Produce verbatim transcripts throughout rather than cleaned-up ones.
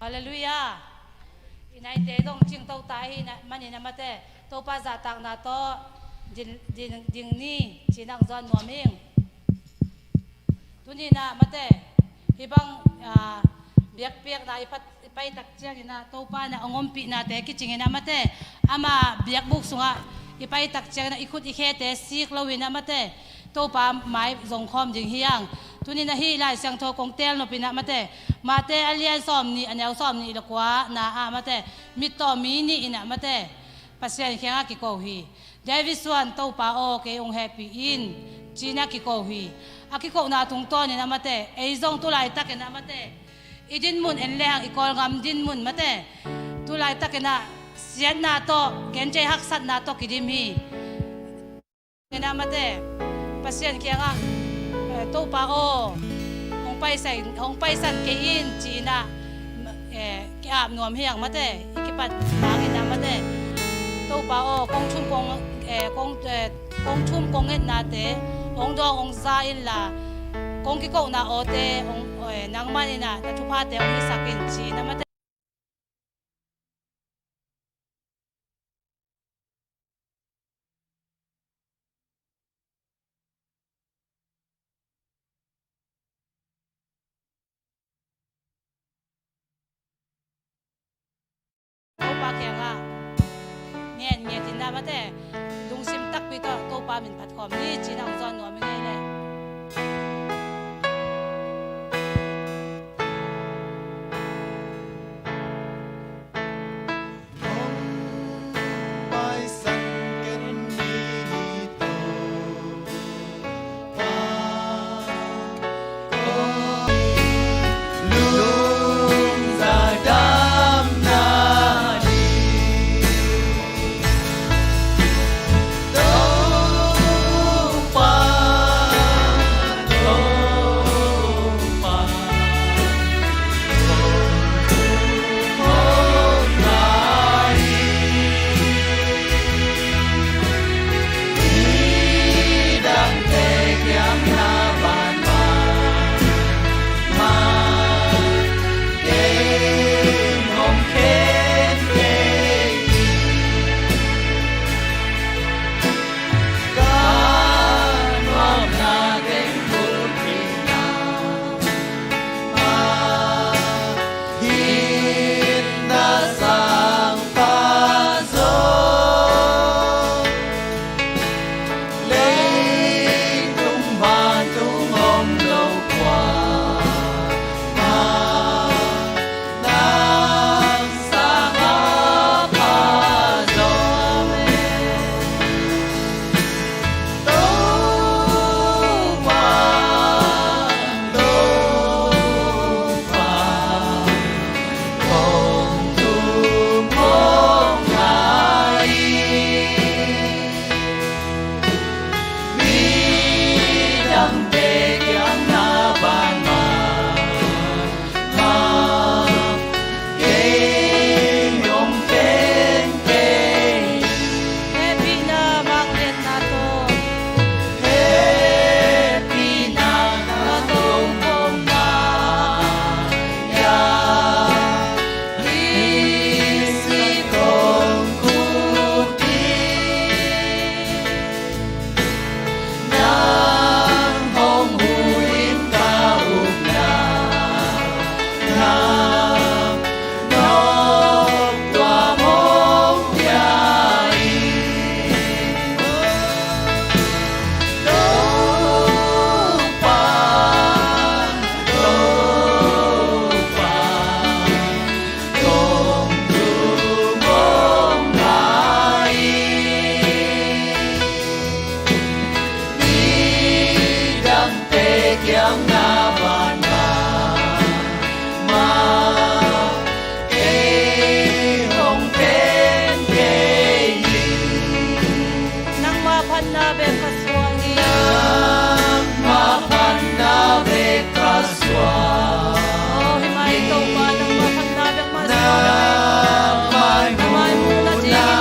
Halleluiah. I naite zong cingto ta ahih manin ah mate, Topa zahtakna tawh ding, ding, ding ni ci-in ah hong zawn nuam ing. Tuni-in ah mate, hih bang, ah, biakpiakna i phat, i paitak ciangin ah Topa in ah hong ompihnate kicingin ah mate, ama biakbuk sungah i paitak ciangin ah i khut i khete sik loin ah mate, Topa mai zongkhawm ding hi hang. Tuni-in ah hih Lai Siangtho kong teel nop in ah mate, Mate a lian sawmnih, a neu sawmnih le kua na ah mate, mittaw mi nih in ah mate, Pasian kiangah kiko hi. David suan, Topa aw, kei hong hehpih in, ci-in ah kiko hi. A kikohna tungtawnin ah mate, ei zong tulaitakin ah mate, i dinmun en lehang i Kawlgam dinmun mate, tulaitakin ah siatna tawh, genthei haksatna tawh kidim hi. Inah mate, Pasian kiangah, eh, Topa aw, hong paisan, hong paisan kei in, ci-in ah, eh, ki-ap nuam hi hang mate, i kipat hangin ah mate, Topa aw, kong thum kong, eh, kong, eh, kong thum kong ngetnate hong dawng hong za inla, kong kikohna awte hong, eh, nangman inah na thuphate hong hisak in, ci-in ah mate. Topa kiangah ngen ngen inah mate, lungsim takpi tawh Topa min phat khawm ni, ci-in ah hong zawn nuam ing ei le. Nangma phatna bek ka suah hi. Nangma phatna bek ka suah. Oh, hih mai Topa, nangma phatna bek mah suah. Nangma phatna bek ka suah.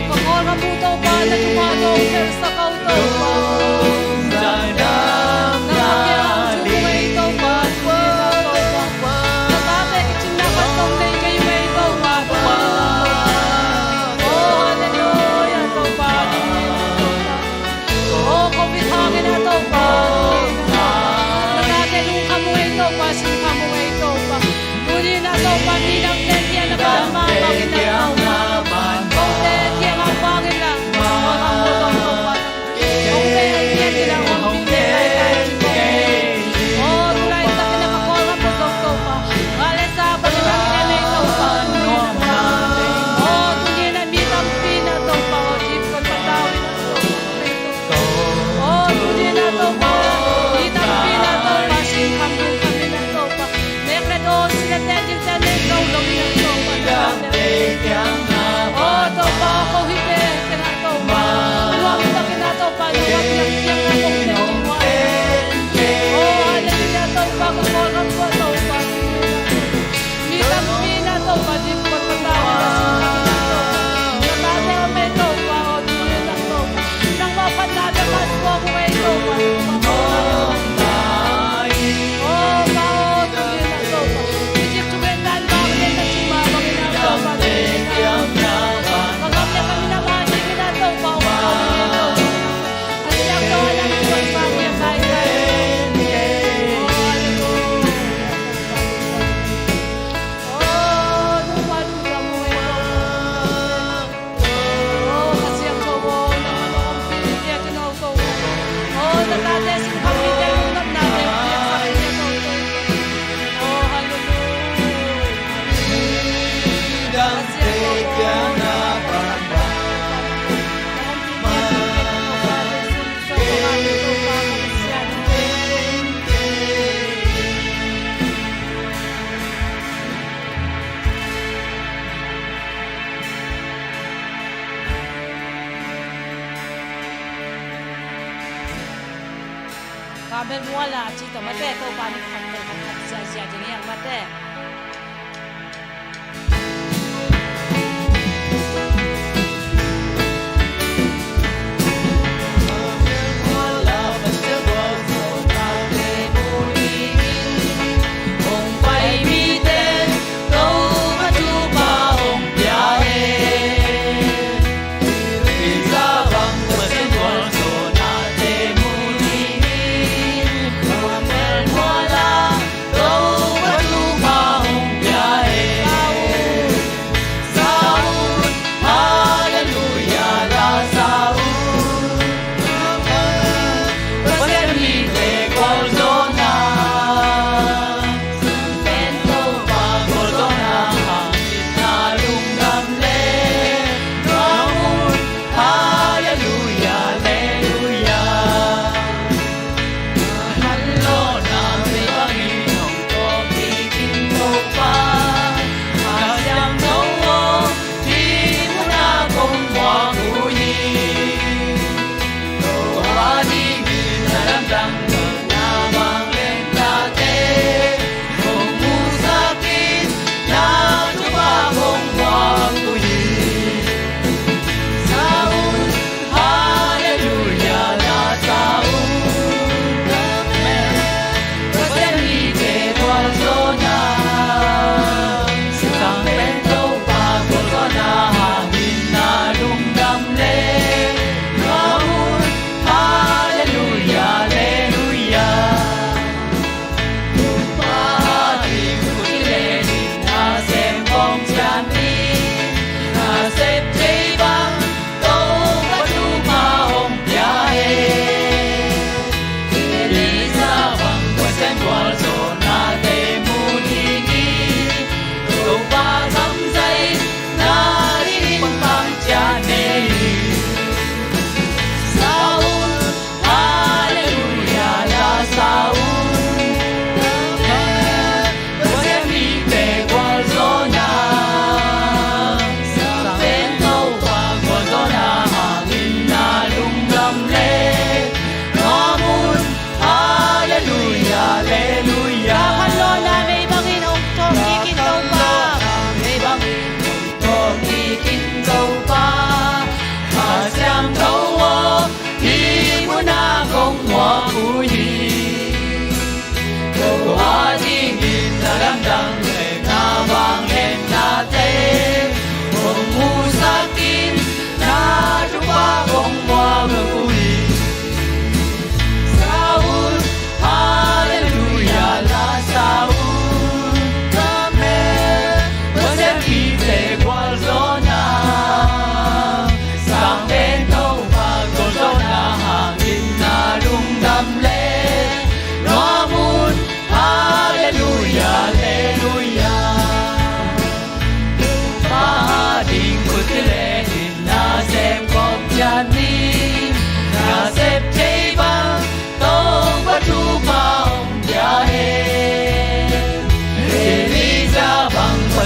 Ka Kawlgam uh Topa, na thupha tawh hong khelhsak o. Ka bel mual a ci tawh mate, Topa min khat tel khat khat ziahziah ding hi ang mate.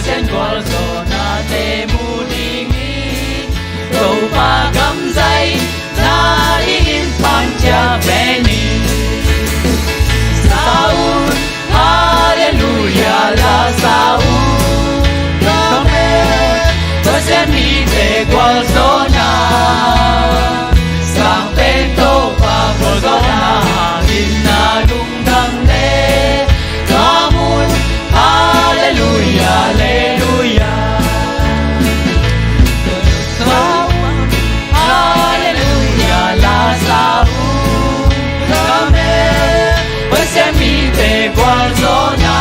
Pasian gualzawhnate mu ding hi. Topa gam zaina dingin pan ciat pen hi. Sa un, Halleluia la sa un. Amen. Pasian mite gualzawhna sang pen Topa gualzawhna hangin na lungdam le. Sa un, Halleluia, Halleluia. Sa un, Halleluia la sa un. Amen. Pasian mite gualzawhna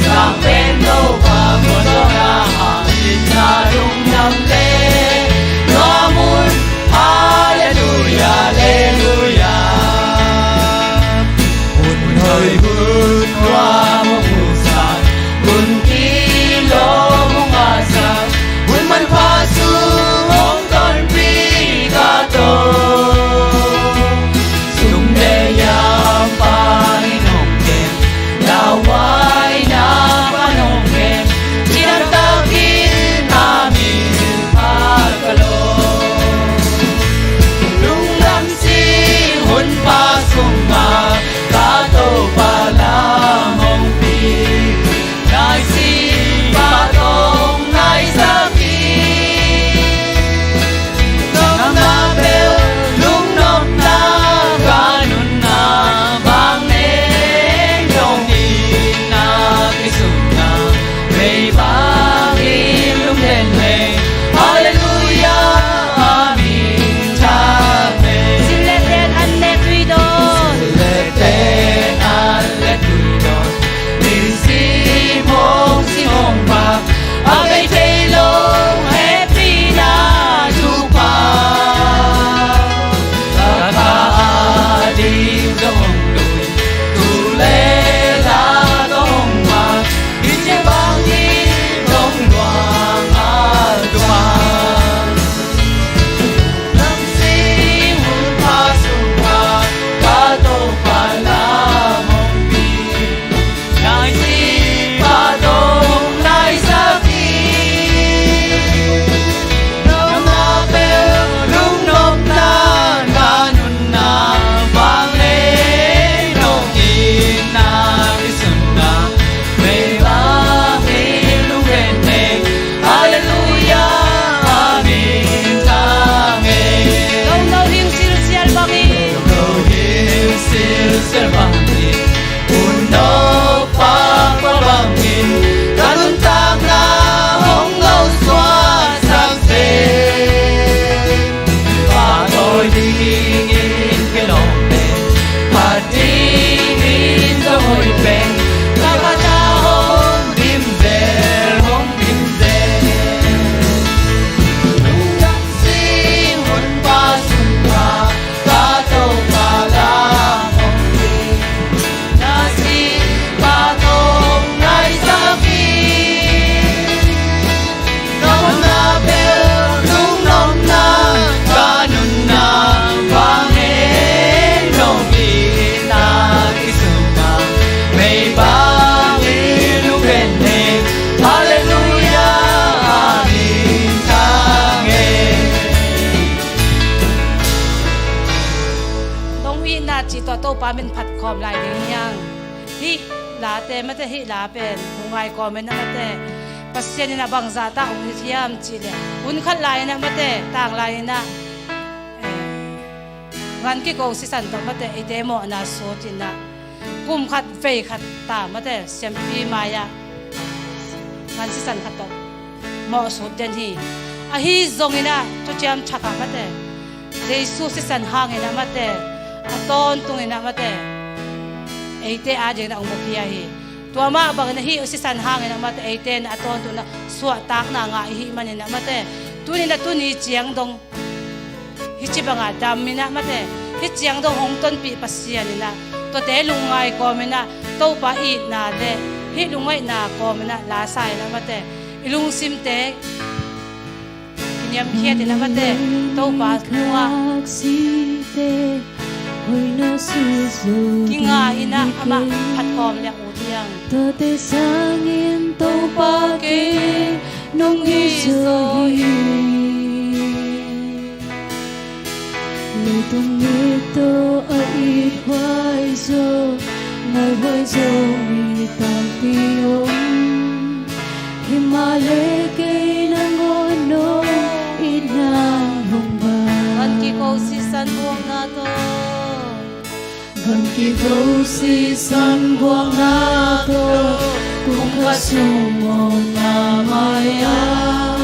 sang pen Topa gualzawhna hangin na lungdam le. Sa un, Halleluia, Halleluia. Hun hoih hun nuam hong puaksak, hun kilawm hong ngahsak, hun manpha sung hong tonpih ka tawh. Sum le yam pan in hong kem, lauhuaina pan hong kem, cidamtakin a min phat ka lawm. Lungdam sing hun pha sungah ka Topa lam hong pia. Naisih pha tawh hong naisak hi. Nopna peuh lungnopna ka nunna bang nei nong itna kisunna mei bangin lungden nei. Halleluia, a min thang nei. Sil le ten an le tui dawn. Sil le ten an le tui dawn. Min sim hong sing hong pha, a bei thei lo hehpihna thupha. Ka kha a ding zong hong lui, tu le la zong hong mat, hi ci bangin zong luang a tuam. Lam sing hun pha sungah ka Topa lam hong pia. Naisih pha tawh hong naisak hi. Nopna peuh lungnopna ka nunna bang nei nong itna kisunna mei bangin lungden nei. Halleluia, a min thang ei. Lungno hing silsial bangin. Lungno hing silsial bangin. Hun nop pakpah bangin ka nuntakna hong nosuahsak zen. Pahtawi dingin kilawm pen, phat dingin zong hoih pen, ka kha a hong dim zel, hong dim zel. Lungdam sing hun pha sungah ka Topa lam hong pia. Naisih pha tawh hong naisak hi. Nopna peuh lungnopna ka nunna bang nei nong itna kisunna mei bangin lungden nei. Halleluia, a min thang ei. Nong itna cih tawh Topa min phat khawm lai ding hi hang. Hih late mate, hih la pen hong ngai kawm in ah mate, Pasian in ah bangzah tak hong it hiam cih leh, hun khat lai in ah mate, tang lai in ah, eh, ngan kiko sisan tawh mate eite mawhna sut in ah, kum khat vei khat ta mate, siampi mai-ah ngan sisan khat tawh mawh sut den hi. Ahi zongin ah Thuciam Thak ah mate, Jesu sisan hangin ah mate, a tawntungin ah mate, eite adingin ah hong mukhia hi. Tua mah bangin ah hih sisan hangin ah mate, eite in ah a tawntungin ah suahtakna ngah i hih manin ah mate, tuni in ah tuni ciang dong hih ci bangah dam in ah mate, hih ciang dong hong tonpih Pasian in ah tuate lungngai kawm in ah, Topa itna le hih lungngaihna kawm in ah la sa in ah mate, i lungsimte kiniamkhiat in ah mate, Topa tungah kinga in ah amah phat khawm liang uh tiang. Pa kei nong it zaw hi. Leitung mittaw a it huai zaw, ngai huai zaw mi tampi om. Himahleh kei nangawn nong itna hong bang. Gan kiko sisan buakna tawh. Gan kiko sisan buakna tawh, kum khat sung mawhna mai-ah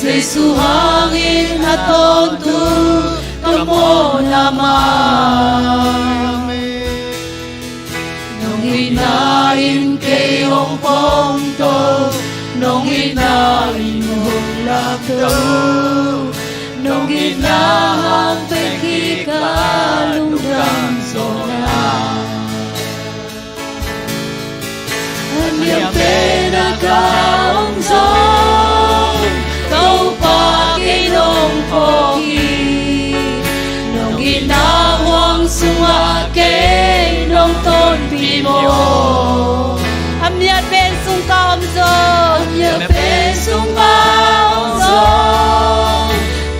Jesu hangin a tawntung ka mawhna mai. Nong itna in kei hong pongto, nong itna in hong lamto, nong itna hang bek hi ka lungdam zawhna. A niam pen a ka om zong, Topa kei nong phawk hi. Nong itna huang sungah kei nong tonpih maw. A miat pen sung ka om zong, a miat pen sung ka om zong,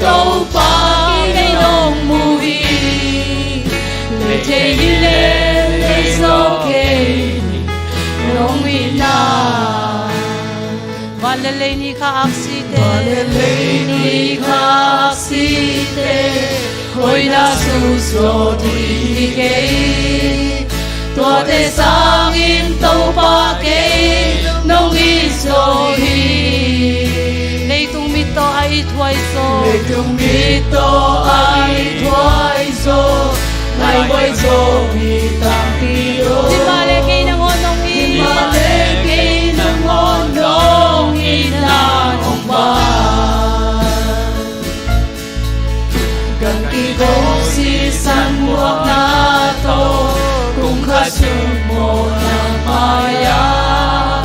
Topa kei nong mu hi. Lei thei hi leh lei zo kei ni, nong itna. Van le lei ni kha aksite, van le lei ni kha aksite, hoihna suksawh ding hi kei. Tuate sangin Topa kei nong it zaw hi. Leitung mittaw a it huai zaw, leitung mittaw a it huai zaw, ngai huai zaw mi tampi om. Himahleh kei nangawn nong it, himahleh kei nangawn nong itna hong bang. Gan kiko sisan buakna tawh, kum khat sung mawhna mai-ah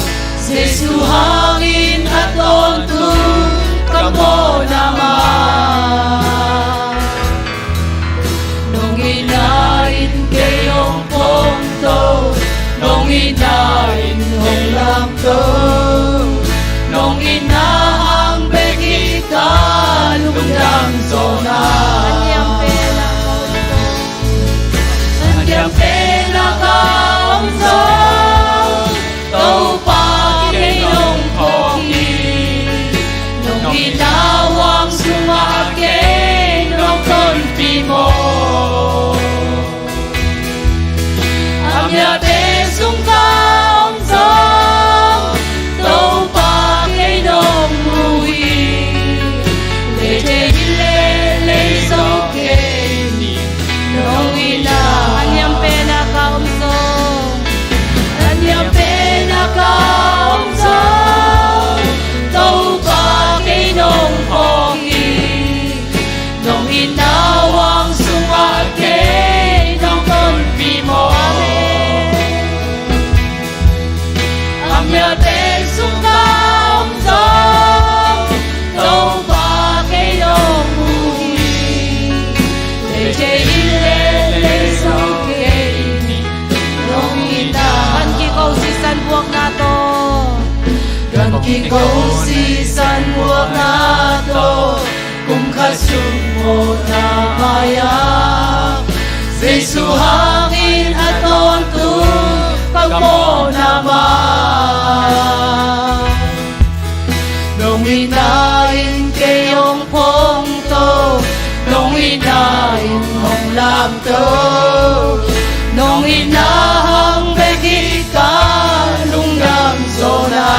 Jesu hangin a tawntung ka mawhna mai. Nong itna in kei hong pongto, nong itna in hong lamto, nong itna hang bek hi ka lungdam zawhna. A niam pen a ka om zong, a niam pen a ka om zong, Topa kei nong phawk hi. Nong itna huang sungah kei nong tonpih maw. A miat pen sung ka om zong, Topa kei nong mu hi. Lei thei hi leh lei zo kei ni, nong itna. A niam pen a ka om zong, a niam pen a ka om zong, Topa kei nong phawk hi. Nong itna huang sungah kei nong tonpih maw. Amen. A miat pen sung ka om zong, Topa kei nong mu hi. Lei thei hi leh lei zo kei ni, nong itna. Gan kiko sisan buakna tawh, gan kiko sisan buakna tawh, kum khat sung mawhna mai-ah Jesu hangin a tawntung ka mawhna mai. Nong itna in kei hong phongto, nong itna in hong lamto, nong itna hang bek hi ka lungdam zawhna.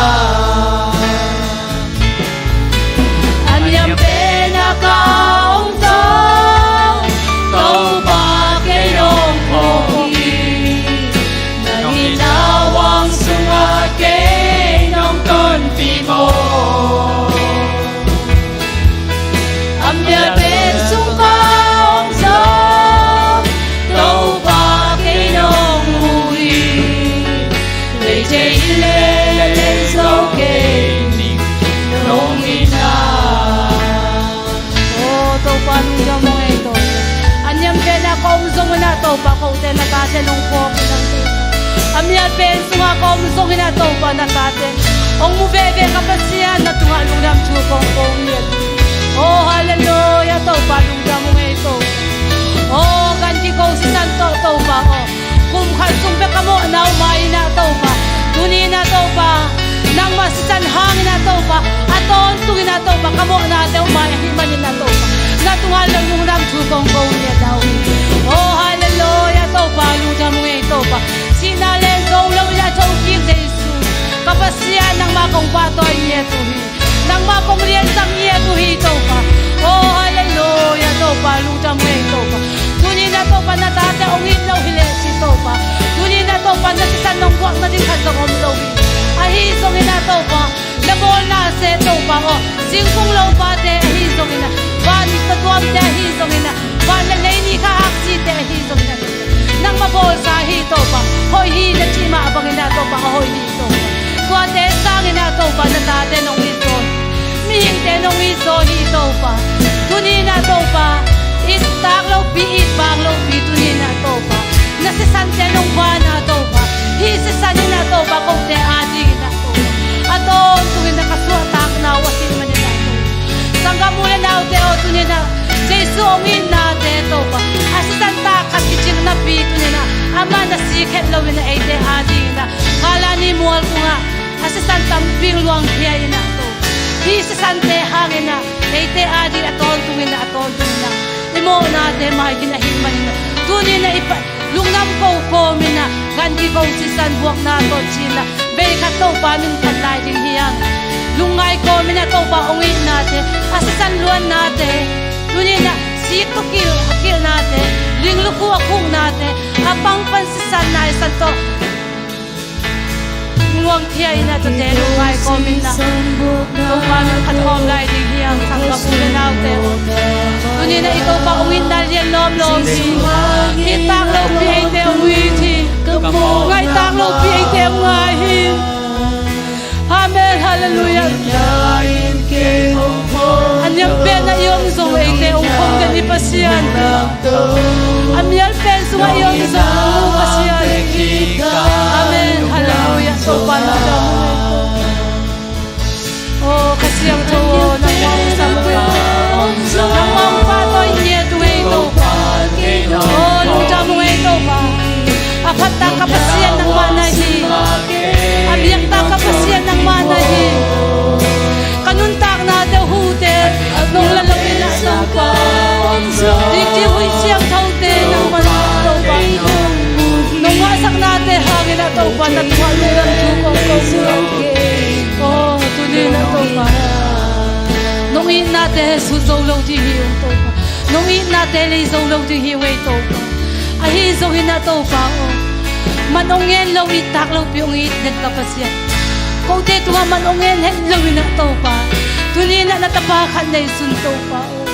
A niam pen a ka om zong, Topa kei nong phawk hi. Nong itna huang sungah kei nong tonpih maw. A miat pen sung ka om zong, Topa kei nong mu hi. Lei thei hi leh lei zo kei ni, nong itna. O Topa, lungdam ung ei Topa. A niam pen a ka om zongin ah Topa, kote na tate nong phawk hi. A miat pen sungah ka om zongin ah Topa, na tate Hong mu veve ka Pasian, na tungah lungdam thu kong ko ngiat. Oh, halleluia, Topa, lungdam ung ei Topa. Oh, ganti ko sisan tawh Topa, oh, kum khat sung bek ka mawhna uh mah in ah Topa, tuni in ah Topa, nangmah sisan hangin ah Topa, a tawntungin ah Topa, ka mawhnate uh mai ahih manin ah Topa, na tungah lungdam thu kong ko ngiat uh hi. Oh, halleluia, Topa, lungdam ung ei Topa. Sihna le zo lo in ah thokik Jesu, ka Pasian, nangmah kong pahtawi ngiat uh hi. Nangmah kong liansak ngiat uh hi Topa. Oh, halleluia, Topa, lungdam ung ei Topa. Tuni in ah Topa, na tate hong it lo hi leh ci Topa, tuni in ah Topa, na sisan nong guak nading khat zong om lo hi. Ahi zongin ah Topa, na bawlna se Topa, oh, singkung lopate ahi zongin ah, van tawtuamte ahi zongin ah, van le lei ni kha aksite ahi zongin ah, nangmah bawlsa hi Topa. Hoih hi na cih mah bangin ah Topa, a hoih hi Topa. Tuate sangin ah Topa, na tate nong it zaw hi. Mihingte nong it zaw hi Topa. Tuni in ah Topa, it tak lopi, it bang lopi, tuni in ah Topa, na sisante nong van ah Topa, hih sisan in ah Topa, kote adingin ah Topa, a tawntungin ah ka suahtakna uh ahih manin ah Topa, sanggam u le naute aw, tuni in ah Jesu hong itnate Topa, a sisan tak khat kicing napi tuni in ah amah na sik het loin ah eite adingin ah Kalvari mual tungah a sisan tampi luangkhia in ah Topa, hih sisante hangin ah eite ading a tawntungin ah, a tawntungin ah i mawhnate mai khin ahih manin ah, tuni in ah i pa-, lungdam ko kawmin ah, ganti ko sisan buakna tawh ci-in ah, vei khat Topa min phat lai ding hi hang. Lungngai kawmin ah Topa hong itnate, a sisan luannate, tuni in ah sik tawh kil, a kilhnate, ling lukhu a khuknate, a pang pan sisan naisan tawh luangkhia in ah, tuate lungngai kawmin ah Topa min phat khawm lai ding hi hang, sanggam u le naute aw. Tuni in ah i Topa hong itna lian lawmlawm hi. It tak lopi eite hong it hi. Ngai tak lopi eite hong ngai hi. Amen, halleluia. A niam pen ah i om zong eite hong khong den i Pasian, a mial pen sungah i om zong hong mu Pasian. Amen, halleluia. Topa lungdam ung ei Topa. Oh, Kha Siangtho aw, nangmah hong sam ung ei Topa. Nangmah hong pahtawi ngiat ung ei Topa. Oh, lungdam ung ei Topa. A phattak ka Pasian nangmah na hi. A biaktak ka Pasian nangmah na hi. Ka nuntaknate uh hute nong la lo in ah Topa, dikdik huih siangthote nangmah na Topa, nong ngahsaknate hangin ah Topa, na tungah lungdam thu kong ko hi. Oh, tuni in ah Topa, nong itnate sut zo lo ding hi ung Topa. Nong itnate lei zo lo ding hi ung ei Topa. Ahi zongin ah Topa aw, man hong ngen lo, it tak lopi hong it den ka Pasian, kote tungah man hong ngen het lo in ah Topa, tuni in ah na tapa khat neisun Topa aw.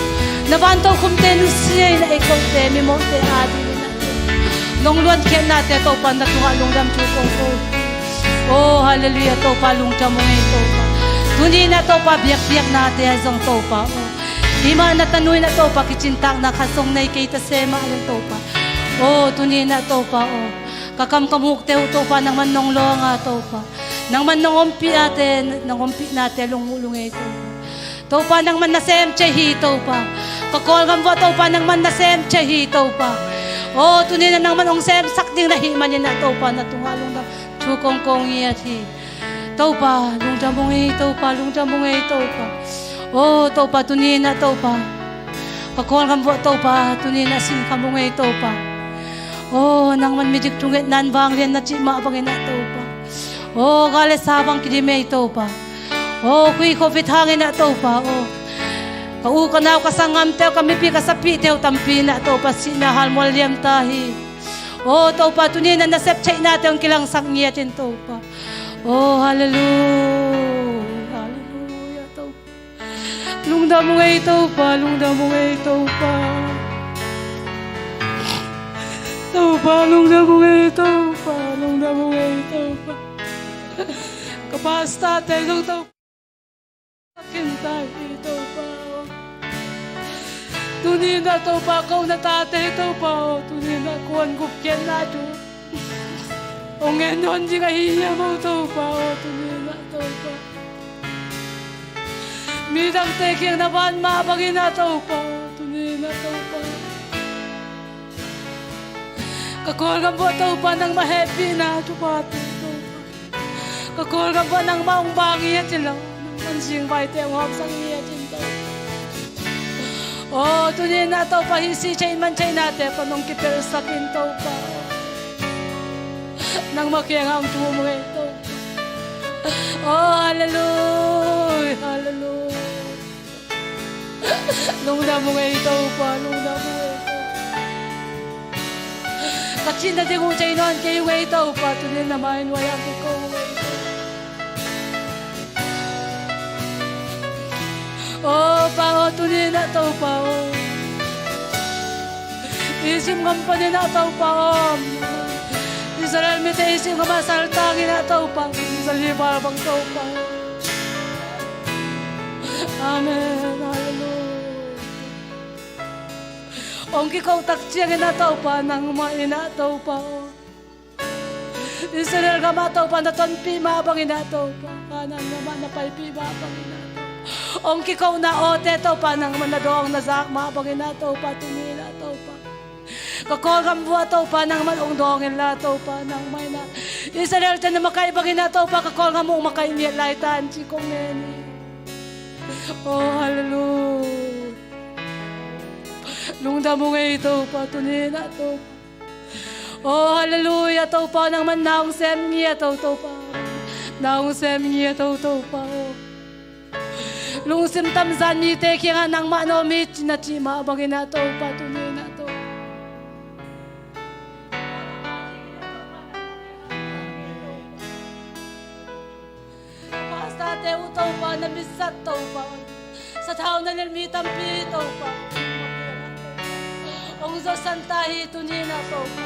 Na van tokhomte nusia in ah ei kote mimawhte adingin ah Topa, nong luankhiatnate Topa, na tungah lungdam thu kong ko hi. Oh, halleluia, Topa lungdam ung ei Topa. Tuni in ah Topa, biakpiaknate ah zong Topa aw, hih mah na tanu in ah Topa, kicintakna khat zong nei kei ta se mah leng Topa. Oh, tuni in ah Topa aw, ka kam ka mukte uh Topa, nangman nong lawng a Topa, nangman nong ompih ate, nong ompihnate lungmuh lung ei Topa. Topa, nangman nasem thei hi Topa. Ka Kawlgam vuah Topa, nangman nasem thei hi Topa. Oh, tuni in ah nangman hong semsak ding na hih manin ah Topa, na tungah lungdam thu kong ko ngiat hi. Topa lungdam ung ei Topa, lungdam ung ei Topa. Oh, Topa, tuni in ah Topa, ka Kawlgam vuah Topa, tuni in ah sinkham ung ei Topa. Oh, nangman midik thungetna in vanglian na cih mah bangin ah Topa, oh, gal le sa bang kidim ei Topa. Oh, khui Covid hangin ah Topa aw, ka u ka nau ka sanggamte uh, ka mipi ka sapihte uh tampi in ah Topa, sihna halmual liam ta hi. Oh, Topa, tuni in ah na septheihnate hong kilangsak ngiat in Topa. Oh, halleluia, halleluia, Topa. Lungdam ung ei Topa, lungdam ung ei Topa. Topa, lungdam ung ei Topa, lungdam ung ei Topa. Ka pastorte zong Topa, khin ta hi Topa. Tuni in ah Topa, ko na tate Topa aw, tuni in ah kuan gupkhiatna thu hong ngen nawn ding ahi hiam aw Topa aw, tuni in ah Topa. Midangte kiang na ban mah bangin ah Topa, tuni-in ah Topa, ka Kawlgam uah Topa nangmah hehpihna thupha teng Topa, ka Kawlgam uah nangmah hong bang ngiat inla, nangman zingvaite hong hawmsak ngiat in Topa. Aw, tuni-in ah Topa, hih sih theih man theihnate pan hong kipelsak in Topa. Nangmah kiangah hong thum uh hi Topa. Aw, halleluia, halleluia. Lungdam ung ei Topa, lungdam ung ei Topa. Ka cihna ding uh thei nawn kei ung ei Topa, tuni-in na mai-ah nuai-ah kiko ung ei Topa. Aw Pa aw, tuni-in ah Topa aw, Egypt gam panin ah Topa aw, Israel mite Egypt gamah saltangin ah Topa, kum zali val bang Topa. Amen. Halleluia. Hong kiko tak ciangin ah Topa, nangmah in ah Topa aw, Israel gamah Topa na tonpih mah bangin ah Topa, Kanaan gamah na paipih mah bangin ah Topa, hong kikona awte Topa, nangmah na dawng na zak mah bangin ah Topa, tuni-in ah Topa, ka Kawlgam uah Topa, nangmah hong dawng inla Topa, nangmah in ah Israel-te na makaih bangin ah Topa, ka Kawlgam uh hong makaih ngiat lai ta hen ci kong ngen hi. Aw, halleluia. Lungdam ung ei Topa, tuni-in ah Topa. Aw, halleluia, Topa aw, nangman na hong sem ngiat aw Topa. Na hong sem ngiat aw Topa aw. Lungsim tamzan mite kiangah nangmah na om hi ci na cih mah bangin ah Topa, tuni-in ah Topa. Pastor-te uh Topa, na mitsat Topa, sathau na lel mi tampi Topa, hong zawhsan ta hi tuni-in ah Topa.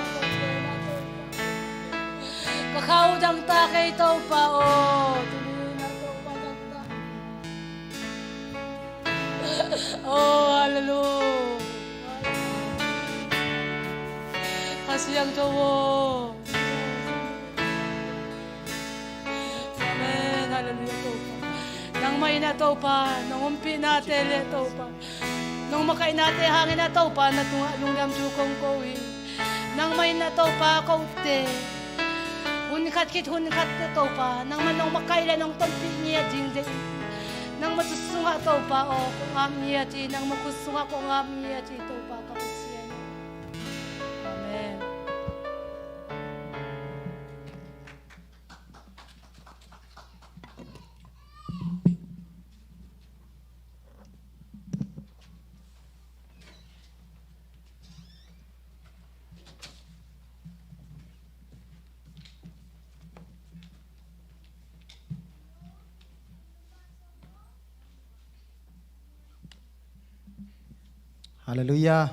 Ka kha uh dang ta kei Topa aw, tuni-in ah Topa dang ta. Oh, halleluia. Kha Siangtho aw. Amen. Halleluia Topa. Nangmah in ah Topa, nong ompihnate le Topa, nong makaihnate hangin ah Topa, na tungah lungdam thu kong ko hi. Nangmah in ah Topa, kote hun khat khit hun khat teh Topa, nangmah nong makaih le nong tonpih ngiat ding deih. Nangmah thu sungah Topa aw, kong ap ngiat hi, nangmah khut sungah kong ap ngiat hi Topa, ka Pasian. Amen. Halleluia.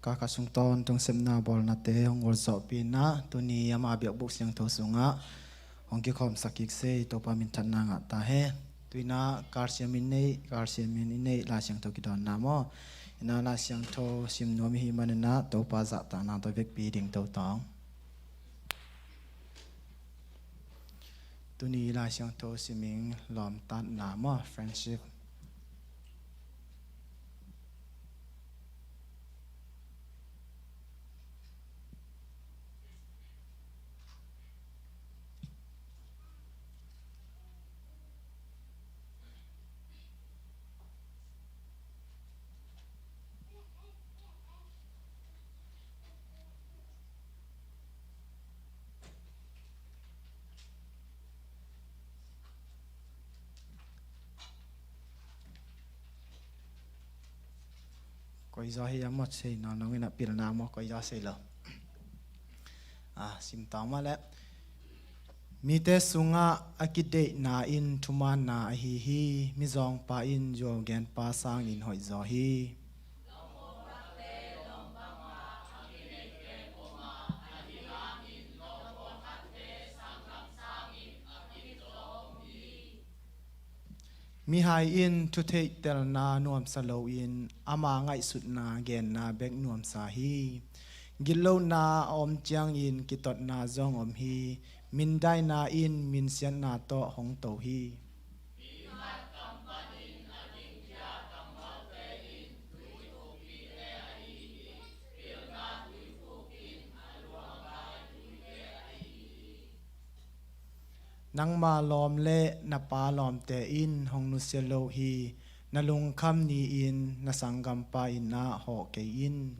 Ka kha sung tawntung sepna bawlnate hong gualzawhpih in ah, tuni ama biakbuk siangtho sungah hong kikhawmsak kik se, Topa minthanna ngah ta hen. Tu-in ah kalsiam in neih, kalsiam in i neih Lai Siangtho kidawnna maw? In ah Lai Siangtho sim nuam i hih manin ah Topa zahtakna tawh vekpi ding tawh tawng. Tuni Lai Siangtho sim ing, lawmtatna maw, friendship. Koi zaw hi a mawt sei, nawnung in a pilna maw, koi zaw sei lo. A, sim tawng mah leh. Mite sungah a kideihna in thumaanna ahi hi. Mizawngpa in zuau genpa sangin hoih zaw hi. Mihai in thutheihtelna nuamsa loin ama ngaihsutna genna bek nuamsa hi. Gitlohna a om ciangin kitotna zong om hi. Mindaina in minsiatna tawh hong to hi. Nangma lawm le na pa lawmte in hong nusia lo hi. Na lungkham ni-in na sanggampa inn ah hawh kei in.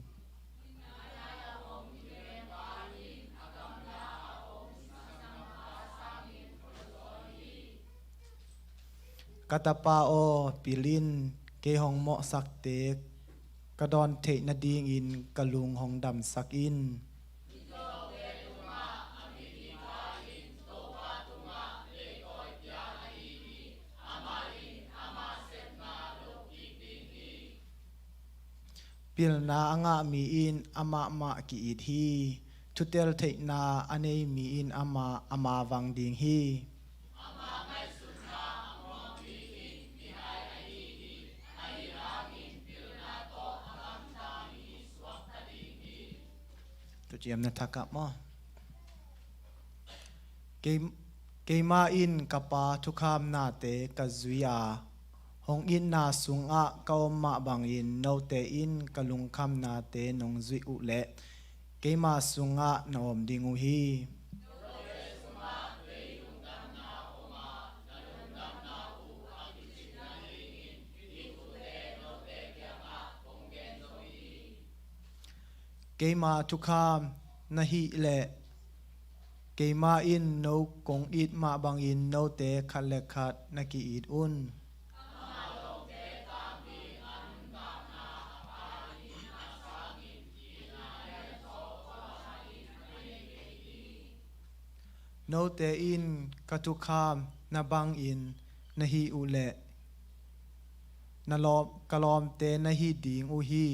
Ka tapa aw, pil in, kei hong mawhsakte ka dawn theih nadingin ka lung hong damsak in. Pilna a ngah mi in amah mah ki-it hi. Thutel theihna a nei mi in amah ama vang ding hi. Tuciam na thakap maw? Kei, keimah in ka pa thukhamnate ka zui a, hong itna sungah ka om mah bangin note in ka lungkhamnate nong zuih uh leh keima sungah na om ding uh hi. Keima thukham na hih leh keimah in no kong it mah bangin note khat le khat na ki-it un. Note in ka thukham na bangin na hih uh leh na lawm, ka lawmte na hi ding uh hi.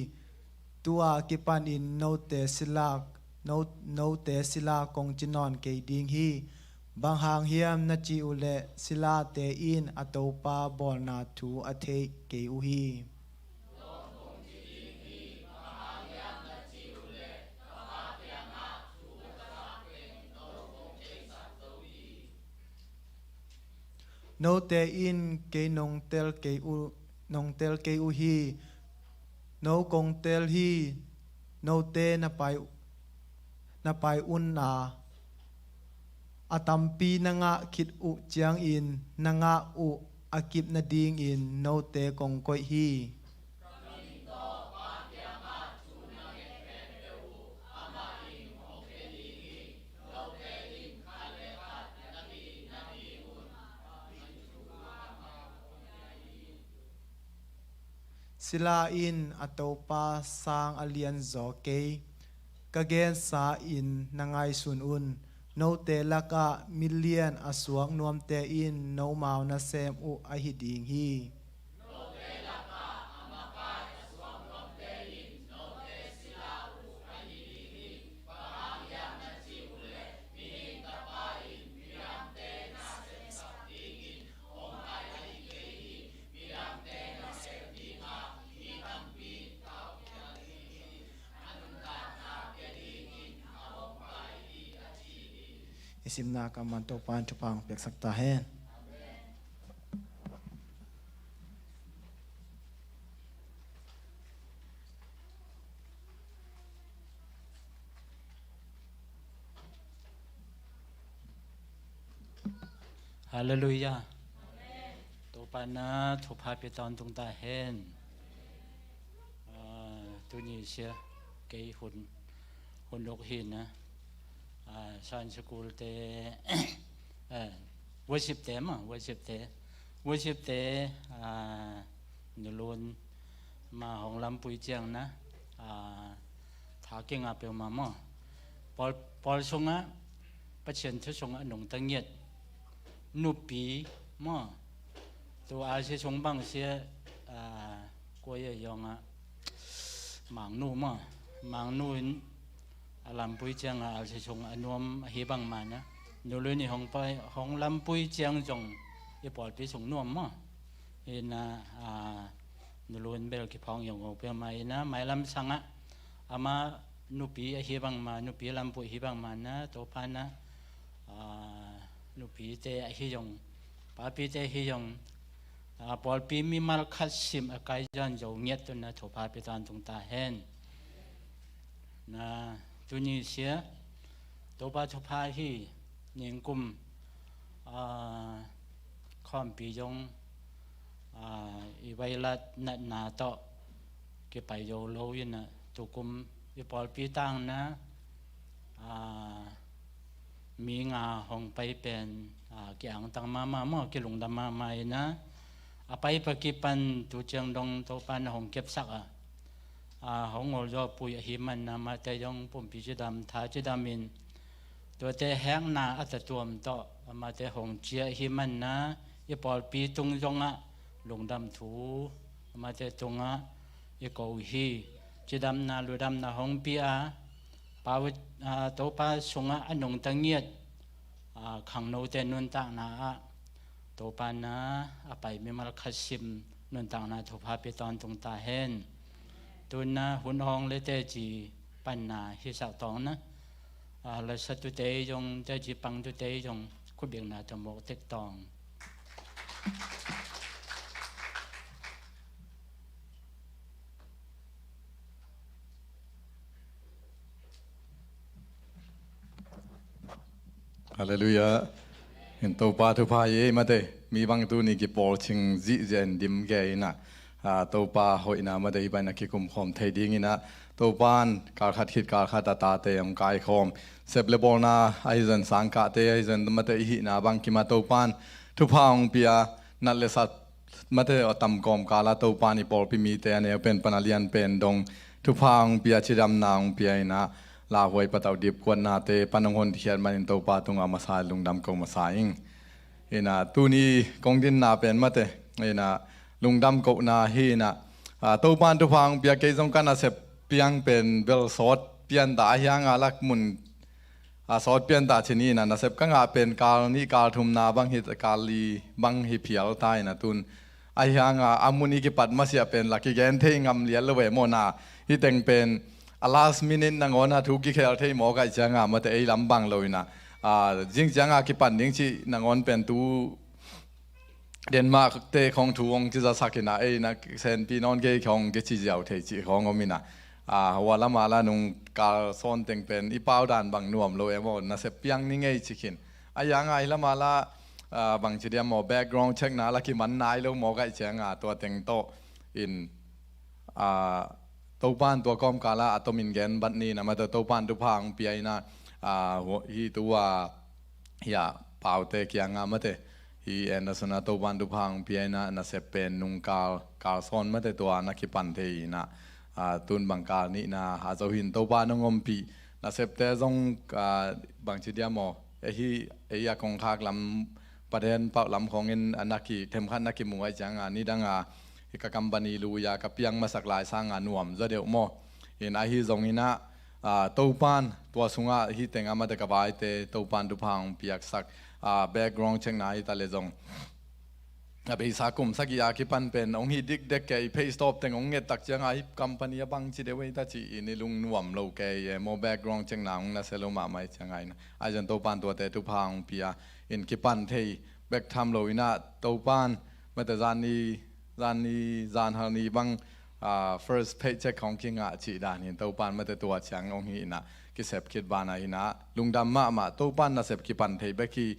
Tu-a kipanin note sila, no, note sila kong ci nawn kei ding hi. Bang hang hiam na cih uh leh silate in a topa bawlna thu a theih kei uh hi. Note in kei nong tel kei uh, nong tel kei uh hi. No kong tel hi. Note na pai, na pai un a, a tampi na ngah khit uh ciangin na ngah uh a kip nadingin note kong koih hi. Sila in a topa sang a lianzaw kei. Ka gensa in na ngaihsun un. Note lakah milian a suak nuamte in nomau nasem uh ahi ding hi. I simna kammal Topa in thupha hong piaksak ta hen. Halleluiah. Topa na thupha pia tawntung ta hen. Ah, tuni sia kei hun, hun uk hi na. Ah, Sunday school te, ah, worship te maw, worship te. Worship te, ah, nulun ma hong lampui ciang na, ah, tha kingah peuhmah maw. Pawl, pawl sungah, Pasian thu sungah nungta ngiat nupi maw. Tu a si sung bang sia, ah, kua ia yong a, Mangnu maw. Mangnu in a lampui ciang a, a si sung a nuam ahi bang man a. Nulun i hong pai, hong lampui ciang zong i pawlpi sung nuam maw. Ina, ah, nulun bel kiphawng yong o pia ma ina, mailam sangah ama nupi ahi bang ma, nupi lampui ahi bang ma na, Topa na, ah, nupite ahi zong, papite ahi zong, ah, pawlpi mimal khat sim a kai zan zo ngiat tu na thupha pia tawntung ta hen. Na tuni sia, Topa thupha hi, ningkum, Aa, khawmpi zong, aa, i vailat natna tawh kipai zo lo in ah, tukum i pawlpi tangna, aa, mi nga hong pai pen, aa, kiangtang mahmah maw, kilungdam mahmah in ah, a paipa kipan tu ciang dong Topa na hong kepsak a, aa, hong ngolzaw pui ahih manin ah, amate zong pumpi cidam, tha cidam in, tuate hekna a tatuam tawh amate hong ciah ahih manin ah, i pawlpi tung zongah lungdam thu amate tungah i ko hi. Cidamna, lungdamna hong pia a, pau, aa, Topa sungah a nungta ngiat, aa, khangnote nuntakna ah Topa na a pai mimal khat sim nuntakna thupha pia tawntung ta hen. Tuna hun awng le teci panna hisak tawng na, aa, lasatute zong, teci pangtute zong khutbikna tawh mawk tek tawng. Halleluiah. In Topa thupha hi ei mate, mi bang tuni kipawl cing zihziah in dim gei in ah, aa, Topa hoihna mate hih bangin a kikum khawm thei dingin ah, Topa in kal khat khit kal khat a tate hong kaikhawm, sep le bawlna ahi zong, sangkahte ahi zong, mate i hihna bang kim ah Topa in thupha hong pia, nat le sat mate a tam kawmkal ah Topa in i pawlpi mite a neu pen pan a lian pen dong thupha hong pia, cidamna hong pia in ah, lauhuai patauh dipkuatnate pan hong honkhiat manin Topa tungah a masa lungdam ko masa ing. In ah tuni kong dinna pen mate, in ah lungdam kohna hi in ah, aa, Topa in thupha hong pia, kei zong ka nasep piang pen bel sawt pian ta, ahi hang a lak mun, aa, sawt pian ta ci ni in ah, nasep ka ngah pen kal nih kal thumna bang hi, kal li bang hi phial ta in ah, tun ahi hang a, a mun i kipat masiah pen la kigen thei ngam lian lo e maw, na hih teng pen a last minute nangawn a thu kikhel thei mawk ahih ciang a, mate ei lam bang lo in ah, aa, zing ciang a kipan ding cih nangawn pen tu Denmark te khawng thu hong kizasak in ah, ei na senpi nawn kei khawng kici ziau thei cih khawng om in ah, aa, hua lam ah la nung kal sawn teng pen i pau dan bang nuam lo e maw, nasep piang ni ngei ci khin. Ahi hang a hih lam ah la, aa, bangci diam maw, background check na la kiman nai lo mawk ahih ciang a, tua teng tawh in, aa, Topa in tua kawmkal ah a tomin gen bat ni in ah, mate Topa in thupha hong pia in ah, aa, hua-, hih tu a, hih a paute kiang ah mate, hih Anderson ah Topa in thupha hong pia in ah, nasep pen nung kal, kal sawn mate tua na kipan thei in ah, aa, tun bang kal nihna a zo hi in, Topa in hong ompih nasepte zong, aa, bangci diam maw, ei hi, ei a kongkhak lam, paden pauh lam khawng in a na ki, themkhat na kimu ahih ciang a, nidang a hih ka company lui a ka piang masak lai sang a nuam zaw deuh maw. In ahi zong in ah, aa, Topa in tua sungah hih teng ah mate ka vaite Topa in thupha hong piaksak, aa, background check na hi ta le zong, a beisa kum sagih a kipan pen hong hi dikdek kei, pay stub teng hong nget tak ciang a, hih company ah bangci deuh ei ta ci in i lungnuam lo kei e maw, background check na hong nasia lo mahmah ahih ciang a in ah, ahi zong Topa in tuate thupha hong pia in kipan thei bek tham lo in ah, Topa in mate zan ni, zan ni, zan hal ni bang, aa, first paycheck hong kingah cih dan hi in, Topa in mate tua ciang hong hih in ah, kisep khit banah in ah lungdam mahmah. Topa in nasep kipan thei bek hi,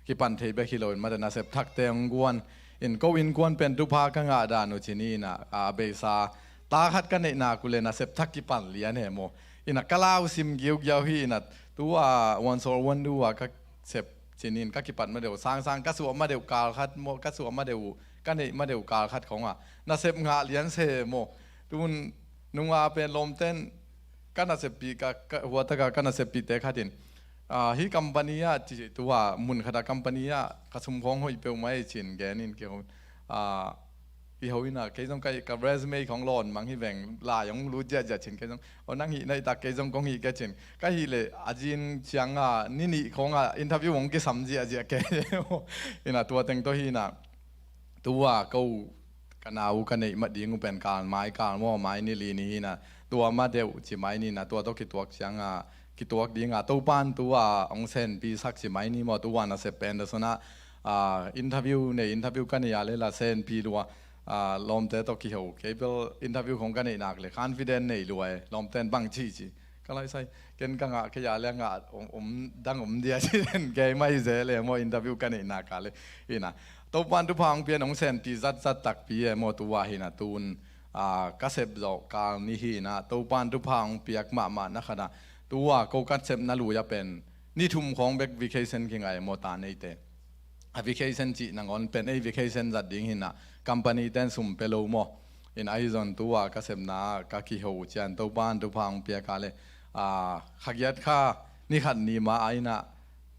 kipan thei bek hi lo in mate nasep thakte hong guan in, ko innkuan pen thupha ka ngah dan uh ci ni in ah, a beisa ta khat ka neih nak uh le nasep thak kipan lian e maw. In ah ka lau sim giugiau hi in ah, tu a One Soul One Du a ka sep ci ni in ka kipat ma deuh, sangsang ka suah ma deuh kal khat maw, ka suah ma deuh, ka neih ma deuh kal khat khawng ah nasep ngah lian se maw. Tun nung a pen lawmten ka naseppih, ka, ka, hua tak a ka naseppihte khat in, aa, hih company ah ci, tu a mun khat a company ah ka sum khawng hoih peuhmah ei ci in gen in kei hong, aa, i ho in ah, kei zong ka, ka resume khawng lawn mang hi veng, lai hong lut ziahziah ci in, kei zong, aw nang hih na hih tak kei zong kong hih kei ci in, ka hih leh a zin ciang a ni nih khawng ah interview hong kisam ziahziah kei. In ah tua teng tawh hi in ah, tu a ko ka na uh ka neih ma ding uh pen kal mai kal maw, mai ni li ni hi in ah, tua ma deuh ci mai ni in ah, tua tawh kituak ciang a, kituak ding a, Topa in tu a hong senpi sak ci mai ni maw. Tu a nasep pen Anderson ah, aa, interview nei, interview ka nei a le la senpi lua, aa, lawmte tawh kiho, kei bel interview khawng ka neih nak le confident nei lua e, lawmte in bang ci ci, Ka laisai, ken ka ngah kei a le ngah om, om, dang om dia ci den kei mai ze le maw, interview ka neihna ka le. Ina, Topan thupha hong pia in hong senpi zatzat takpi e maw, tu a hi ina tun, a, ka sep zawh kal ni hi ina, Topan thupha hong piak mahmah na khat a, tu a ko ka sepna lui a pen ni thum khawng bek vacation kingah e maw, ta neite. A vacation cih nangawn pen ei vacation zat ding hi ina, company ten sum pe lo maw. Ina ahi zong tu a ka sepna ka kiho ciang Topan thupha hong piak a le, a, kha giat kha ni khat ni mah a ina,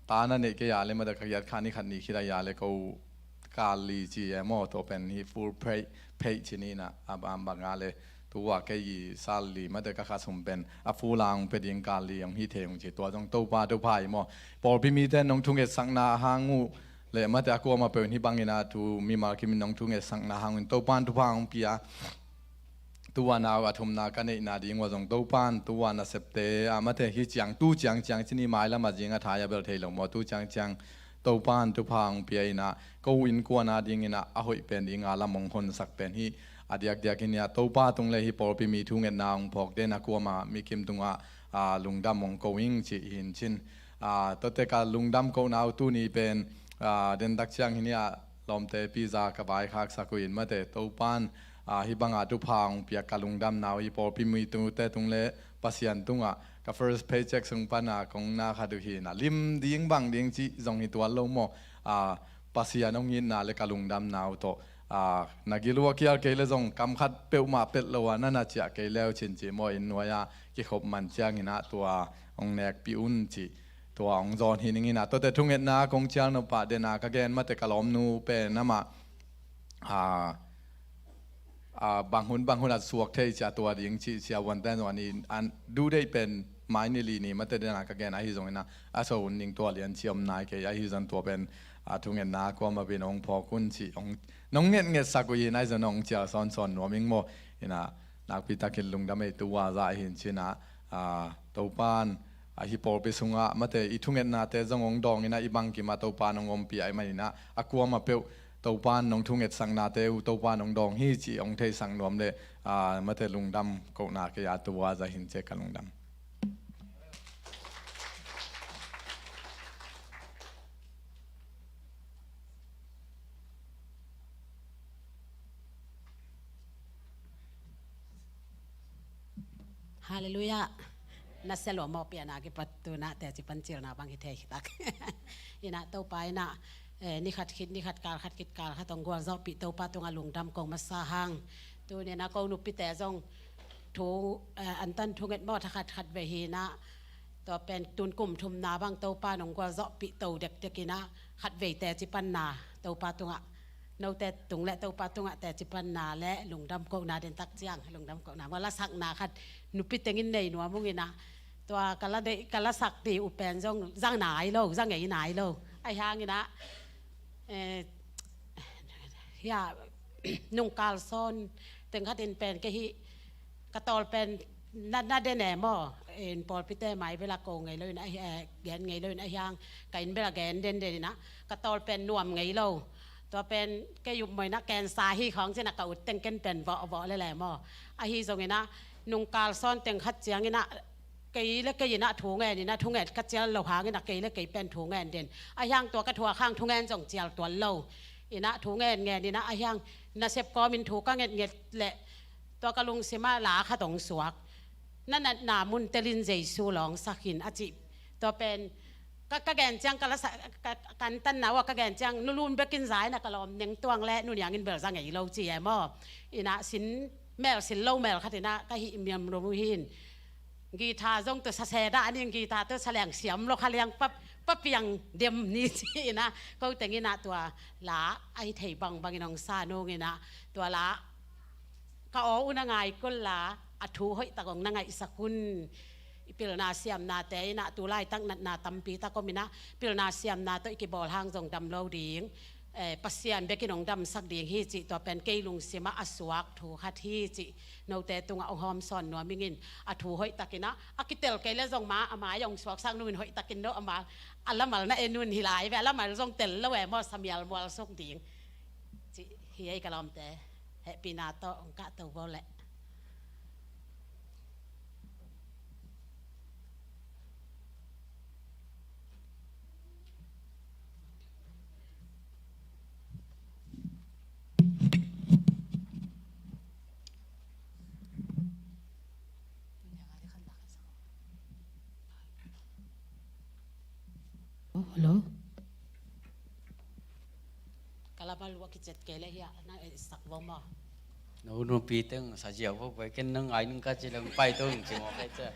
ta na neih kei a le mate kha giat kha ni khat ni khit a hi a le ko kal li ci e maw, tua pen hi full pay, pay ci ni ina, a bang bang a le tu a kei i sal li mate ka kha sum pen a full a hong pia ding kal li hong hi thei ung ci, tua zong Topa thupha hi maw. Pawlpi mite nong thungetsakna hang uh le mate a kuamah peuh in hi bang ina tu mimal kim in nong thungetsakna hang uh in Topan thupha hong pia. Tu a nau a thumna ka neihna ding uh a zong Topan tu a nasepte a mate hi ciang tu ciang ciang ci ni, mailam a zing a thai a bel thei lo maw, tu ciang ciang Topan thupha hong pia ina ko innkuan a ding ina a hoih pen ding a lam hong honsak pen hi. A diakdiak hi ina Topa tung le hi pawlpi mi thungetna hong phawk den a kuamah mi kim tungah, a, lungdam hong ko ing ci hi in cin. A, tuate ka lungdam kohna uh tuni pen, a, den tak ciang hi ina lawmte pizza ka vaikhaksak uh in mate Topan, a, hi banga thupha hong piak ka lungdamna uh hi pawlpi mi tute tung le Pasian tungah ka first paycheck sung pana kong na khat uh hi ina lim ding bang ding cih zong hi tuan lo maw, a, Pasian hong itna le ka lungdamna uh tawh, a, na gil uh a kial kei le zong kam khat peuhmah pelh lo a na na ciah kei le uh cin ci maw, inn nuai a kikhop man ciang ina tua hong nekpih un cih tua hong zawn hi ning ina tuate thungetna kong cial nop pah den a ka gen mate ka lawmnu pen amah, a, a, bang hun bang hun a suak thei cia tua ding cih cia vuanten zong an i an duh deih pen mai ni li ni mate den a ka gen ahi zong ina a so un ning tua lian ci om nai kei ahi zong tua pen, a, thungetna kuamah pen hong phawk un cih hong nong ngetngetsak uh hi ina ahi zong hong cial sawnsawn nuam ing maw. Ina nakpi takin lungdam ei tu a zah hi in cin a, a, Topan a hi pawlpi sungah mate i thungetnate zong hong dawng ina i bangkim a Topan hong ompih ahih man ina a kuamah peuh Topan nong thungetsaknate uh Topan hong dawng hi cih hong theisak nuam le, a, mate lungdam kohna kei a tu a zah hi in ci ka lungdam. Halleluiah. Na sia lua mawh piana kipat tuna teci pan cilna bang hi thei tak. Ina Topa ina, eh, ni khat khit ni khat kal khat khit kal khat hong gualzawhpih Topa tungah lungdam kong masa hang. Tuni ina ko nupite zong thu, eh, antan thunget mawh tha khat khat vei hi ina. Tua pen tun kum thumna bang Topa nong gualzawhpih to dekdek ina khat vei teci panna Topa tungah note tung le Topa tungah teci panna le lungdam kohna den tak ciang lungdam kohna maw lasakna khat nupi tengin nei nuam ung ina tua ka la deih ka lasak ti uh pen zong zang nai lo, zang ngei nai lo. Ahi hang ina, eh, hia, nungkal sawn teng khat in pen kei hi ka tawl pen na, na den e maw? In pawlpite mai bela ko ngei lo in ahi, eh, gen ngei lo in ahi hang ka inn bela gen den den ina ka tawl pen nuam ngei lo. Tua pen kei up mawh ina kensa hi khawng cina ka ut teng ken pen vawh vawh lele maw? Ahi zong ina nungkal sawn teng khat ciang ina kei le kei ina thu ngen ina thu ngen ka cial lo hang ina kei le kei pen thu ngen den. Ahi hang tua ka thuak hang thu ngen zong cial tuan lo. Ina thu ngen ngen ina ahi hang nasep kawmin thu ka nget nget le tua ka lungsima la khat hong suak. Na natna mun telin Jesu lawngsak in a cih. Tua pen ka, ka gen ciang ka lasa, ka, ka antanna uh a ka gen ciang nulun bekin za ina ka lawm neng tuang le nuniangin bel za ngei lo ci e maw? Ina sin mel sin lo mel khat ina ka hih miam lo uh hi in. Guitar zong tu sa se dah a ning guitar tu sa leng siam lo kha leng pa, pa piang dem ni ci ina ko teng ina tua la ahi thei bangbang in hong sa nung ina tua la ka aw un a ngai kul la a thu hoih tak hong na ngaihsak un. I pilna siamnate ina tu laitak natna tampi tak om ina pilna siamna tawh i kibawl hang zong dam lo ding. Eh, Pasian bekin hong damsak ding hi cih tua pen kei lungsima a suak thu khat hi cih note tungah hong hawm sawn nuam ing in a thu hoih takin a kitel kei le zong ma a mai hong suaksak nu in hoih takin no a ma a lamal na en un hi lai ve a lamal zong tel lo e maw sa mial mual suk ding cih hi ei ka lawmte. Hehpihna tawh hong kahto bo leh. Ka lama luah kicet kei le hiah na eh sak vo maw? Na unupi teng sa ziau vo pai ken nang ai nung ka ci leng pai tung ci maw kai ca.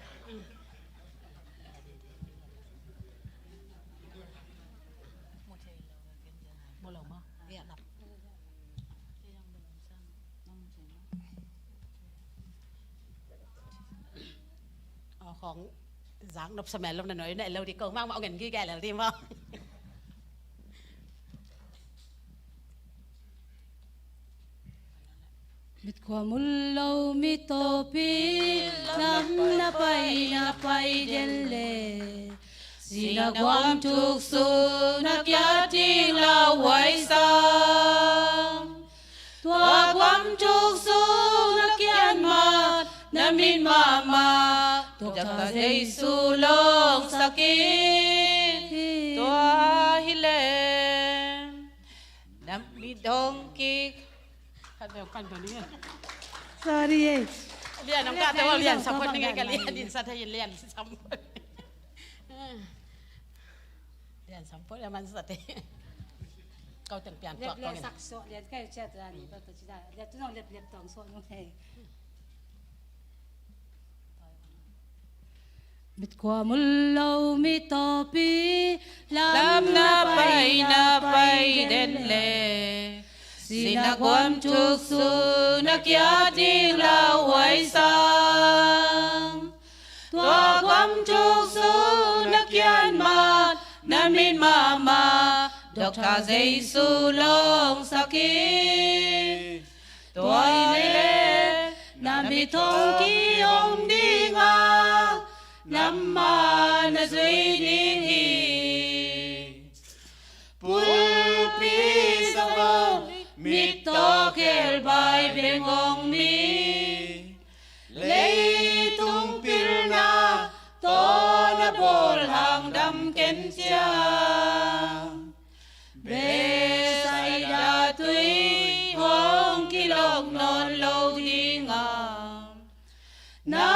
Mu lo maw? Hiah lap. Aw khong zak nop sa mel lo na noi na el lo di ko mang ma aw ngen gi gel el di maw? Mitkhua mul lo mittawpi lam na pai na pai den le sinaguam thuksu na kiat ding lauhuai sam. Tua guam thuksu na kiat man na mit mahmah Doctor Jesu lawngsak in. Tua hileh na mit hong ki Sorry eh. Lian hong kah teh lian sampot ning eh ka lian in sa thei in lian sampot. Lian sampot lian man sa thei. Kau teng pian tuak kau in. Lian sak so lian kai chat lian tu nong lep lep tong so nong hei. Mitkhua mul lo mittawpi lam na pai na pai den le sinaguam thuksu na kiat ding lauhuai sam. Tua guam thuksu na kiat man na mit mahmah Doctor Jesu lawngsak in. Tua hileh na mit hong kihong ding a na man na zui ding hi. Pulpi zavaw mittaw khelbai beng hong mi leitung pilna tawh na bawl hang dam ken ciang Bethsaida tui hong kilok nawn lo ding a na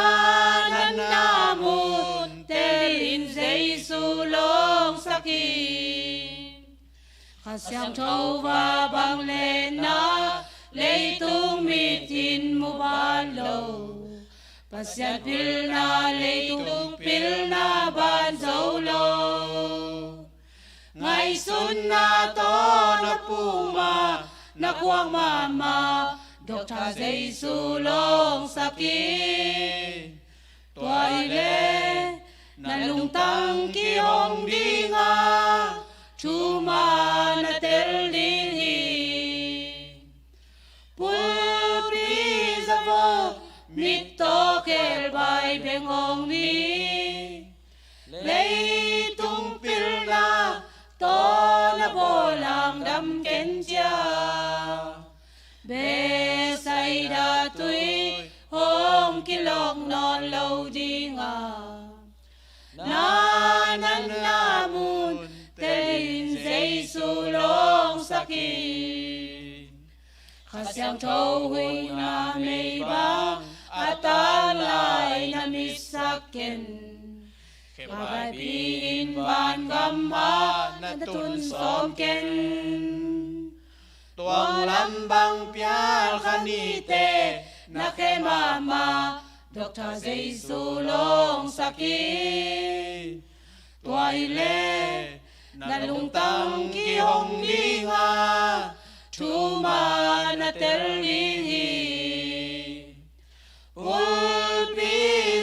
natna mun tel in Jesu lawngsak in. Kha Siangtho va bang lehna leitung mit in mu ban lo. Pasian pilna leitung pilna ban zo lo. Ngaihsutna tawh na puma na kuak mahmah Doctor Jesu lawngsak in. Tua hileh na lungtang kihong ding a thuma na tel ding hi. Pulpi zavaw mittaw khelbai beng hong mi leitung pilna tawh na bawl hang dam ken ciang Bethsaida tui hong kilok nawn lo ding a na natna mun tel in Jesu lawngsak in. Kha Siangtho huhna mei bang a tan lai na mitsak ken. Khe vaipi in vangam ah na tun sawm ken. Tuang lam bang pial kha nite na khe mahmah Doctor Jesu lawngsak in. Tua hileh na lungtang kihong ding a thuma na tel ding hi. Pulpi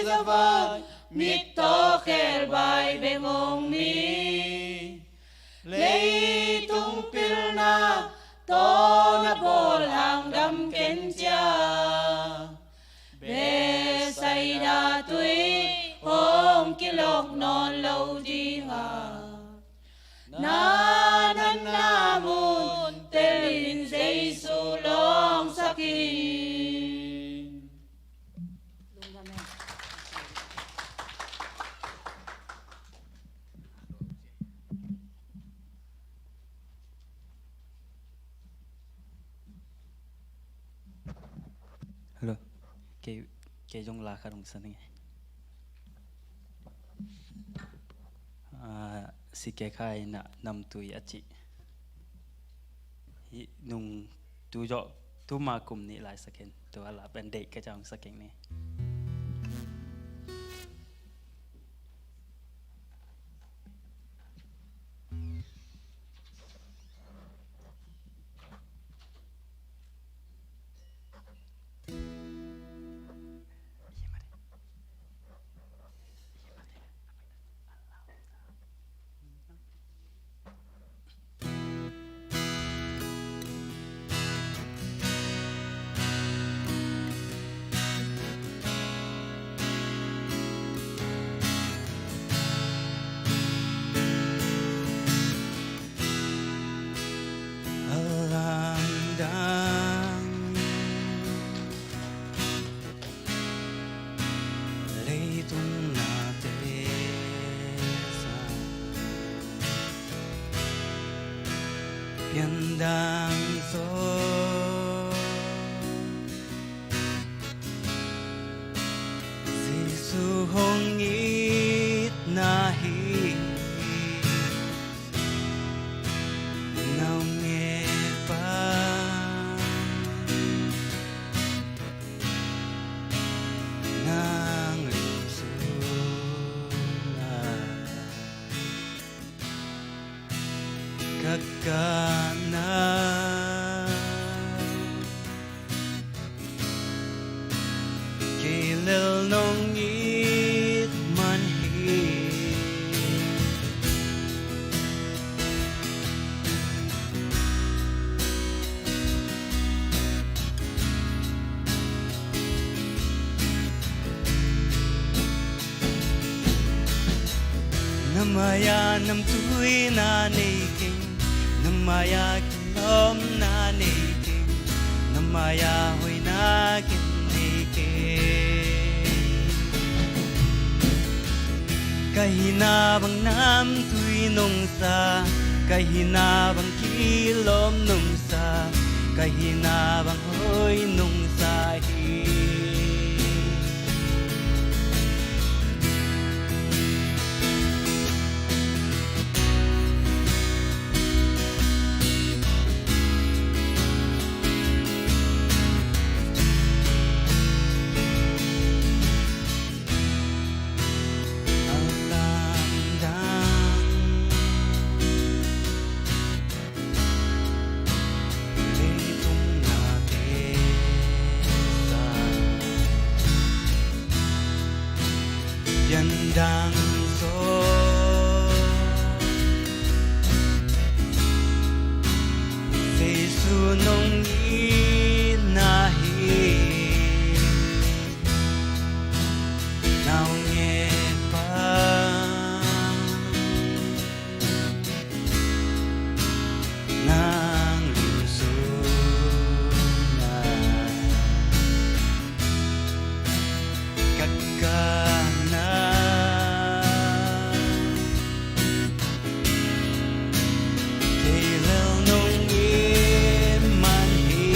zavaw mittaw khelbai beng hong mi leitung pilna tawh na bawl hang dam ken ciang Bethsaida tui hong kilok nawn lo ding a na natna mun tel in Jesu lawngsak in. Hello. Kei, kei zong la khat hong sa ning. Ah, C K Khai na namtui a cih. Hi, nung tu zawh, tu ma kum nih lai sak in, tua la pen deih ka ciang sak keng ni. A lamdang leitung nate sang piandang zaw, Jesu hong itna hi. Nau ngepa nang lungsunga ka kana kei lel nong it man hi. Na mai-ah namtuina nei keng, na mai-ah kilawmna nei keng, na mai-ah hoihna ken nei keng. Ka hihna bang namtui nungsa, ka hihna bang kilawm nungsa, ka hihna bang hoih nungsa hi. A lamdang leitung nate sang piandang zaw, Jesu nong itna hi. Nau ngepa nang lungsunga ka kana kei lel nong it man hi.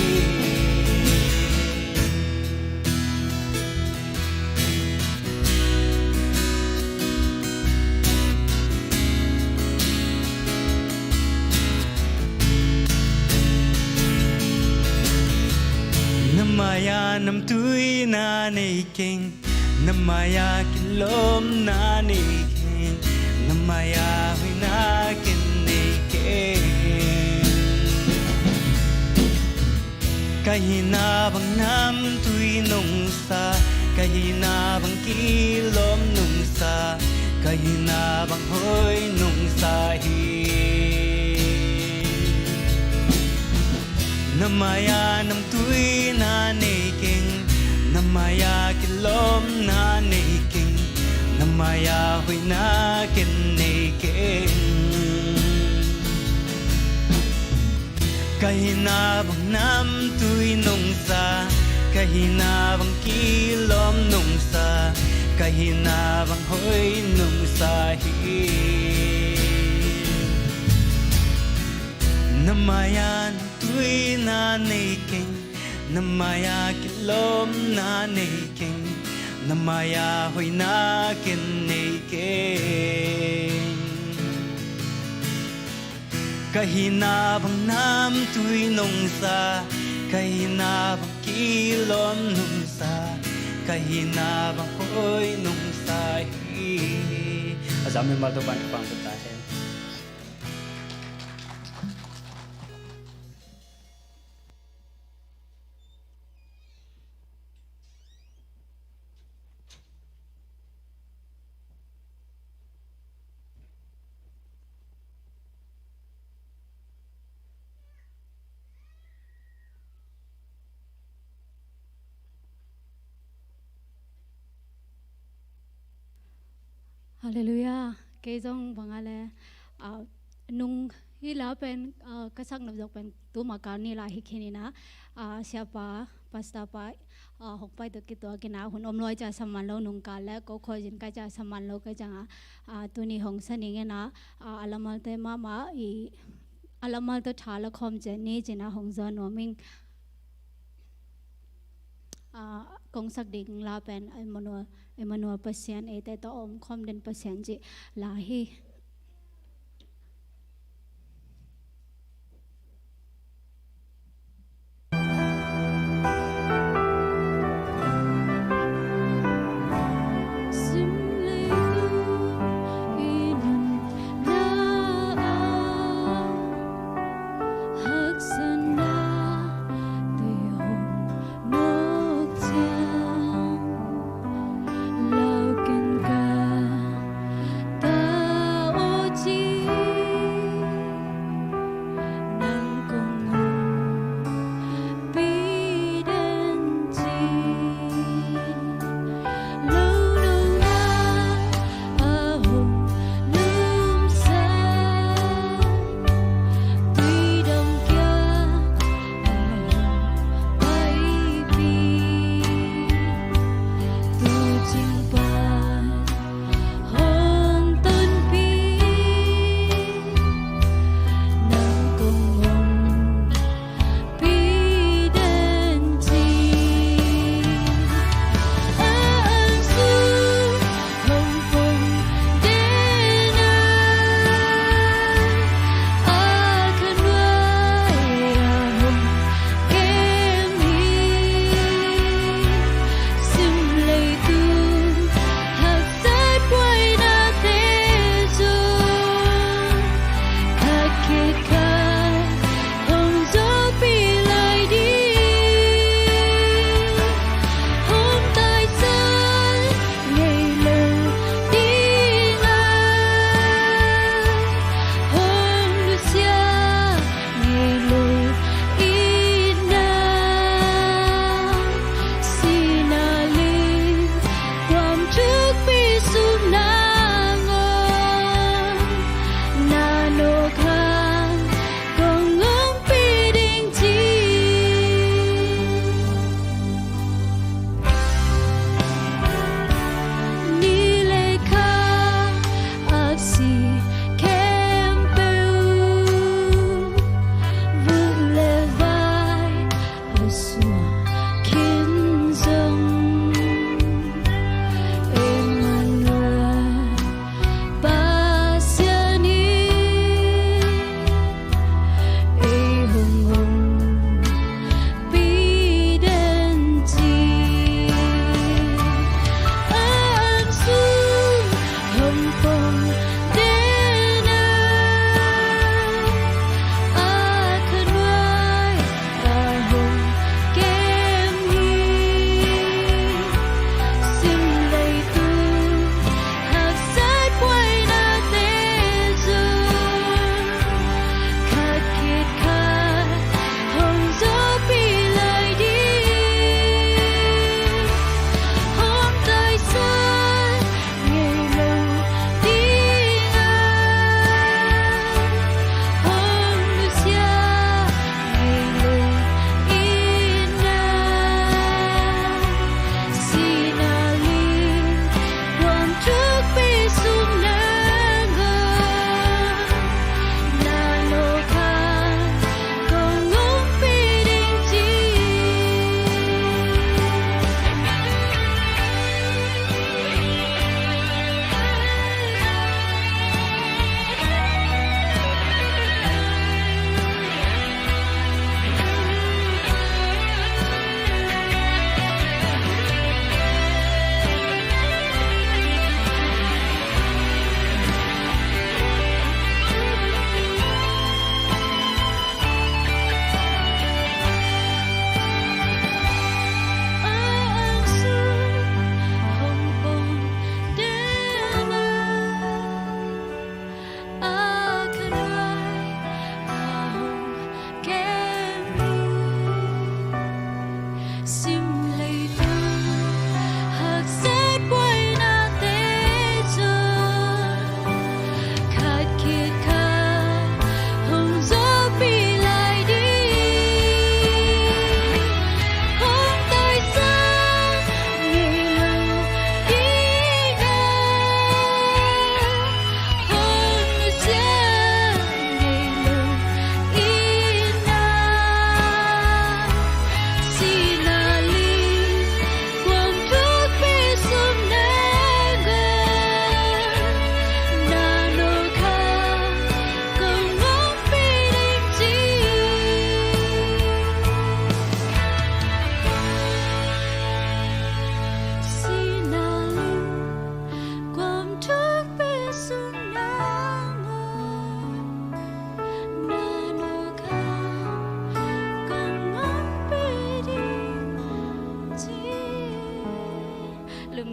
Na mai-ah namtuina nei keng, na mai-ah kilawmna nei keng, na mai-ah hoihna ken nei keng. Ka hihna bang namtui nungsa, ka hihna bang kilawm nungsa, ka hihna bang hoih nungsa hi. Na mai-ah namtuina nei keng, na mai-ah kilawmna nei keng, na mai-ah hoihna ken nei keng. Ka hihna bang namtui nungsa, ka hihna bang kilawm nungsa, ka hihna bang hoih nungsa hi. Na mai-ah namtuina nei keng, na mai-ah kilawmna nei keng, na mai-ah hoihna ken nei keng. Ka hihna bang namtui nungsa, ka hihna bang kilawm nungsa, ka hihna bang koi nungsa hi. A zang mimal Topa'n thupha hong pia ta hen. Halleluiah. Kei zong bang a le, ah, nung hih la pen, ah, ka sak nop zong pen tuma kal ni la hi khin ina, ah, siapa, pastor pa, ah, hong pai tuk kituak ina, hun om lua i ciang sam man lo, nung kal le ko khuazin ka ciang sam man lo ka ciang a, ah, tuni hong sa ning ina, ah, a lamalte mahmah i, a lamalte tha la khawm cian ni cina hong zawn nuam ing. Ah, kong sak ding la pen Emmanuel, Emmanuel Pasian eite tawh a om khawm den Pasian cih la hi.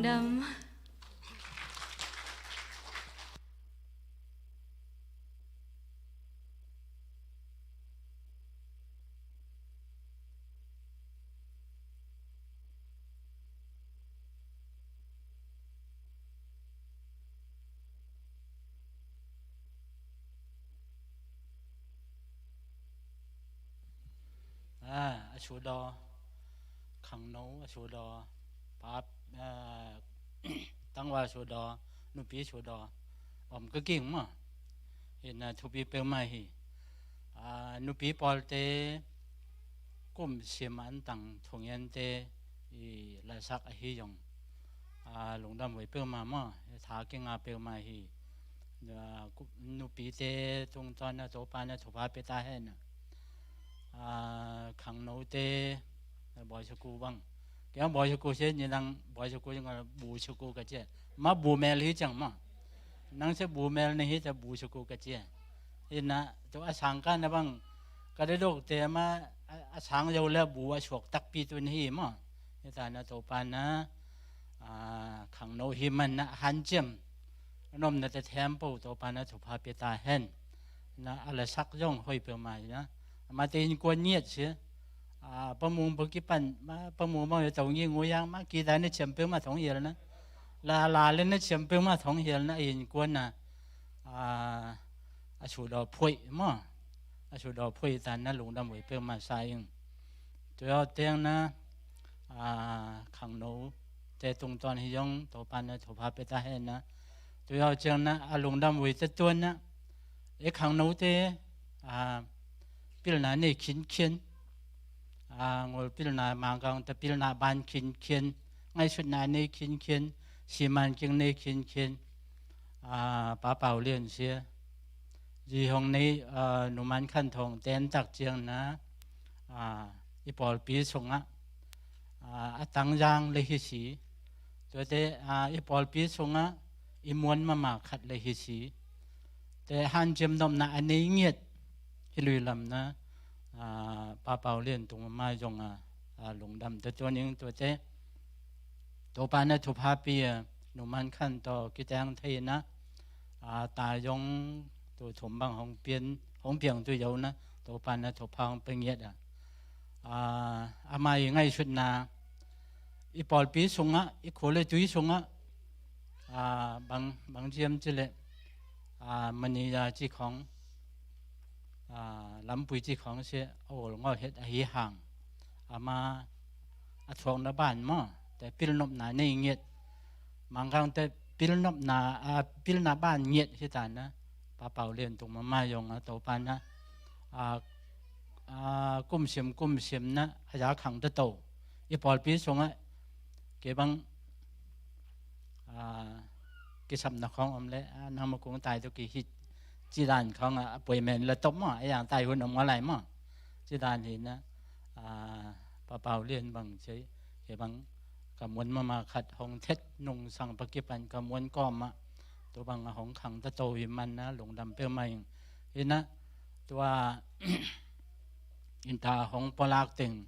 Dam. A, a sudaw, khangno a sudaw, pa, a, tangval sudaw, nupi sudaw om ka ging maw. Hi na, thupi peuhmah hi. A, nupi pawlte kum sim an tang thungente i lasak ahi zong, a, lungdam voi peuhmah maw, tha kinga peuhmah hi. A, ku-, nupite tungtawn a Topa na thupha pia ta hen. A, khangnote, a, boy school bang. Kei bang boy school se ni lang, boy school zong bu school ka ci a. Ma bu mel hi ciang maw. Nang se bu mel na hi ta bu school ka ci a. Hi na, tu a sang ka na bang, ka dadokte ma, a, a sang zo le bu a suak takpi tu na hi maw. Hi ta na Topa na, a, khangno hi man na hanciam. A nomna te them po Topa na thupha pia ta hen. Na a lasak zong hoi peuhmah hi na. Amate innkuan ngiat si. A, pamung pa kipan, ma, pamung bang ya tau ngi ngu yang, ma, kita na ciam peuhmah thong hial na. La, la le na ciam peuhmah thong hial na, a innkuan na. A, a sudaw phuai maw. A sudaw phuai ta na lungdam voi peuhmah sa ing. Tu yau teng na, a, khangnote tungtawn hi zong Topa na thupha pia ta hen na. Tu yau ciang na a lungdam voi te tuan na. E khangnote, a, pilna nei khinkhian. A, ngol pilna, mangkang ta pilna ban khinkhian. Ngaihsutna nei khinkhian. Siman king nei khinkhian. A, Pa Pau Lian sia. Zi hong nei, a, numan khan thong ten tak ciang na, a, i pawlpi sungah, a, a tangzang le hi si. Tuate, a, i pawlpi sungah i muan mama khat le hi si. Te hanciam nopna a nei ngiat hi lui lam na, a, Pa Pau Lian tung mama zong a, a, lungdam te tuan ing tuate. Topa na thupha pia, numan khan tawh kiteng thei na, a, ta zong tu thum bang hong pian, hong piang tu yo na, Topa na thupha hong pia ngiat a. A, ama i ngaihsutna, i pawlpi sungah, i khua le tui sungah, a, bang, bang ciam ci le, a, mani ya ci khong, a, lampui ci khong se a ol ngawh het ahi hang. Ama a thuakna ban maw, te pilnopna nei ngiat. Mangkang te pilnopna, a, pilna ban ngiat hi ta na. Pa Pau Lian tung mama zong a Topa na, a, a, kumsim, kumsim na, a za khang ta to. I pawlpi sungah, kei bang, a, kisapna khawng om le, a, nang ma kung tai tu ki hit ci dan khawng a, a poi men la top maw, a yang tai hun om nga lai maw. Ci dan hi na, a, Pa Pau Lian bang ci, kei bang ka muan mama khat hong thet nung sang pa kipan ka muan kawm ah. Tu bang a hong khang ta to hi man na, lungdam peuhmah ing. Hi na, tua, innta hong pawlak teng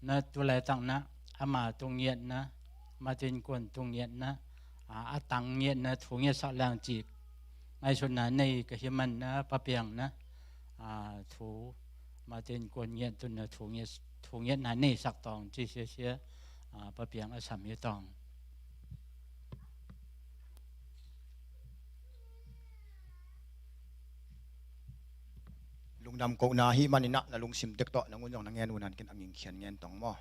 na, tu le tang na, ama tu ngiat na, Martin Kuan tu ngiat na, a, a tang ngiat na, thu ngiat sak lang cik. Ngaihsutna nei ka hi man na, Pa Piang na, a, thu, Martin Kuan ngiat tu na, thu ngiat, thu ngiat na nei sak tawng ci sia sia, a, Pa Piang a sam hi tawng. Lungdam kohna hi maninah na lungsim tek tawh na ngun zong na ngen unan ken a ngingkhian ngen tawng maw?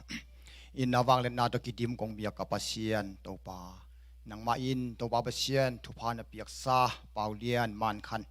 In na vangliatna tawh kidim kong biak ka Pasian Topa, nangmah in Topa Pasian thupha na piaksa Paulian man khan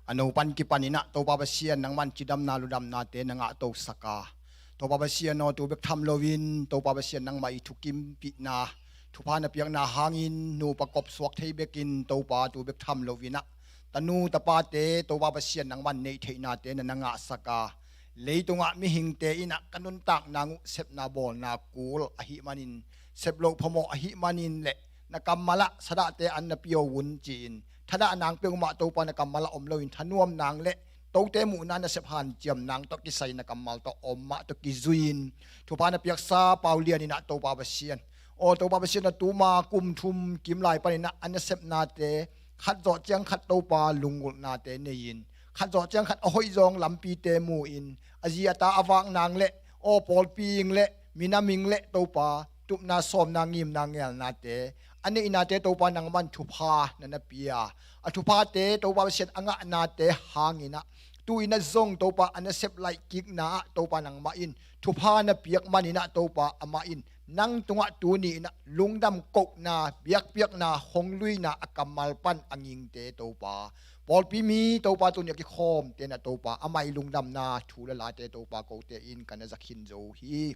a no pan kipaninah Topa Pasian nangman cidamna ludamnate na ngah tosaka. Topa Pasian aw, tu bek tham loin Topa Pasian nangmah i thukimpihna, thupha na piakna hangin nupa kop suak thei bekin Topa tu bek tham loinah tanu tapate Topa Pasian nangman neih theihnate na na ngahsaka. Leitungah mihingte inah ka nuntak nang uh sepna bawlna kul ahih manin, sep loh phamawh ahih manin le na kammalah sadahte an na pio un ci-in thadah nang peuhmah Topa na kammalah om loin thanuam nang le tote muhna na sep hanciam nang tawh kisai na kammal tawh om mah tawh kizui-in thupha na piaksa Paulian inah Topa Pasian Aw Topa Pasian aw, tuma kum thum kim lai panin ah a nasepnate khat zawh ciang khat Topa lunggulhnate nei-in, khat zawh ciang khat a hoih zawng lampite mu-in, a zi a ta a vak nang le aw pawlpi ing le minam ing le Topa tupna sawmna ngimna ngelnate a neihnate Topa nangman thupha na na pia. A thuphate Topa Pasian a ngahnate hangin ah tu-in ah zong Topa a nasep laih kikna ah Topa nangmah in thupha na piak manin ah Topa amah in nang tungah tuni-in ah lungdam kohna, biakpiakna, hong luina a kammal pan a ngingte Topa, pawlpi mi Topa tuni a kikhawmte na Topa amah i lungdamna thu le late Topa kote in ka na zakhin zo hi.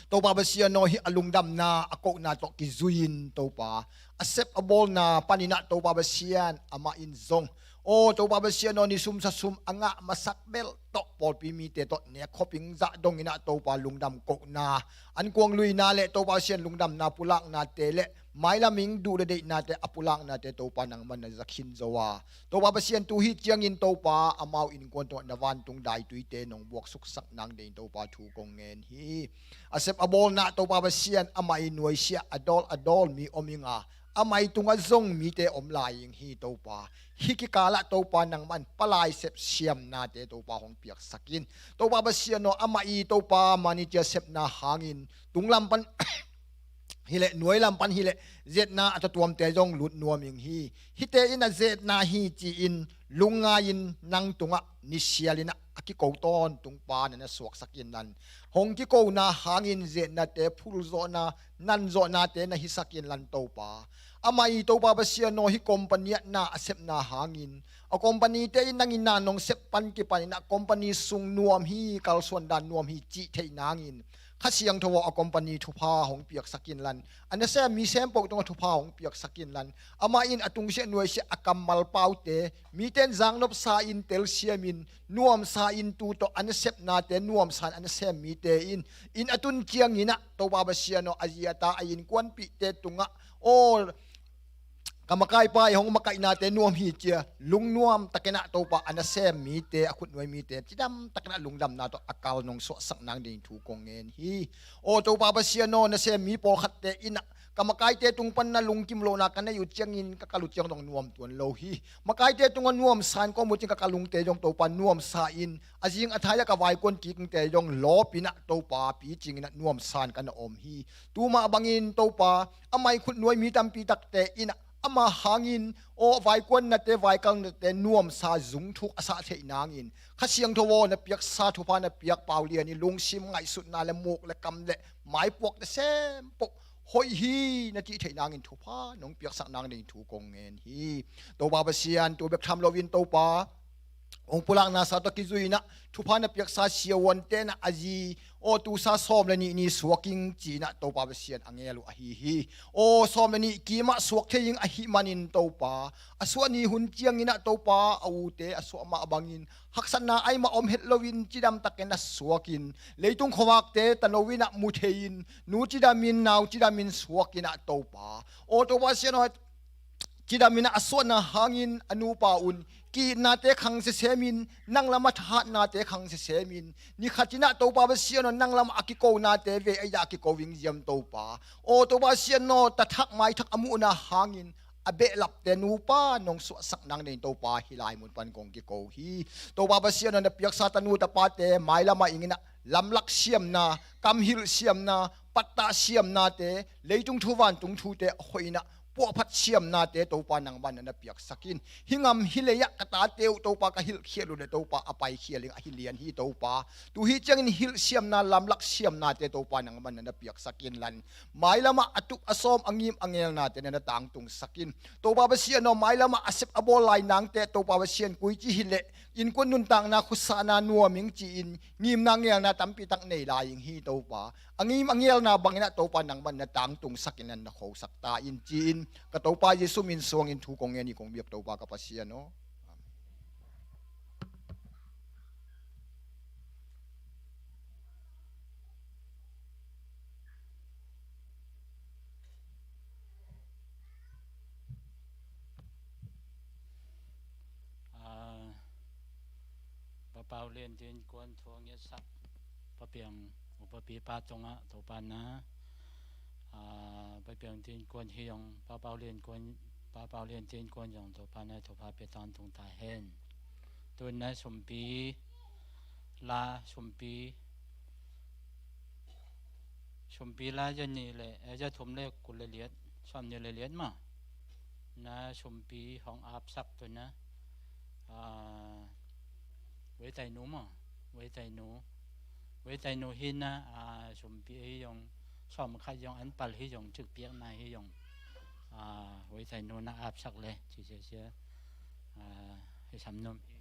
Topa Pasian aw, hih a lungdamna a kohna tawh kizui-in Topa a sep a bawlna panin ah Topa Pasian amah in zong aw Topa Pasian aw, ni sum sa sum a ngah masak belh tawh pawlpi mite tawh nek khop ing zah dongin ah Topa lungdam kohna, ankuang luina le Topa Pasian lungdamna pulaknate le mailam ing duh le deihnate a pulaknate Topa nangman na zakhin zo a, Topa Pasian tu hi ciangin Topa amau innkuan tungah na vantung daituite nong buaksuksak nang deihin Topa thu kong ngen hi. A sep a bawlna Topa Pasian amah i nuaisiah a dawl a dawl mi om ing a, amah i tungah zong mite om lai ing hi Topa. Hih kikalah Topa nangman palai sep siamnate Topa hong piaksak in. Topa Pasian aw, amah i Topa manager sepna hangin tunglam pan hileh nuailam pan hileh zetna a tuamtuamte zong lut nuam ing hi. Hihte in a zetna hi ci-in lungngai-in nang tungah nisialin ah a kiko tawntung pa na na suaksak in lan, hong kikona hangin zetnate phulzawhna nanzawhnate na hisak in lan Topa. Amah i Topa Pasian aw, hih company ah na a sepna hangin a company-te in nang in na nong sep pan kipanin ah company sung nuam hi, kalsuan dan nuam hi cih theih nangin Kha Siangtho aw, a company thupha hong piaksak in lan, a nasem mi sempoh tungah thupha hong piaksak in lan, amah in a tungsiah nuaisiah a kammal paute mite in zaknopsa in telsiamin nuamsa in tu tawh a nasepnate nuamsa in a nasem mite in inn a tun ciangin ah Topa Pasian aw, a zi a ta a innkuanpihte tungah aw ka makaipa i hong makaihnate nuam hi cia lungnuam takin ah Topa a nasem mite, a khutnuai mite cidam takin ah lungdamna tawh a kal nong suahsak nang ding thu kong ngen hi. Aw Topa Pasian aw, nasem mi pawlkhatte in ah ka makaite tung pan na lungkim lohna ka nei uh ciangin ka kal uh ciang dong nuam tuan lo hi. Makaite tungah nuamsa in ka om uh ciang ka kal ungte dong Topa nuamsa in a zing a thai ah ka vaikuan kikte dong lawpin ah Topa picingin ah nuamsa in ka na om hi. Tuma bangin Topa amah i khutnuai mi tampi takte in ah ama hangin aw vaikuannate vaikalnate nuamsa zungthuk a sah theih nangin Kha Siangtho aw, na piaksa thupha na piak pau lian i lungsim ngaihsutna le muk le kam le maipuakte sempoh hoih hi na cih theih nangin thupha nong piaksak nang ding thu kong ngen hi. Topa Pasian, tu bek tham loin Topa hong pulakna sa tawh kizui in ah thupha na piaksa siavuante na a zi aw tusa sawm le nih ni suak ing ci-in ah Topa Pasian a ngel uh ahi hi. Aw sawm le nih kimah suak thei ing ahih manin Topa a suah ni hun ciangin ah Topa a ute a suah mah bangin haksatna aimah om het loin cidam takin a suakin leitung khuavakte tano in ah mu thei-in nu cidamin nau cidamin suakin ah Topa aw Topa Pasian aw, cidamin a suahna hangin a nupa un ki-itnate khang sesemin nang lamah thahatnate khang sesemin ni khatin ah Topa Pasian aw, nang lamah a kikonate ve a idah a kiko vingziam Topa aw Topa Pasian aw, tathak maithak a muhna hangin a behlapte nupa nong suahsak nang ding Topa hih lai mun pan kong kiko hi. Topa Pasian aw, na piaksa tanu tapate mailamah ingin ah lamlak siamna, kamhilh siamna, pattah siamnate, leitung thu vantung thute a hoih in ah puahphat siamnate Topa nangman na na piaksak in. Hih ngam hih lei ah ka tate uh Topa ka hilhkhial uh le Topa a paikhial ing ahi lian hi Topa. Tu hi ciangin hilh siamna lamlak siamnate Topa nangman na na piaksak in lan, mailamah a tup a sawm a ngim a ngelnate na na tangtungsak in. Topa Pasian aw, mailamah a sep a bawl lai nangte Topa Pasian kuici hileh innkuan nuntakna khusahna nuam ing ci-in ngimna ngelna tampi tak nei lai ing hi Topa. A ngim a ngelna bangin ah Topa nangman na tangtungsak in, na na khosak ta in ci-in ka Topa Jesu min suangin thu kong ngen hi kong biak Topa ka Pasian aw. Amen. Aa, Pa Pau Lian Tin kuan thu a ngetsak Pa Piang, Upa Pipa tungah Topa na, Aa, Pai Piang Tin Kuan hi zong, Pa Pau Lian Kuan, Pa Pau Lian Tin Kuan zong Topa na Topa pia tawntung ta hen. Tun na sumpi la, sumpi, sumpi la za nih le, eh, za thum le kul le liat, sawm nih le liat ma. Na sumpi hong apsak tun na, aa, Vei Tainu maw? Vei Tainu. Vei Tainu hi na, aa, sumpi hi zong, sawm khat zong, an pal hi zong, cik piakna hi zong. Aa, Vei Tainu na apsak le, ci sia sia. Aa, hi sam nom hi.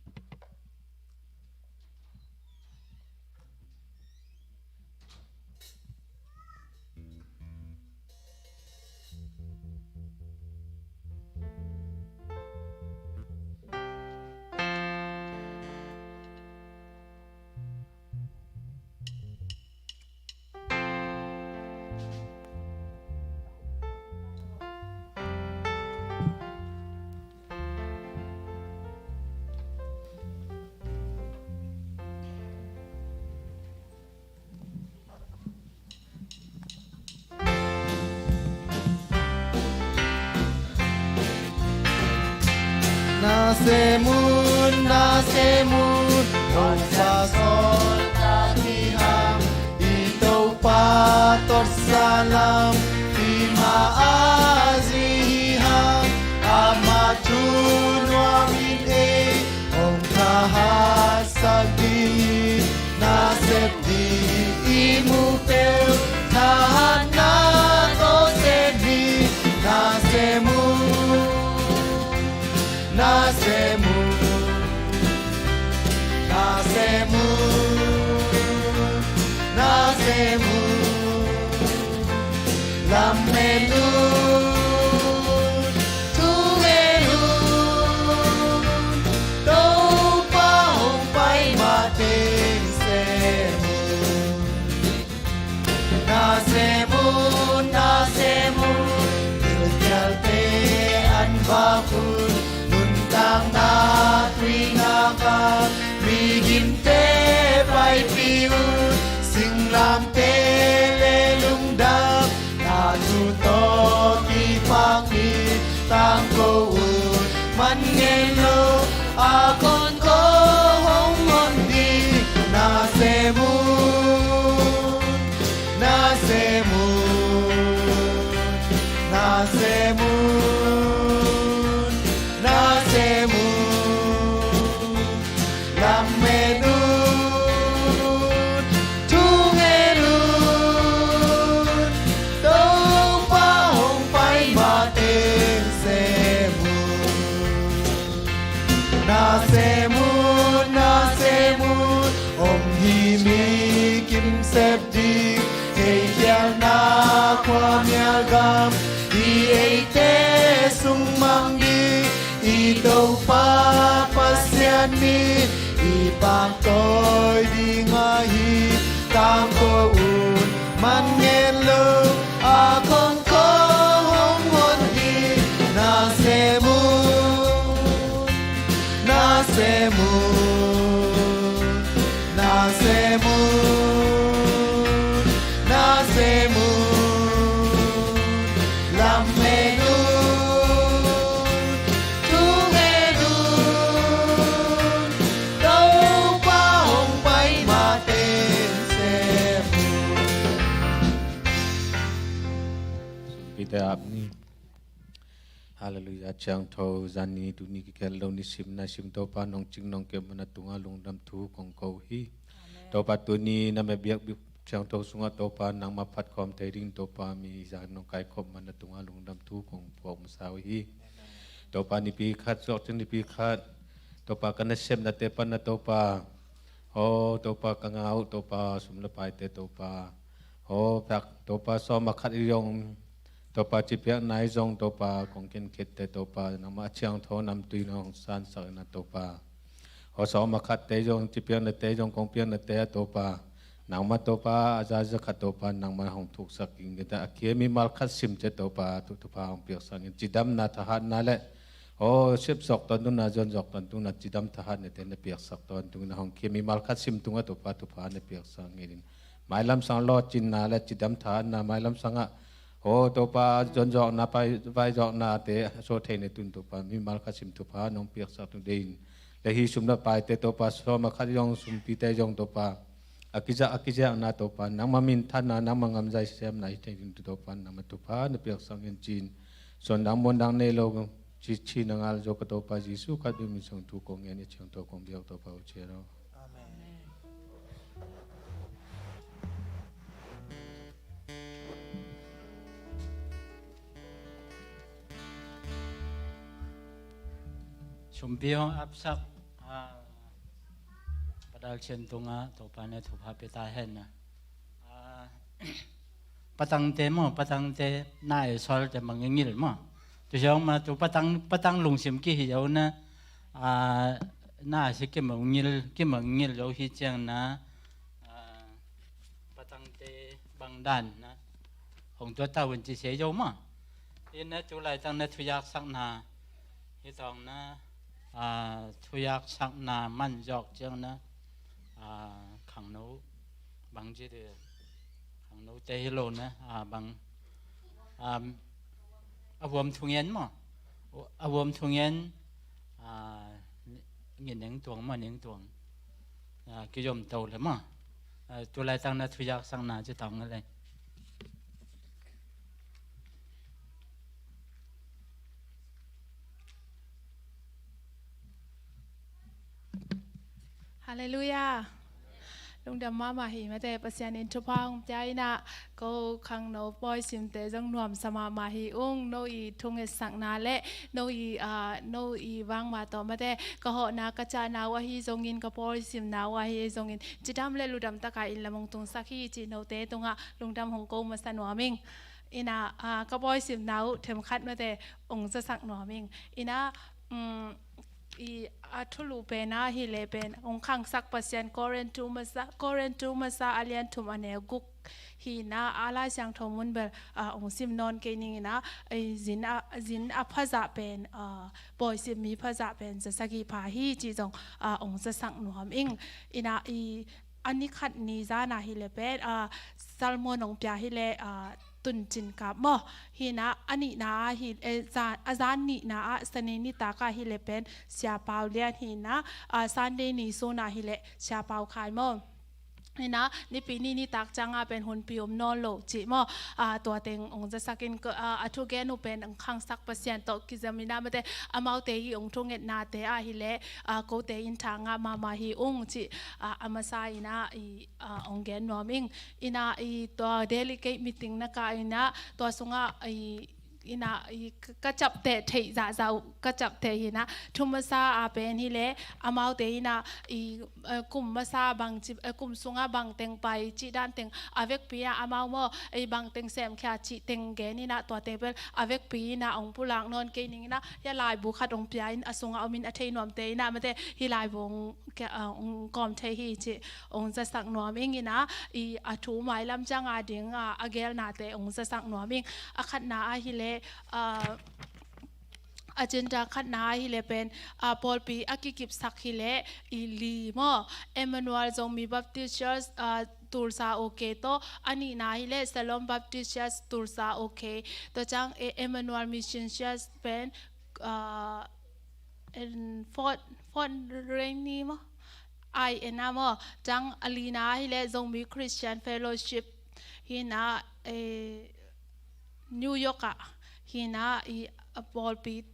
Nasem un, nasem un, Topa sawltak hi hang, i Topa tawh salam, i mah a zi hi hang, amah thu nuam in ei hong thahatsak ding. Nasep ding i mu peuh, thahatna tawh sem hi. Nasem un, nasem un, nasem un, nasem un. Lamen un, thungen un, Topa hong pai mah teng sem un. Nasem un, nasem un, gilkialte an vak un, nuntakna tuinak ah migimte paipih un, singlamteh le lungdam na thu tawh kipak hi. Tangko un, man ngen lo, a kongko hong hon ding. Nasem un, nasem un, nasem un, nasem un. Lamen un, thungen un, Topa hong pai mah teng sem un. Nasem un, nasem un, om hi mi kim sep ding, theikhialna khuamial gam, i eite sung mang ding, i Topa Pasian min i paktawi ding ahi. Tangko un, man ngen lo, a kongko hong hon hi. Nasem un, nasem un, nasem un, nasem un. Lamen un, thungen un, Topa hong pai mah teng sem un. Sumpi te ap ni. Halleluiah, ciangtho, zan ni, tuni kikhel lo ni sim, na sim Topa nong cing nong kep man a tungah lungdam thu kong ko hi. Amen. Topa tuni na me biakbik ciangtho sungah Topa nangmah phat khawm thei ding Topa mi zan nong kaikhop man a tungah lungdam thu kong puak masa uh hi. Topa nipi khat, suak ciang nipi khat, Topa ka nasepnate pan a Topa, aw Topa ka ngah uh Topa, sum le paite Topa, aw pek Topa sawm a khat i zong Topa cipiakna i zong Topa kong khenkhiatte Topa nangmah a ciangtho namtui na hong sansak in a Topa. Aw sawm a khatte i zong cipiaknate i zong kong piaknate a Topa nangmah Topa a zaza khat Topa nangmah hong thuksak in a kia mimal khat sim ciat Topa thupha hong piaksak in cidamna thahatna le aw sepsawk tawntungna zonzawk tawntungna cidam thahatnate na piaksak tawntungin a hong kia mimal khat sim tungah Topa thupha na piaksak in mailam sang lawhcinna le cidam thahatna mailam sangah Aw Topa, zonzawkna, pai-, vaizawknate a sawt theihna tun Topa, mimal khat sim thupha nong piaksak tu deihin, le hih sum le paite Topa, sawm a khat zong sumpite zong Topa, a kiza, a kiziakna Topa, nangma minthanna, nangma ngamzai semna hi thei ding Topa, nangma thupha na piaksak in ci-in, suandang muandang nei lo, ci, cihna ngal zo ka Topa Jesu Khazih min suang thu kong ngen, i ciang tawh kong biak Topa aw ci hi lo. Amen. Sumpi hong apsak, ah, Padal Chin tungah Topa ne thupha pia ta hen na. Ah, patangte maw, patangte na e sual te mangingil maw. Tu siang ma tu patang, patang lungsim kihi yo na, ah, na si kimangingil, kimangingil yo hi ciang na, ah, patangte bang dan na hong tua ta un ci se yo maw. Hi na tu laitang na thuyak sakna, hi tawng na, ah, thuyak sakna man zawk ciang na, ah, khangno bang ci de, khangno te hi lo na, ah, bang, um, a vuam thungen maw, a vuam thungen, ah, ngi neng tuang maw, neng tuang, ah, kizom to le maw, ah, tu laitang na thuyak sakna ci tawng le. Halleluiah. Lungdam mahmah hi mate, Pasian in thupha hong pia in ah, ko khangno pawisimte zong nuamsa mahmah hi ung. No i thungetsakna le no i, ah, no i vangma tawh mate, ka hawhna ka cahna uh ahi zongin, ka pawisimna uh ahi zongin, cidam le ludam taka inn lam hong tungsak hi cih note tungah lungdam hong ko masa nuam ing. In ah, ah, ka pawisimna uh themkhat mate hong zasak nuam ing. In ah, um, i a thulu pen ah hi le pen hong khangsak Pasian, Korin thu masa, Korin thu masa a lian thum a neu guk hi na, a Lai Siangtho mun bel, ah, hong sim nawn kei ning in ah, i zin a, zin a phazah pen, ah, pawisim mi phazah pen za sagih pha hi cih zong, ah, hong zasak nuam ing. In ah i a ni khat ni zan ah hi le pen, ah, sermon hong pia hi le, ah, tun cin kap maw. Hi na, a nihna ah hi, eh, zan, a zan nihna ah Sani nitak ah hi le pen Sia Pau Lian hi na, ah, Sunday ni sun ah hi le Sia Pau Khai maw. Hi na, Nipi ni nitak ciang ah pen hunpi om nawn lo cih maw. Ah, tua teng hong zasak in, ah, a thugen uh pen hong khangsak Pasian tawh kizom in ah mate, amaute i hong thungetnate ah hi le, ah, kote in tha ngah mahmah hi ung cih, ah, a masa in ah i, ah, hong gen nuam ing. In ah i tua delegate meeting na kah in ah tua sungah i, in ah i ka, ka capteh theih zahzah uh ka capteh hi na, thu masa ah pen hi le amaute in ah i, eh, kum masa bang ci, eh, kum sungah bang teng pai cih dan teng a vekpi ah amau maw, i bang teng semkhia cih teng gen in ah tuate bel a vekpi in ah hong pulak nawn kei ning in ah, hia laibu khat hong pia in a sungah om in a thei nuamte in ah mate hih laibu hong kia, ah, hong kawm thei hi cih hong zasak nuam ing. In ah i a thu mailam ciang a ding, ah, a gelnate hong zasak nuam ing. A khatna ah hi le, ah, agenda khatna ah hi le pen, ah, pawlpi a kikipsak hi le i li maw, Emmanuel Zomi Baptist Church, ah, Tulsa OK tawh, a nihna hi le Shalom Baptist Church Tulsa OK. Tua ciang, eh, Emmanuel Mission Church pen, ah, en Fort, Fort Rainy maw, ai en a maw. Ciang a lina hi le Zomi Christian Fellowship hi na, eh, New York ah hi na, i a pawlpi,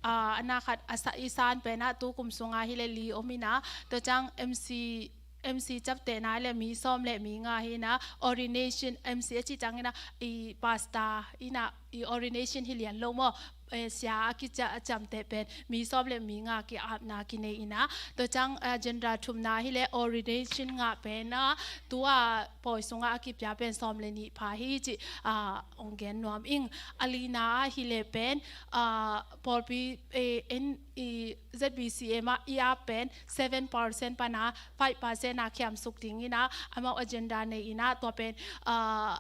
ah, a na khat a sa, i san pen ah tu kum sungah hi le li om in ah, tua ciang MC, MC captehna hi le mi sawm le mi nga hi na, ordination, MC a cih ciang in ah i pastor in ah i ordination hi lian lo maw, eh, sia a kica, a ciamteh pen mi sawm le mi nga ki-apna kinei in ah, tua ciang, eh, agenda thumna hi le ordination ngah pen ah, tu a pawi sungah a kipia pen sawm le nih pha hi cih, ah, hong gen nuam ing. A lina ah hi le pen, ah, pawlpi, eh, en, i ZBCM ah i ap pen seven percent pan ah five percent ah khiamsuk ding in ah, amau agenda nei in ah, tua pen, ah,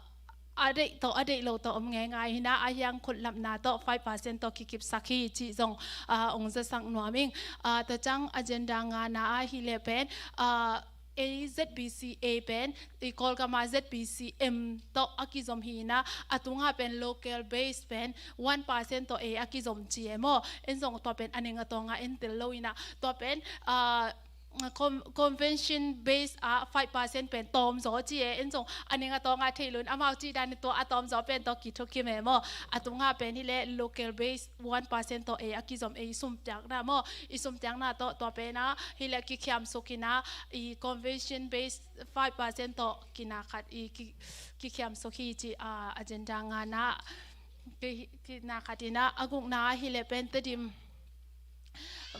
a deih tawh, a deih lo tawh om ngeingai hi na, a hiang khutlapna tawh five percent tawh kikipsak hi cih zong, ah, hong zasak nuam ing. Ah, tua ciang agenda ngana ah hi le pen, ah, ei Z B C A pen i Kawlgama Z B C M tawh a kizom hi-in ah, a tungah pen local base pen one percent tawh ei a kizom ci e maw. En zong tua pen a ning a tawngah en tel lo-in ah, tua pen, ah, con-, convention base ah five percent pen tawm zaw ci e. En zong a ning a tawngah thei lo-in, amau cih dan tua a tawm zaw pen tawh kithukim e maw. A tungah pen hi leh local base one percent tawh ei a kizom, ei sumpiakna maw, i sumpiakna tawh tua pen ah hi leh kikhiamsuk-in ah, i convention base five percent tawh kina khat i ki, kikhiamsuk hi ci, ah, agenda ngana, ki, kina khat in ah, a gukna hi leh pen Tedim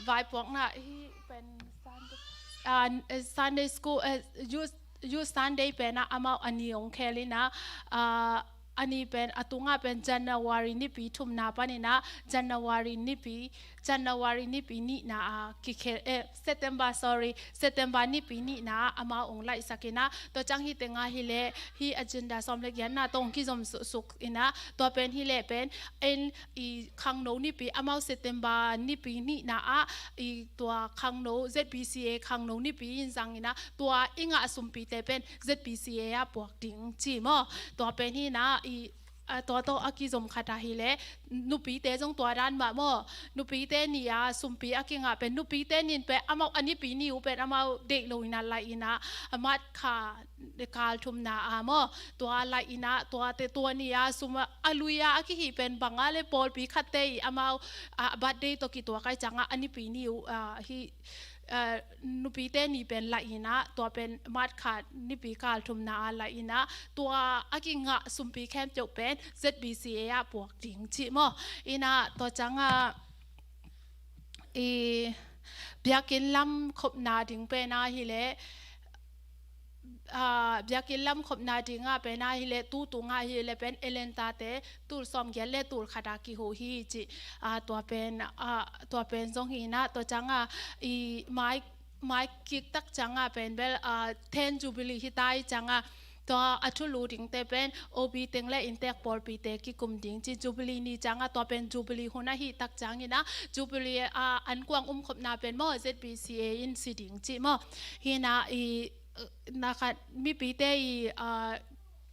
vaipuakna hi pen Sunday, ah, Sunday school, eh, youth, youth Sunday pen ah amau a ni hong khel-in ah, ah, a ni pen a tungah pen January nipi thumna panin ah January nipi, January nipi nihna ah kikhel, eh, September, sorry, September nipi nihna ah amau hong laihsak-in ah, tua ciang hih tengah hi leh hih agenda sawm leh giatna tawh hong kizom suk, suk-in ah, tua pen hi leh pen en i khangno nipi, amau September nipi nihna ah i tua khangno, Z B C A khangno nipi in zang-in ah, tua i ngah sumpite pen Z B C A ah puak ding ci maw. Tua pen hi-in ah i, ah, tua tawh a kizom khat ah hi leh nupite zong tua dan mah maw. Nupite ni ah sumpi a kingah pen, nupite ni-in pen amau a nipi ni uh pen amau deih lo-in ah laih-in ah, a March kha kal thumna ah maw, tua laih-in ah, tuate tua ni ah sum a, a lui ah a kihih pen bang a leh pawlpi khatte i amau, ah, birthday tawh kituak ahih ciangah a nipi ni uh, ah, hi, ah, nupite ni pen laih-in ah, tua pen March kha nipi kal thumna ah laih-in ah, tua a kingah sumpi khempeuh pen Z B C A ah puak ding ci maw. In ah tua ciangah i biakinn lam khopna ding pen ah hi leh, ah, biakinn lam khopna ding ah pen ah hi leh, tu tung ah hi leh pen Elenta te tul sawmgiat leh tul khat ah kiho hi ci. Ah, tua pen, ah, tua pen zong hi-in ah, tua ciangah i mai, mai kik tak ciangah pen bel, ah, ten Jubilee hi ta ahih ciangah, tua a thulu dingte pen O B teng leh inntek pawlpite kikum ding ci. Jubilee ni ciangah tua pen Jubilee hun ahih tak ciangin ah, Jubilee, ah, ankuang umkhopna pen maw Z B C A in si ding ci maw. Hi-in ah i, eh, na khat mipite i, ah,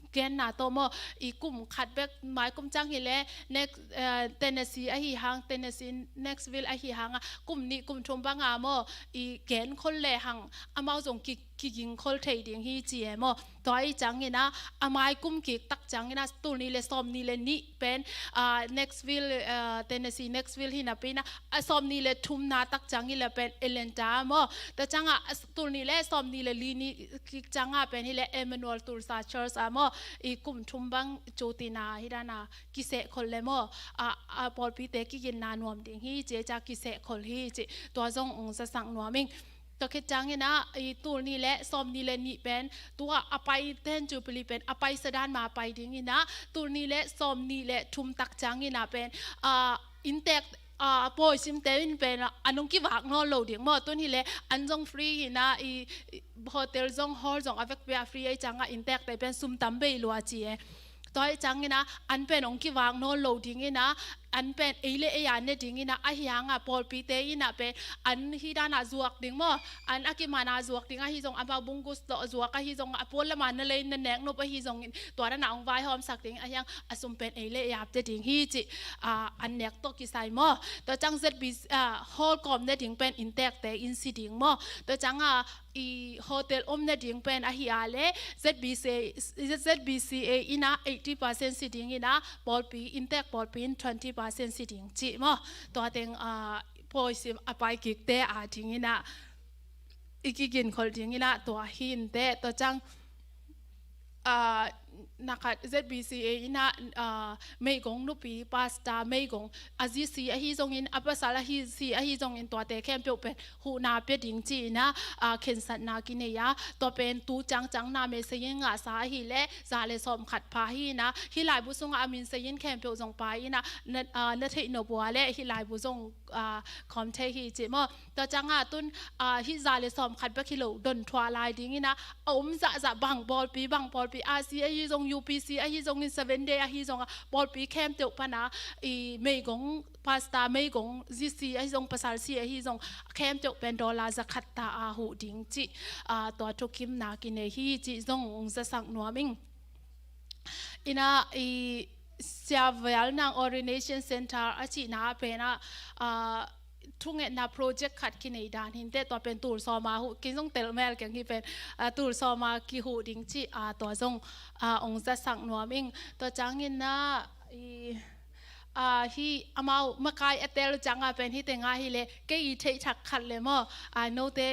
genna tawh maw, i kum khat bek, mai kum ciang hi leh next, eh, Tennessee ahi hang, Tennessee Knoxville ahi hang ah kum nih kum thum bang ah maw, i genkhol lehang amau zong ki, kigingkhol thei ding hi ci e maw. Tua ahih ciangin ah, a mai kum kik tak ciangin ah, tul nih leh sawmnih leh nih pen, ah, Knoxville, ah, Tennessee Knoxville hi napi-in ah, a sawmnih leh thumna tak ciangin leh pen Elenta maw. Tua ciangah, a s-, tul nih leh sawmnih leh li ni kik ciangah pen hi leh Emmanuel Tulsa Church ah maw, i kum thum bang cu tina hi dan ah kisehkhol leh maw, a, a pawlpite kiginna nuam ding hi ci e, cia kisehkhol hi ci. Tua zong hong zasak nuam ing. Tua khit ciangin ah, i tul nih leh sawmnih leh nih pen, tua a pai ten Jubilee pen a paisa dan mah a pai dingin ah, tul nih leh sawmnih leh thum tak ciangin ah pen, ah, inntek, ah, pawisimte in pen, ah, an hong kivak nawn lo ding maw. Tun hi leh an zong free hi-in ah, i, i hotel zong, hall zong a vekpi ah free ahih ciangah inntekte pen sum tam bei lua ci e. Tua ahih ciangin ah, an pen hong kivak nawn lo dingin ah, an pen ei leh ei a ne dingin ah, ahi hang ah pawlpite in ah pen an hi dan ah zuak ding maw, an a kiman ah zuak ding ahi zong, amau bungkus tawh zuak ahi zong, a pawl lam ah na lei na nek nop ahi zongin, tua dan ah hong vaihawmsak ding ahi hang, a sum pen ei leh ei a pia ding hi ci, ah, an nek tawh kisai maw. Tua ciang Z B C, ah, hall kawm ne ding pen inntekte in si ding maw. Tua ciangah, i hotel om na ding pen ahi a leh Z B C A, Z B C A in ah eighty percent si dingin ah, pawlpi, inntek pawlpi in twenty percent si ding ci maw. Tua teng, ah, pawisim a pai kikte a dingin ah, i kiginkhol dingin ah, tua hi inteh. Tua ciang, ah, na khat Z B C A in ah, ah, meigong nupi, pastor, meigong, a zi si ahi zongin, a pasal ahi si ahi zongin, tuate khempeuh pen huhna pia ding ci-in ah, ah, khensatna kinei a, tua pen tu ciangciang na message in ngahsa ahi leh, za leh sawm khat pha hi-in ah, hih laibu sungah a min sei in khempeuh zong pha in ah, na, ah, na theih nop uh a leh, hih laibu zong, ah, khawm thei hi ci maw. Tua ciangah tun, ah, hih za leh sawm khat bek hi lo, don thuah lai dingin ah, a om zahzah bang pawlpi, bang pawlpi, a si ahi zong, U P C ahi zongin, Seven Day ahi zong a, pawlpi khempeuh pana i meigong pastor, meigong zisi ahi zong, pasal si ahi zong, khempeuh pen dollar za khat ta a huh ding cih, a, tua thukimna kinei hi cih zong ong zasak nuam ing. Ina i Sia Vial Nang Ordination Center a cihna pen a, a, thungetna project khat kinei dan hinte, tua pen tul sawma huh, kin zong tel mel keng hi pen, a, tul sawma kihuh ding cih, a, tua zong, a, ong zasak nuam ing. Tua ciangin na i, a, hi amau makai a tel uh cianga pen hi tenga hi le, kei i theih thak khat le maw, a, note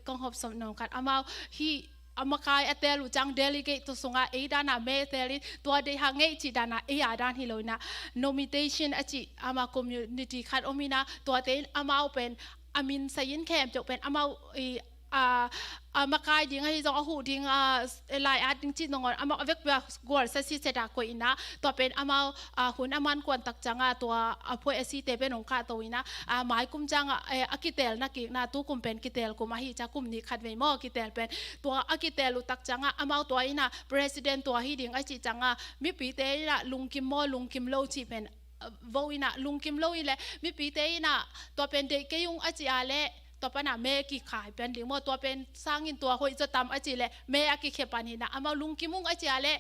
kong hopsop nuam khat, amau hi a makai a tel uh ciang delegate tu sunga ei dana me tel in, tua deih ha ngeih cih dana ei a dan hi lo ina, nomination a cih ama community khat om ina, tuate in amau pen a min sai in khempeuh pen amau i, a, a makai ding ahi zong, a huh ding, a, lai at ding cih nangawn amau a vekpi a gual sa si seta koih ina, tua pen amau, a, hun a man kuan tak cianga tua a phuai a site pen ong kahto ina, a, mai kum cianga, e, a kitelna kikna, tu kum pen kitel kum ahi cia, kum nih khat vei maw kitel pen, tua a kitel uh tak cianga amau tua ina president tua hi ding a cih cianga mipite ina lungkim maw lungkim lo cih pen, a, vo ina lungkim lo in le, mipite ina tua pen deih kei ung a cih a le, tua pana me kikhai pen ding maw, tua pen sangin tua hoih zaw tam a cih le me a kikhia pan ina, amau lungkim ung a cih a le,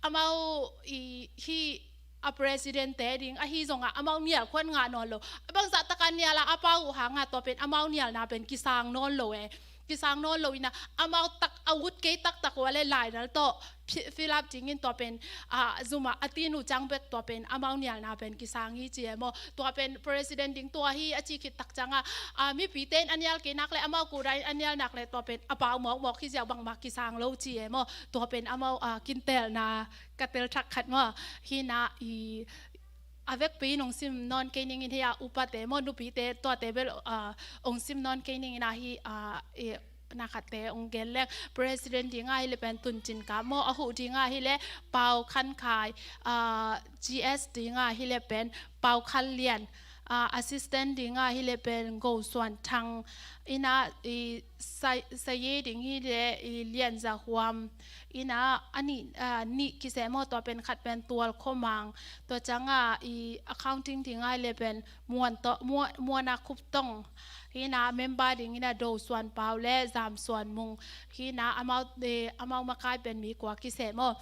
amau i hi a president te ding ahi zonga amau nial khuan ngah nawn lo. A bangzah taka nial a a pau uh hanga tua pen amau nialna pen kisang nawn lo e. Kisang nawn lo ina, amau tak a ut kei taktak uh a le lainal tawh fi-, fill up dingin tua pen, a, zuma a tin uh ciang bek tua pen amau nialna pen kisang hi ci e maw. Tua pen president ding tua hi a ci khit tak cianga, a, mipite in a nial kei nak le amau kuda in a nial nak le tua pen a pau mawkmawk hi ziau, bangmah kisang lo ci e maw. Tua pen amau, a, kintelna ka tel thak khat maw. Hina i a vekpi in ong sim nawn kei ningin hi a, upate maw, nupite tuate bel, a, ong sim nawn kei ningin a hi, a, i, na khatte ong gen leng, president dinga hi le pen Tuncin Kap maw, a huh dinga hi le Pau Khan Khai, a, G S dinga hi le pen Pau Khan Lian, a, assistant dinga hi le pen Go Suan Thang, ina i Sa-, Saye ding hi le i Lian Za Huam, ina a nih, a, nih kiseh maw, tua pen khat pen Tual Khua Mang, tua cianga i accounting dinga hi le pen Muan To-, Mua-, Muana Khup Tong, hina member ding ina Do Suan Pau le Zam Suan Mung, hina amau, e, amau makai pen mi kua kiseh maw.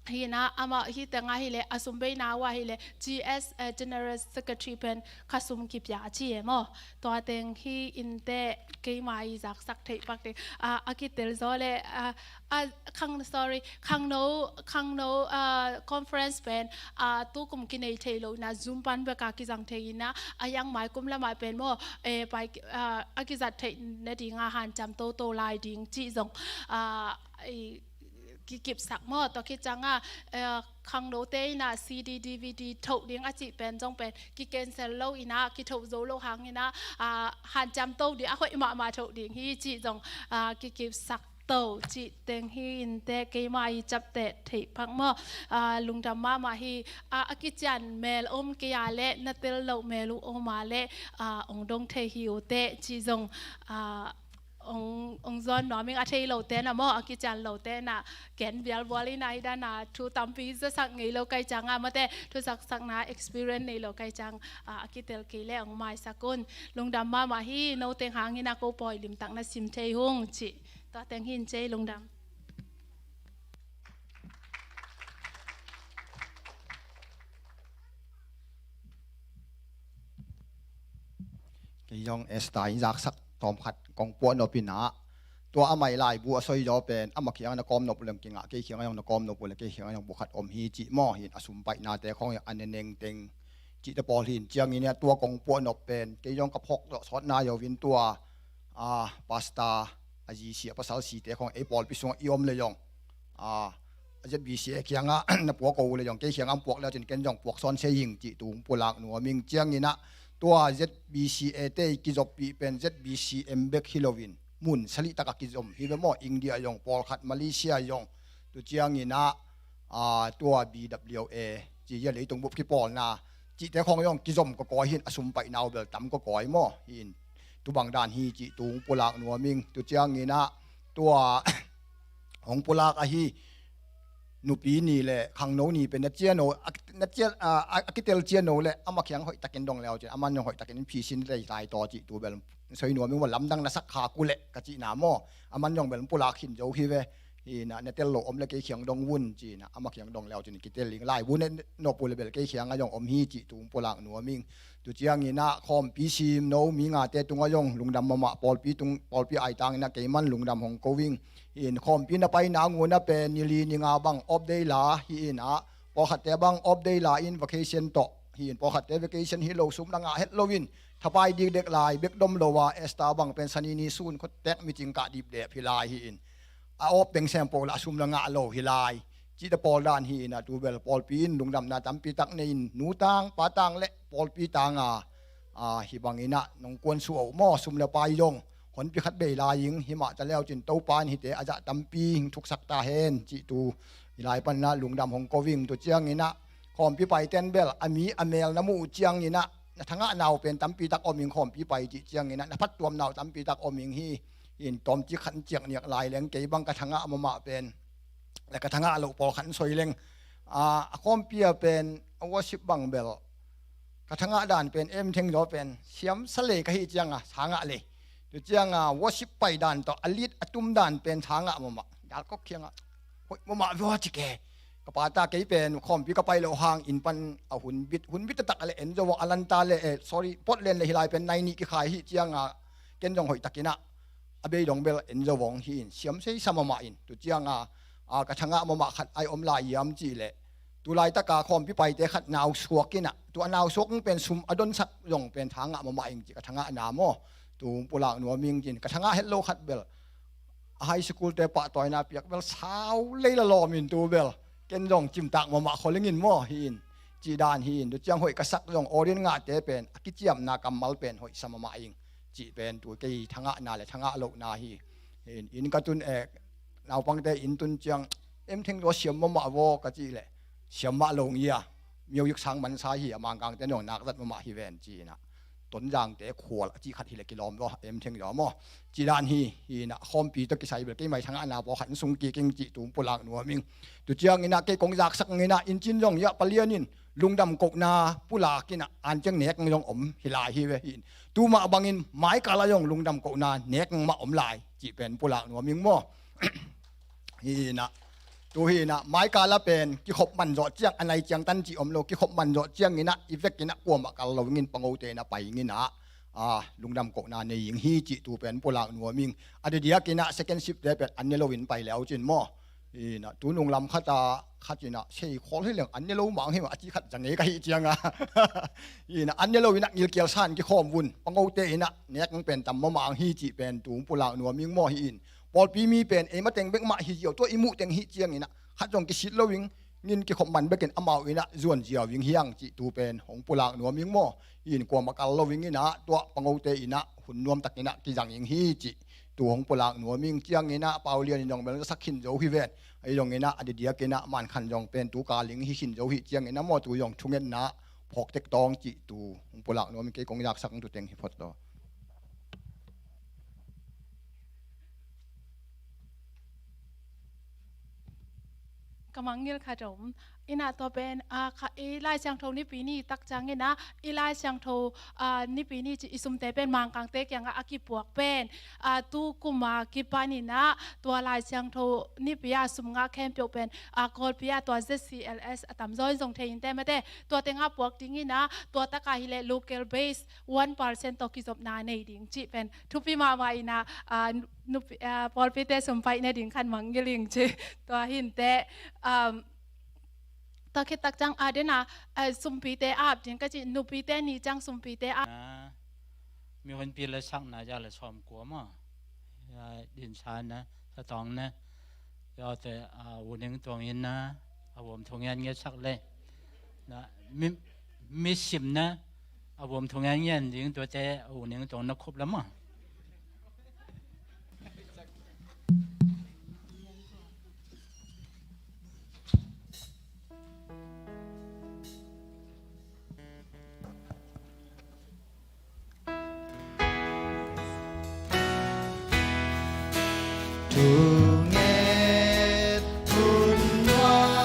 Hina amau hi tenga hi le a sum beina uh a hi le G S, eh, General Secretary pen Kha Sum Kipia ci e maw. Tua teng hi inte keima i zaksak theih pak teng, a, a kitel zaw le, a, a, khang, sorry, khangno, khangno, a, conference pen, a, tu kum kinei thei lo ina Zoom pan beka kizang thei ina, a, yang mai kum lamai pen maw, e, pai, a, a kizat theih nadinga hanciam toto lai ding cih zong, a, i, kikipsak maw. Tua khit cianga, eh, khangnote ina C D, D V D thoh ding a cih pen zong pen kicancel lo ina, kithoh zo lo hang ina, ah, hanciam to ding, a hoih mahmah thoh ding hi cih zong, ah, kikipsak to cih teng hi inte keima i ciapteh theih pak maw. Ah, lungdam mahmah hi, ah, a kician mel om kei a le, na tel loh mel uh om a le, ah, ong dong thei hi uh teh cih zong, ah, ong, ong zuan nuam ing. A thei lote na maw, a kician lote na, ken bialbual ina hi dana thu tampi zasak ngei lo kai cianga, mate thu zaksakna experience nei lo kai ciang, a, a kitel kei le ong maisak un. Lungdam mahmah hi, no teng hangin a ko pawi limtak na sim thei hung cih. Tua teng hin cei, lungdam. Kei zong Esther in zaksak tawm khat kong puah nop ina, tua amah i laibu a soi zaw pen, amah kiangah na kawm nop uh leng kingah, kei kiangah zong na kawm nop uh leng kei kiangah zong bu khat om hi cih maw, hin a sumpaihnate khawng a neneng teng cihte pawl hin ciangin a tua kong puah nop pen, kei zong ka phawk zawh sawtna zo in tua, a, pastor, a G C, a pasal site khawng ei pawlpi sungah i om le zong, a, Z B C A kiangah na puak uh le zong, kei kiangah puak le cin ken zong puak sawn se hing cih tung pulak nuam ing. Ciangin a tua Z B C A te i kizoppih pen Z B C M bek hi loin mun sali taka kizom hi ve maw, India zong pawlkhat, Malaysia zong, tu ciangin a, a, tua B W A ci hi a, leitung bup kipawlna cihte khawng zong kizom kawkawi hin a sumpaihna uh bel tam kawkawi maw. Hin tu bang dan hi cih tung pulak nuam ing. Tu ciangin a tua hong pulak ahi nupi ni le khangno ni pen na ciano, a, na cia, a, a, a kitel ciano le ama kiang hoihtakin dong leu cin, aman zong hoihtakin phi sin lei lai taw cih tu bel soi nuam ing. Lamdang na sak khak uh leh ka cihna maw, aman zong bel pulak khin zo hi ve. Hi inah na tel lo om le kei kiang dong vun ci inah ama kiang dong leu cin kitel ing. Laibu ne nop uh le bel kei kiangah zong om hi cih tu pulak nuam ing. Tu ciang inah khawmpi simno mi ngate tungah zong lungdam mahmah, pawlpi tung, pawlpi aitang inah keiman lungdam hong ko ing. Hi in khawmpi na paina ngun a pen ni li ni nga bang off day la hi inah, pawlkhatte bang off day la in vacation tawh hi in, pawlkhatte vacation hi lo, sum na ngah het loin thapai dikdek lai bek dom lo a, Esther bang pen sani ni sun khut tek micing kah dipdep hi lai hi in, a off peng sem poh lah sum na ngah lo hi lai. Cih ta pawl dan hi inah tu bel pawlpi in lungdamna tampi tak nei in, nu tang pa tang le pawlpi tanga, a, hi bang inah nong kuan suah uh maw, sum le pai zong honpi khat bei lai ing. Hi mah ta leu cin Topa in hite a zah tampi hing thuksak ta hen cih tu hi lai pan inah lungdam hong ko ing. Tu ciang inah khawmpi paiten bel a mi a mel na muh uh ciang inah na thangah nau pen tampi tak om ing. Khawmpi pai cih ciang inah na phattuam nau tampi tak om ing hi. In tawmcik khat in ciak niak lai leng kei bang ka thangah mahmah pen le ka thangah loh pawlkhat in soi leng, a, a khawmpi a pen a worship bang bel ka thangah dan pen em theng zaw pen siam sa lei ka hi cianga thangah lei. Tu cianga worship pai dan tawh a lit a tum dan pen thangah mahmah. Dalkok kiangah hoih mahmah vua ci ke. Ka pata kei pen khawmpi ka pai loh hang inn pan a hun bit, hun bit taktak le en zo vong, a lanta le, eh, sorry, pot len le hi lai pen nai nih kikhai hi cianga ken zong hoihtakinah a bei dong bel en zo vong hi in, siam sei sa mahmah in. Tu cianga, a, ka thangah mahmah khat ai om lai hiam cih leh, tu laitaka khawmpi paite khat nau suak inah, tu a nau suak pen sum a donsak zong pen thangah mahmah ing cih ka thangah na maw. Tu pulak nuam ing cin ka thangah het lo khat bel a high school te pahtawina piak bel sau lei la lawm in tu bel ken zong cimtak mahmah khol ing in maw hi in. Cih dan hi in, tu ciang hoih ka sak zong ordain ngahte pen a kiciamna kammal pen hoih sa mahmah ing. Cih pen tu kei thangahna le thangah lohna hi. In, inn ka tun, eh, naupangte inn tun ciang em theng zaw siam mahmah vaw ka cih leh siam mah lo ngia. Music sang mansa hi a, Mangkangte zong nak zat mahmah hi ven ci inah. Tonzangte khual a cih khat hi le kilawm zaw, em theng zaw maw. Cih dan hi, hi inah khawmpi tawh kisai bel keimai thangahna pawlkhat in sung kik ing cih tu pulak nuam ing. Tu ciang inah kei kong zaksak ing inah, inn cin zong hiah palian in lungdam kohna pulak inah an ciang nek zong om hi lai hi ve hi in. Tu mah bangin maikal ah zong lungdam kohna nek mah om lai cih pen pulak nuam ing maw. Hi inah, tu hi inah maikal ah pen kikhop man zawh ciang, a nai ciang tan cih om lo, kikhop man zawh ciang inah i vek inah kuamah kal lo ing in, pangote inah pai ing inah, a, lungdam kohna nei ing hi cih tu pen pulak nuam ing. A didiak inah second shift te pen an ne lo in pai leu cin maw. Inah tu nunglam khat a khat inah sei khawl hi leng an ne lo mang hi mah a cih khat za ngei ka hi cianga. Inah an ne lo inah ngilkial san kikhawm vun, pangote inah nek pen tam mahmah hi cih pen tu pulak nuam ing maw hi in. Pawlpi mi pen ei mateng bek mah hi ziau, tua i muh teng hi ciang inah khat zong kisit lo ing, ngin kikhop man bekin amau inah zuan ziau ing hiang cih tu pen hong pulak nuam ing maw. In kuamah kal lo ing inah tua pangote inah hun nuam tak inah kizang ing hi cih tu hong pulak nuam ing. Ciang inah Paulian in zong bel sak khin zo hi ven. Ahi zong inah a didiak inah Mankhan zong pen tu kal ing hi khin zo hi ciang inah maw, tu zong thungetna phawk tek tawng cih tu hong pulak nuam ing. Kei kong zaksak tu teng hi phot lo. Ka mangngilh khat om. Inah tua pen, a, kha, i Lai Siangtho Nipi ni tak ciang inah, i Lai Siangtho, a, Nipi ni ci i sumte pen Mangkangte kiangah a kipuak pen, a, tu kum a kipan inah tua Lai Siangtho Nipi a sum ngah khempeuh pen, a, Kawlpi ah tua Z C L S a tamzaw in zong thei in te mate, tua tengah puak ding inah, tua takah hi leh local base one percent tawh kizopna nei ding cih pen thupi mahmah inah, a, nupi, a, pawlpite sumpaih ne ding khan mangngilh ing ci. Tua hi in te, um, tua khit tak ciang a dena, a, sumpite ap ding ka ci, nupite ni ciang sumpite ap. Na, mihonpi la sakna za la sawm kua maw. Ya, din sa na, sa tawng na. Ya te, a, u ning tuang in na, a vuam thung yan nge sak le. Na, mi, mi sim na, a vuam thung yan nge ding tua te, a u ning tuang na khup la maw. Thunget hun nuam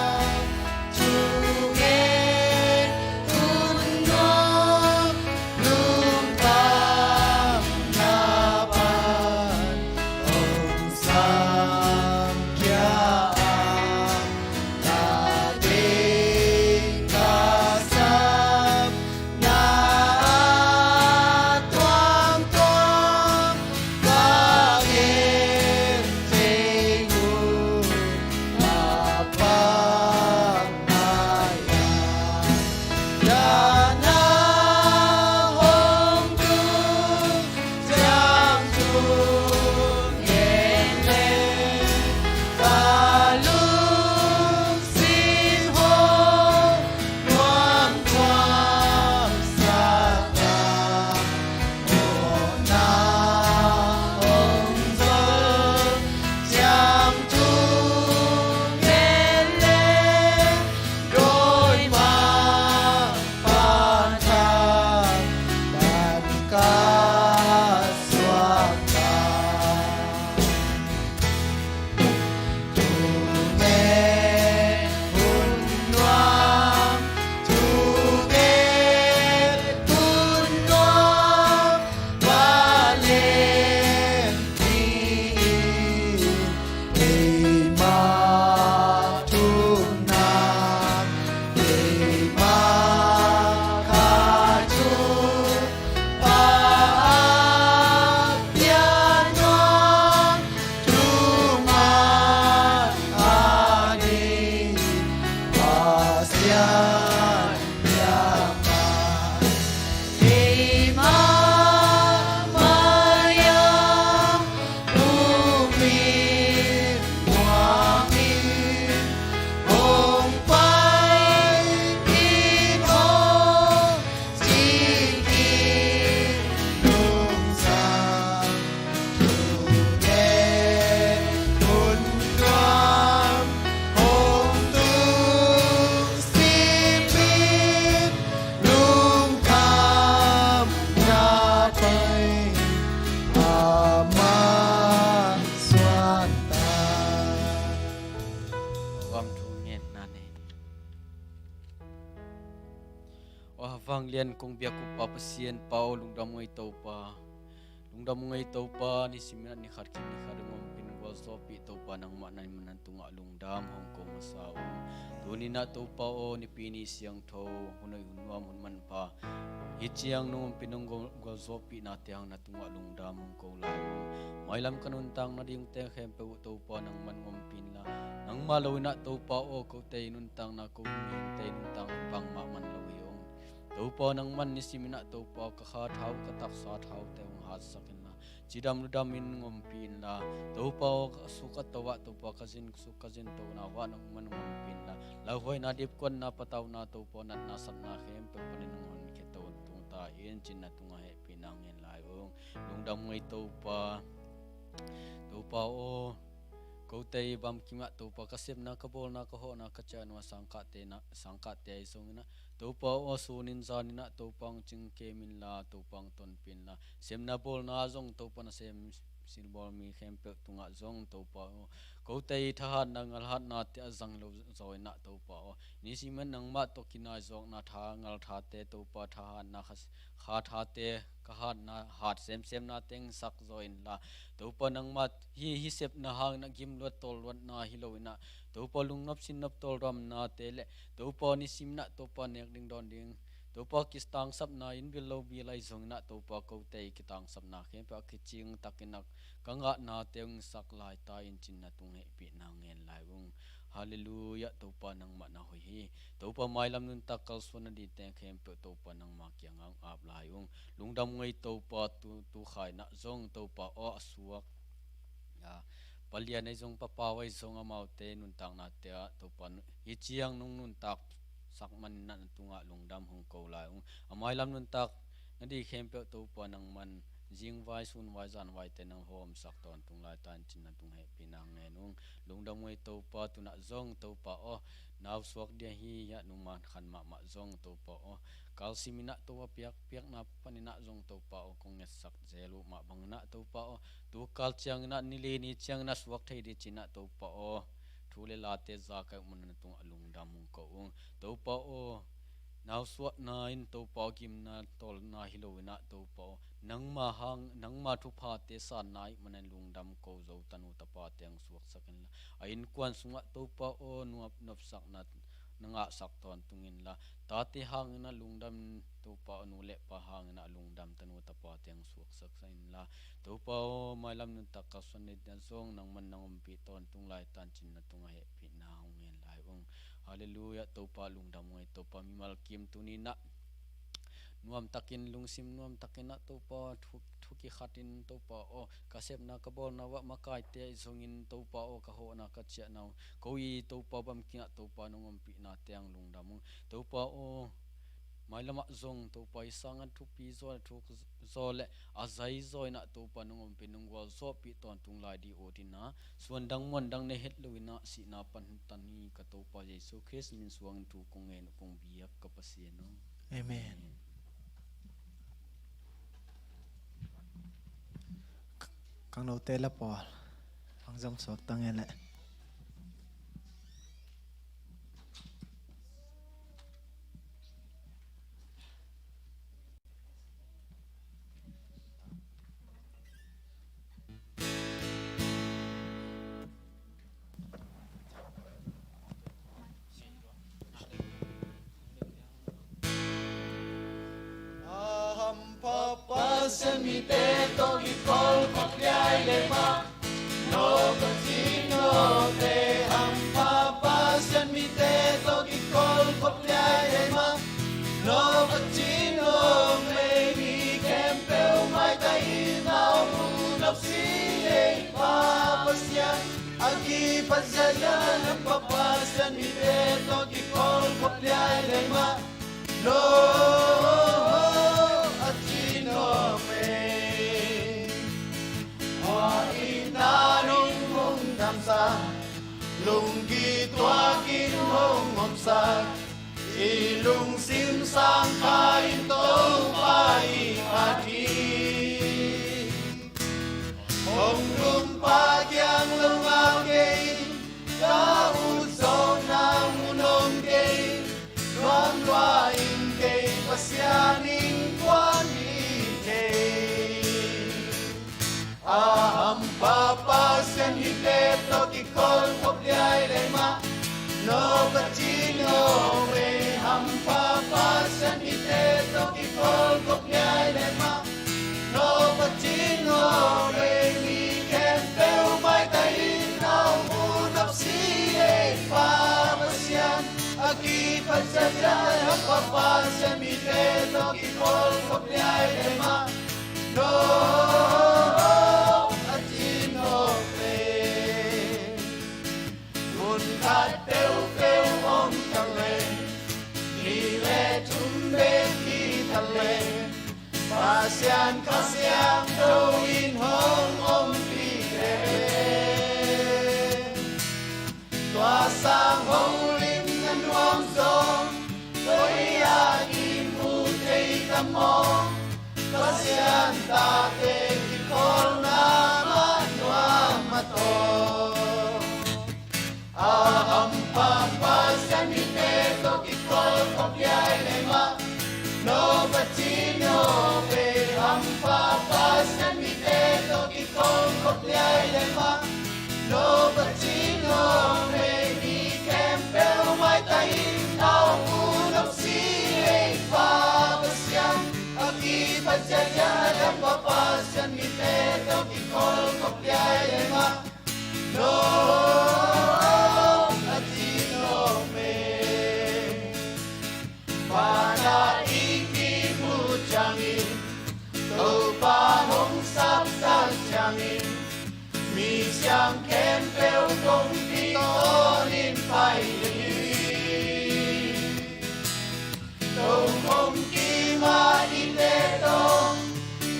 Aw, vanglian kong biak uh Pa Pasian, Pa aw, lungdam ngei Topa. Lungdam ngei Topa, nisimin ah nikhat khin nikhat hong ompih, hong gualzawhpih Topa, nangmah na hih manin tungah lungdam hong ko masa ung. Tuni-in ah Topa aw, Nipi ni siangtho, hun hoih hun nuam hun manpha, hih ciang nong ompih, nong gual, gualzawhpihnate hang na tungah lungdam hong ko lai ung. Mailam ka nuntakna dingte khempeuh uh Topa nangman ompih inla, nangmah lo-in ah Topa aw, kote i nuntakna, ko mihingte i nuntakna bangmah man lo hi ung. Topa aw, nangman nisimin ah Topa aw, ka kha tha uh, ka taksa tha uhte hong hatsak inla, cidam ludamin hong ompih inla, Topa aw, ka suk ka to ah Topa aw, ka zin suk ka zin tona uh ah nangman hong ompih inla, lauhuaina, dipkuatna, patauhna, Topa aw, natna satna khempeuh panin hong honkhia tawntung ta in, ci-in na tungah hehpihna ngen lai ung. Lungdam ngei Topa. Topa aw, kote i bamkim ah Topa, ka sepna, ka bawlna, ka hawhna, ka ciahna uh ah sangkahte na, sangkahte ahi zongin ah Topa aw, sunin zanin ah Topa hong cingkem inla, Topa hong tonpih inla, sepna bawlna zong Topa nasem silbawl mi khempeuh tungah zong Topa aw, kote i thahatna, ngalhatnate a zang lo zaw in ah Topa aw, nisimin nangmah tawh kinai zawkna tha, ngalthate Topa, thahatna, kha, kha thate, ka hatna, hat semsemna teng sak zaw inla, Topa nangmah hih, hih sepna hangin ah gimluat tawlluatna hi lo-in ah Topa lungnop sinnop tawldamnate le Topa nisimin ah Topa nek ding dawn ding, Topa kitangsapna, inn bil lo bil ahi zongin ah Topa kote i kitangsapna khempeuh ah kicing takin ah ka ngahnate hong sak lai ta in, ci-in na tungah hehpihna ngen lai ung. Halleluiah, Topa nangmah na hoih hi. Topa mailam nuntak kalsuan nadingte khempeuh Topa nangmah kiangah hong ap lai ung. Lungdam ngei Topa, tu, tu kha-in ah zong Topa aw, a suak, a, palian ahi zong, papau ahi zong, amaute nuntaknate ah Topa hih ciang nong nuntaksak manin ah na tungah lungdam hong ko lai ung. A mailam nuntak nading khempeuh Topa nangman zingvai, sunvai, zanvaite nang hawmsak tawntung lai ta in, ci-in na tungah hehpihna ngen ung. Lungdam ngei Topa, tu-in ah zong Topa aw, nausuak ding ahi a, numan khan mahmah zong Topa aw, kalsimin ah Topa piak, piakna panin ah zong Topa aw, kong ngetsak zel uh mah bangin ah Topa aw, tu kal ciangin ah, nili ni ciangin ah suak thei ding ci-in ah Topa aw, thu le late za ka hih manin na tungah lungdam hong ko ung. Topa aw, nausuahna in Topa aw, gimna tawlna hi lo-in ah Topa aw, nangma hang, nangma thuphate sanna ahih manin lungdam ko zo tanu tapate hong suaksak inla, a innkuan sungah Topa aw, nuam, nopsakna na ngahsak tawntung inla, tate hangin ah lungdam, Topa aw, nu le pa hangin ah lungdam tanu tapate hong suaksak inla, Topa aw, mailam nuntak kalsuan nading ah zong nangman nang ompih tawntung lai ta in, ci-in na tungah hehpihna hong ngen lai ung. Halleluiah, Topa lungdam ngei Topa, mimal kim tuni-in ah nuamtakin, lungsim nuamtakin ah Topa aw, thu, thu kikhatin Topa aw, ka sepna, ka bawlna uh ah makaite ahi zongin Topa aw, ka hawhna, ka ciahna uh, ko i Topa aw, bamkim ah Topa nong ompihnate hang lungdam ung. Topa aw, mailam ah zong Topa aw, hih sangin thupi zaw, thuk zaw le a zai zaw in ah Topa nong ompih, nong gualzawhpih tawntung lai ding ut in ah, suandang muandang nei het lo-in ah sihna pan hong tan hi ka Topa Jesu Khrist min suangin thu kong ngen uh, kong biak ka Pasian aw. Amen. Khangnote la pawl, hong zong suak ta nge leh. A hampha Pasian mite tawh kikholh khop liai le mah, no ka cih nawte. Hampha Pasian mite tawh kikholh khop liai le mah, no ka cih nawte. Mi khempeuh maitai in a om uh nopsi le Pa Pasian, a kiphat ziahziah in hampha Pasian mite tawh kikholh khop liai le mah, no a cih nawte. Hua in a lung hong damsak, lungkituakin hong omsak, i lungsim sang kha in Topa i phat hi. Hong Tumpa kiang lungau kei in, ka ut zawhna No Pasian aw, ei hampha Pasian mite tawh kikhol khop liai le mah. No Pasian aw, ei mi khempeuh maitai in na om uh nopsi ei Pa Pasian. A kiphat ciatciat hampha Pasian mite tawh kikhol khop liai le mah. No Pasian aw, ei mun khat peuhpeuh om ta leh, nih le thum bek hi ta leh, Pasian Kha Siangtho in hong ompih leh, tua sang hong limna nuam zong koi-ah kimu thei ta maw? Pasian tate kikholna mah nuam a tawh. A hampha Pasian mite tawh kikhol khop liai le mah. No Pasian aw, ei hampha Pasian mite tawh kikhol khop liai le mah. No Pasian aw, ei mi khempeuh maitai in na om uh nopsi ei Pa Pasian. A kiphat ciatciat hampha Pasian mite tawh kikhol khop liai le mah. No Pasian aw, ei Pa na i kimu ciangin, Topa hong sapsak ciangin, misiam khempeuh kongpi tawnin pai ding hi. Tonghong kima innte tawh,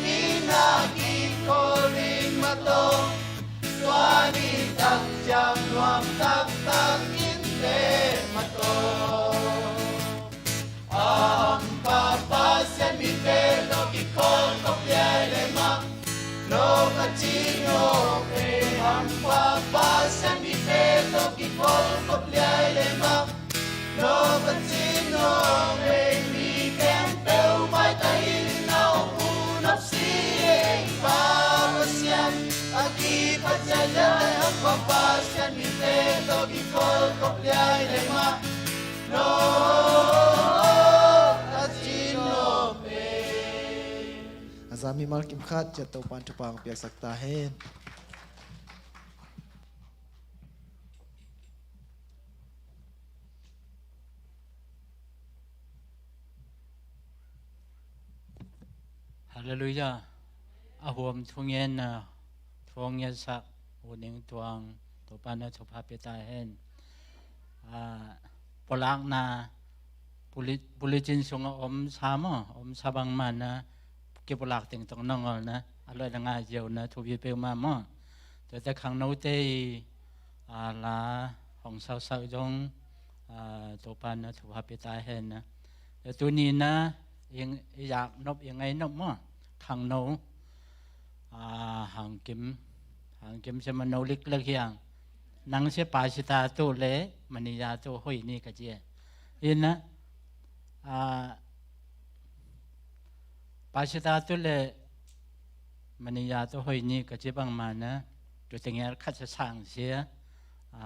inn ah kikholin mah tawh, tua ni tak ciang nuam taktak innte mah tawh. A hampha Pasian mite tawh kikhol khop liai le mah. No Pasian aw, ei hampha Pasian mite tawh kikhol khop liai le mah. No Pasian aw, ei mi khempeuh maitai in na om uh nopsi ei Pa Pasian. A kiphat ciatciat hampha Pasian mite tawh kikhol khop liai le mah. No Pasian aw, ei. A za mimal kim khat ciat Topa'n thupha hong piaksak ta hen. Halleluiah. A huam thungen a, thungen sak U Ning Tuang, Topa'n thupha pia ta hen. A, pulakna, bulletin sungah om sa maw, om sa bangmah na, kipulak teng tawh na ngol na, a loi na ngai ziau na, thupi peuhmah maw. Tuate khangnote i, a, la hong sausau zong, a, Topa'n thupha pia ta hen na. Tuni na, i, i yak nop, i ngai nop maw, khangno, a, Hang Kim, Hang Kim sia mano liklek hiang. Nang sia pasita tu le mania tu hoih ni ka ci e. Ina, a, pasita tu le mania tu hoih ni ka ci bangmah na, tu tengel khat sa sang sia, a,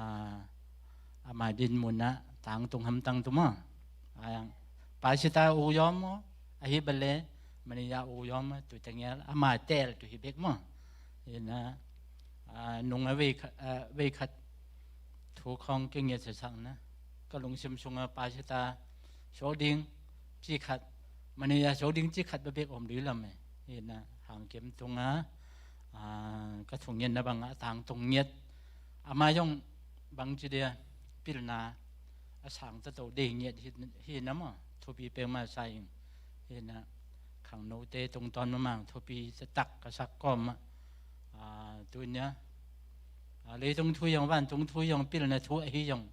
ama din mun ah tangtung hamtang tu maw. A, pasita u yawm maw, ahi bale, mania u yawm maw, tu tengel, ama tel tu hi bek maw. Ina, a, nung a vei khat, a, vei khat thu khawng kingiat sasak na. Ka lungsim sungah pasita suak ding ci khat, mania suak ding ci khat bek om lui lam e. Ina, Hang Kim tungah, a, ka thungetna bangah tangtung ngiat. Ama zong bang ci dia pilna a sang ta to dei ngiat hi, hi na maw, thupi peuhmah sa ing. Hi na, khangnote tungtawn mamang thupi taktak ka sak kawm ah, a, tunia, a, leitung thu zong vantung thu zong pilna thu ahi zong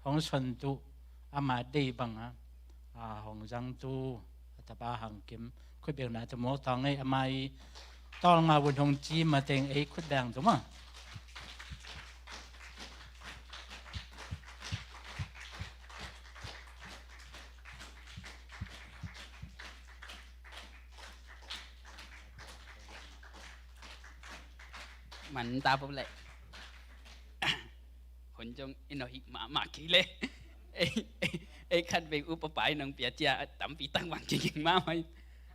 hong son tu ama dei bangah, a, hong zang tu a tapa Hang Kim khutbekna tu mawk tawng ei, ama i tawlnga vun hong ci mateng ei khutbeng tu maw. Man ta pop leh. Zong i nawh hih mahmah kei leh. Ei, ei, ei khat vei upa pa in hong pia cia a tampi tak bang kiging mahmah in.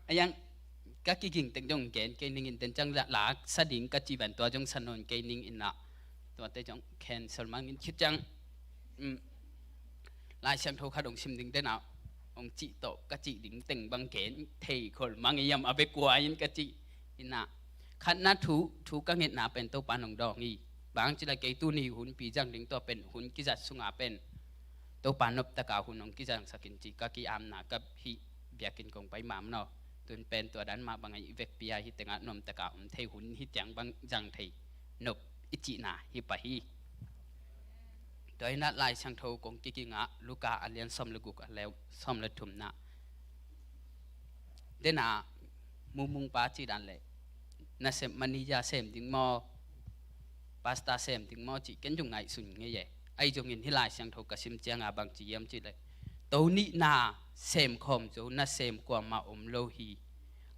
A yang ka kiging teng zong gen kei ning in, ten ciang la, la sa ding ka ci van tua zong sa nawn kei ning in ah. Tuate zong cancel mang in khit ciang, um, Lai Siangtho khat hong sim ding den ah hong cih tawh ka cih ding teng bang gen thei khol mang i hiam a bek kua in ka cih in ah. Khatna thu, thu ka ngetna pen Topa in hong dawng hi. Bang ci la kei tuni hunpi zang ding tua pen hun kizat sunga pen Topa nop taka hun hong kizangsak in ci ka ki-amna ka hih biakinn kong pai mah maw. Tun pen tua dan mah bang a i vekpi a hih tengah nuam taka om thei hun hih ciang bang zang thei nop i cihna hi pah hi. Tua in ah Lai Siangtho kong kiging ah Luka a lian sawm le guk a neu sawm le thumna. Den ah mumung pa cih dan leh nasem manager sem ding maw, pastor sem ding maw cih ken zong ngaihsun ngei e. Ahi zongin hih Lai Siangtho ka sim cianga bang ci hiam cih leh, to nihna sem khawm zo nasem kuamah om lo hi.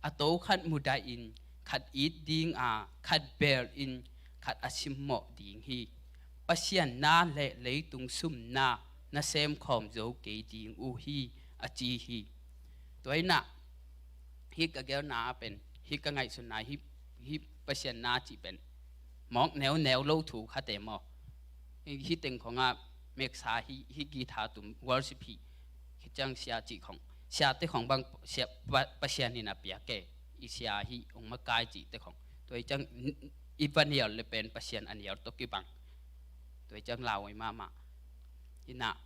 A to khat mudah in khat it ding a, khat bel in khat a simmawh ding hi. Pasian na le leitung sumna nasem khawm zo kei ding uh hi, a ci hi. Tua in ah hih ka gelna ah pen, hih ka ngaihsutna, hih, hih Pasian na cih pen mawk neuneu lo thu khat e maw. Hih teng khong ah meksa hih, hih guitar tum worship hih, hih ciang sia cih khong, siate khong bang sia, pa, Pasian in a piak e. I sia hih hong makai cihte khong. Tua i ciang i va nial le pen Pasian a nial tawh kibang. Tua i ciang lauhuai mahmah. Hi nah.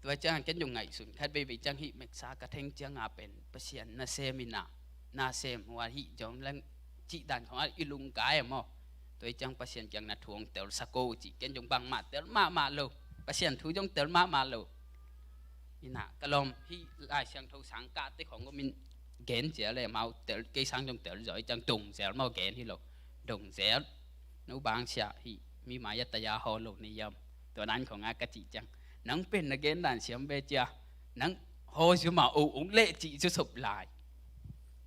Tua ciang ken zong ngaihsun khat veivei ciang hih meksa ka theng cianga pen Pasian nasem in ah, nasem hua hih zong leng cih dan khong ah i lungkai e maw. Tua i ciang Pasian kiang na thu hong tel sa ko cih ken zong bangmah tel mahmah lo. Pasian thu zong tel mahmah lo. Hi nah, ka lawm hih Lai Siangtho sang kahte khong om in gen cia le amau tel, kei sang zong tel zaw i ciang dong zel maw gen hi lo. Dong zel. No bang sia hih mi mai a taya haw lo ni yam. Tua dan khong a ka cih ciang, nang pen na gen dan siam ve cia. Nang haw zuma o ung leh cih cu sop lai.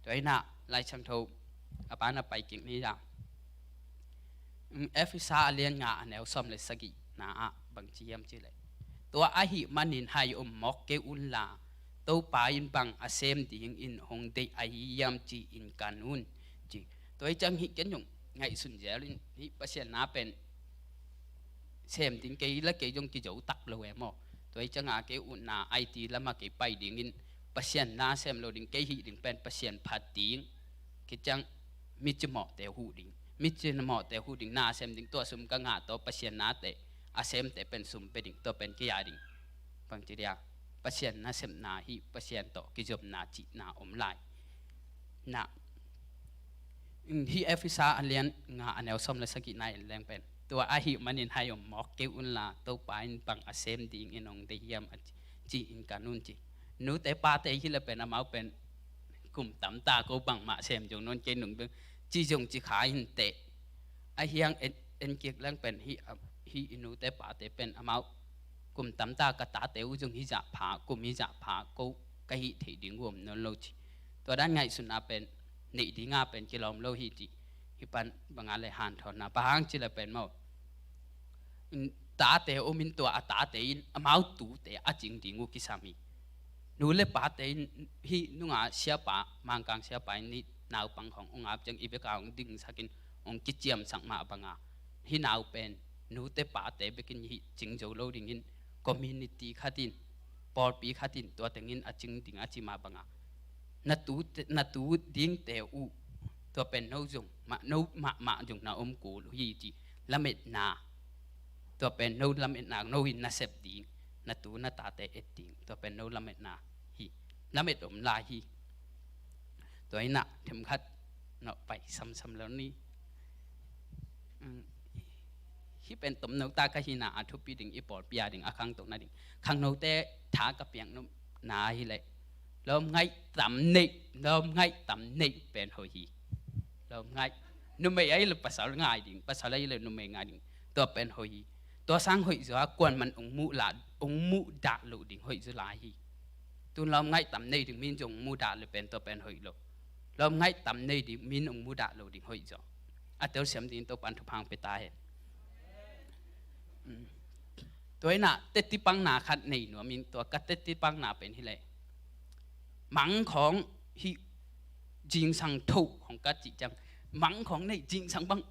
Tua hi nah, Lai Siangtho a pa na pai kik ni yam. Efesa a lian nga a neu sawm le sagihna ah bang ci hiam cih leh, tua ahih manin hai om mawk kei unla, Topa in bang a sem dingin hong deih ahi hiam ci-in kan un, ci. Tua hi ciang hih ken zong ngaihsun zel in hih Pasian na pen sem ding kei la kei zong kizo tak lo e maw. Tua hi cianga kei utna I T lama kei pai dingin Pasian na sem lo ding kei hih ding pen Pasian phat ding. Kiciang mi cimawhte huh ding, mi cimawhte huh ding na sem ding, tua sum ka ngah tawh Pasian nate a semte pen sum pe ding, tua pen kei a ding. Bang ci dia, Pasian nasepna hih Pasian tawh kizopna cihna om lai. Nah, hih Efesa a lian nga a neu sawm le sagihna en leng pen, tua ahih manin hai om mawk kei unla, Topa in bang a sem dingin hong deih hiam a ci, ci-in kan un ci. Nute pate hi le pen amau pen kum tamta ko bangmah sem zong nawn kei nung beng ci zong ci kha in teh. A hiang en, en kik leng pen hih, hih i nute pate pen amau kum tamta ka tate uh zong hih zah pha, kum hih zah pha ko ka hih theih ding uh om nawn lo ci. Tua dan ngaihsutna pen neih dinga pen kilawm lo hi ci. Hih pan banga le hanthawnna bang hang ci le pen maw, tate om in tua a tate in amau tute a cing ding uh kisam hi. Nu le pate in hih nunga siapa, Mangkang siapa in hih naupang khong hong ap ciang i beka hong dingsak in hong kiciamsak mah banga, hih nau pen nute pate bekin hih cing zo lo dingin community khat in, pawlpi khat in tua tengin a cing ding a ci mah banga, na tu, na tu dingte uh tua pen no zong mah, no mahmah zong na om kul uh hi ci. Lametna, tua pen no lametna, no in na sep ding, na tu na tate et ding, tua pen no lametna hi. Lamet om lai hi. Tua hi nah, themkhat nawh pai samsam lo ni. Hih pen tomno ta ka hihna a thupi ding, i pawlpi a ding a khangto nading, khangnote tha ka piak nopna hi leh, lawm ngaih tam neih, lawm ngaih tam neih pen hoih hi. Lawm ngaih, numei ahi le pasal ngai ding, pasal ahi le numei ngai ding, tua pen hoih hi. Tua sang hoih zaw a kuaman ong muh lah, ong muh dah loh ding hoih zaw lai hi. Tun lawm ngaih tam nei ding min zong muh dah le pen tua pen hoih lo. Lawm ngaih tam nei ding min ong muh dah loh ding hoih zaw. A telsiam ding Topan thupha pia ta hen. Tua inah teti pangna khat nei nuam in, tua ka teti pangna pen hi leh, mang khawng hih zingsang thoh khawng ka cih ciang, mang khawng nei zingsang bang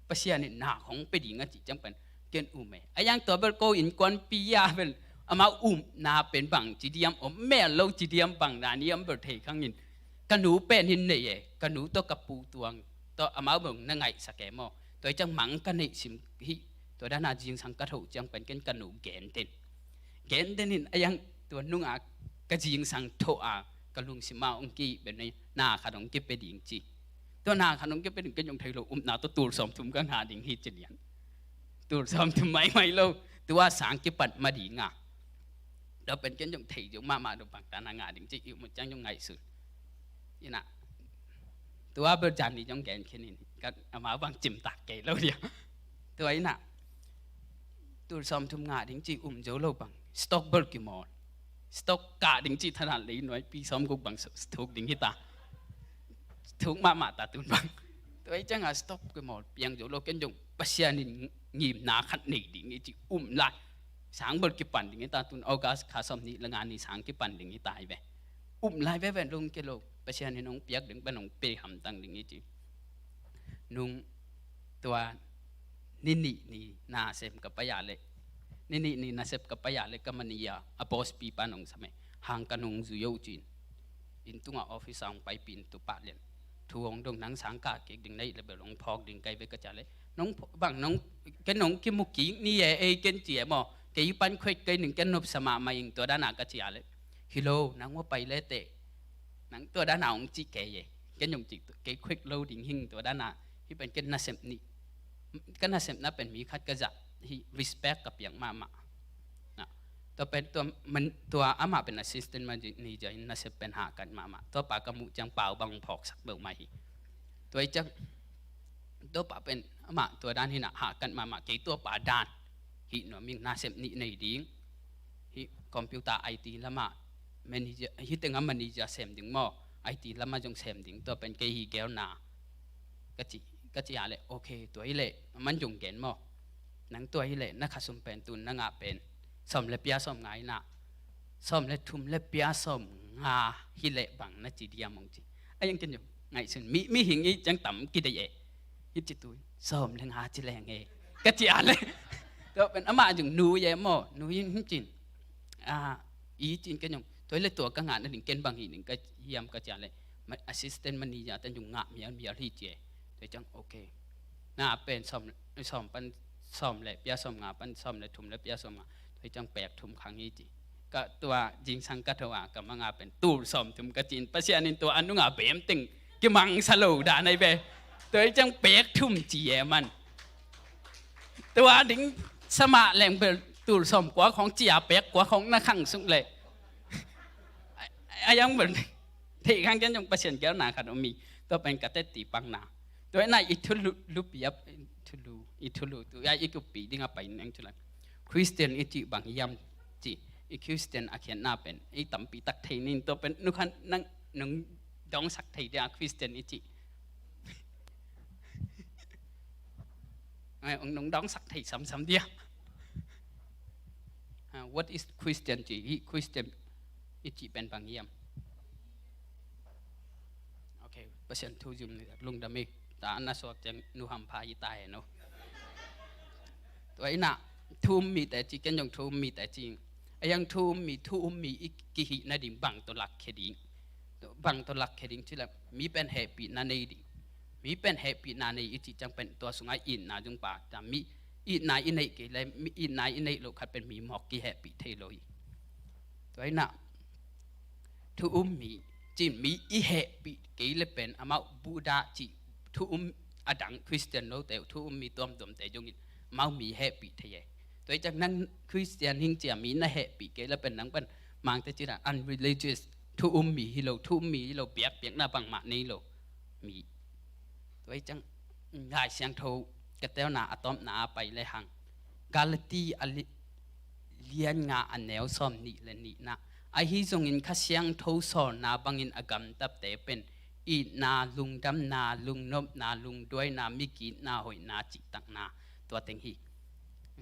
Pasian in na khawng pe ding a cih ciang pen ken um e. A yang tua bel ko innkuanpi a pen amau upna pen bang ci diam om mel lo ci diam bang na niam bel thei khang in, ka nu pen hin nei e, ka nu tawh ka pu tuang tawh amau bang na ngaihsak e maw. Tua i ciang mang ka neih sim hih, tua dana zingsang ka thoh ciang pen ken ka nu gen den. Gen den in a yang tua nunga ka zingsang thoh a ka lungsim a hong ki pen na khat hong ki pe ding ci. Tua na khat hong ki pe ding ken zong thei lo, upna tawh tul sawm thum ka ngah ding hi ci lian. Tul sawm thum maimai lo, tua sang kipan ma ding a. Tua pen ken zong thei zong mahmah lo bang dana ngah ding ci, i um ciang zong ngaihsun. Inah tua bel zan ni zong gen khin in, ka amau bang cimtak kei lo dia. Tua inah tul sawm thum ngah ding ci um zo lo bang stock bel kimawl. Stock kah ding ci thadan lei nuai pi sawm guk bang thuk ding hi ta. Thuk mahmah ta tun bang. Tua i ciang a stock kimawl piang zo lo, ken zong Pasian in ngimna khat nei ding i ci um lai. Sang bel kipan ding hi ta, tun August kha sawm nih le nga ni sang kipan ding hi ta hi ve. Um lai veve lung ke lo, Pasian in hong piak ding pen hong pe hamtang ding i ci. Nung tua ni nih ni nasem ka pai a leh, ni nih ni nasep ka pai a leh ka manager a boss pi pan hong sam e, hang ka nung zui o cin. Inn tunga office a hong paipih in tu pah lian thu hong dong, nang sang kah kik ding na hih leh bel hong phawk ding kai ve ka ci a leh, nong ph-, bang nong, ken nong kimu kik ni e, ei ken ci e maw, kei pan khuek kei ning ken nopsa mahmah ing tua dana ka ci a leh, hi lo, nang hua pai le teh, nang tua dana hong ci kei e. Ken hong ci kei khuek lo ding hing tua dana, hih pen ken nasep nih, ka nasepna pen mi khat ka zah hih respect ka piak mahmah. Na, tua pen tua man, tua amah pen assistant manager in nasep pen hahkat mahmah. Tua pa ka muh ciang pau bang phawksak beuh mah hi. Tua i ciang tua pa pen amah tua dan hi na hahkat mahmah, kei tua pa dan hih nuam ing, nasep nih nei ding. Hih computer I T lama manager, hih tengah manager sem ding maw, I T lama zong sem ding, tua pen kei hi gelna ka ci, ka ci a leh, ok, tua hi leh man zong gen maw. Nang tua hi leh na khasum pen tun na ngah pen sawm le pia sawm nga hi na, sawm le thum le pia sawm nga hi leh bang na ci diam hong ci. A yang ken zong ngaihsun, mi, mihing i ciang tam kideih e. Hi ci tui, sawm le nga ci leng e, ka ci a leh. Tua pen amah zong nu ye maw, nu in hing cin. A, i cin ken zong, tua hi leh tua ka ngah nading ken bang hi ning ka hiam ka ci a leh, ma-, assistant manager ten zong ngah mialmial hi ci e. Tua ciang, ok. Na pen sawm, sawm pan, sawm le pia sawm nga pan sawm le thum le pia sawm nga. Tua ciang pek thum khang hi ci. Ka tua zingsang ka thoh a ka manga pen tul sawm thum ka cin, Pasian in tua a nunga bem teng kimangsa lo dan ai ve. Tua ciang pek thum ci e man. Tua ding sa mah leng bel tul sawm kua khawng ci a pek kua khawng na khang suk leh. A, a yang bel theih khang ken zong Pasian gelna khat om hi. Tua pen ka teti pangna. Tua hi na i thulu, lupi a, thulu, i thulu tu, a i kupi ding a pai neng cu lai. Christian i cih bang hiam cih, i Christian a khiatna pen i tampi tak thei ning, tua pen nu khan nang nung dawngsak thei dia Christian i cih. Ai, ong nung dawngsak thei samsam dia. Ha, what is Christian cih, hih Christian i cih pen bang hiam? Ok, Pasian thu zum ni lungdam hi. Ta na suak ciang nu hampha hi ta he no. Tua hi na, thu um mite ci, ken zong thu um mite ci. A yang thu um mi, thu um mi i kihih nading bang tawh lakkhia ding. Bang tawh lakkhia ding ci leh, mi pen hehpihna nei ding. Mi pen hehpihna nei i cih ciang pen tua sungah itna zong pha ta, mi itna i neih kei leh, mi itna i neih loh khat pen mi mawk kihehpih thei lo hi. Tua hi na, thu um mi, cin mi i hehpih kei leh pen amau Buddha cih thu um a dang Christian lote, thu um mi tuamtuamte zongin amau mi hehpih thei e. Tua hi ciang nang Christian hing cia mi na hehpih kei leh pen nang pen Mangte cih dan unreligious, thu um mi hi lo, thu um mi hi lo, biakpiakna bangmah nei lo mi. Tua hi ciang Lai Siangtho ka telna a tawpna a pai lehang, Galati a li-, lian nga a neu sawm nih le nihna. Ahi zongin Kha Siangtho sawlna bangin a gamtate pen itna, lungdamna, lungnopna, lungduaina, migitna, hoihna, cihtakna, tua teng hi.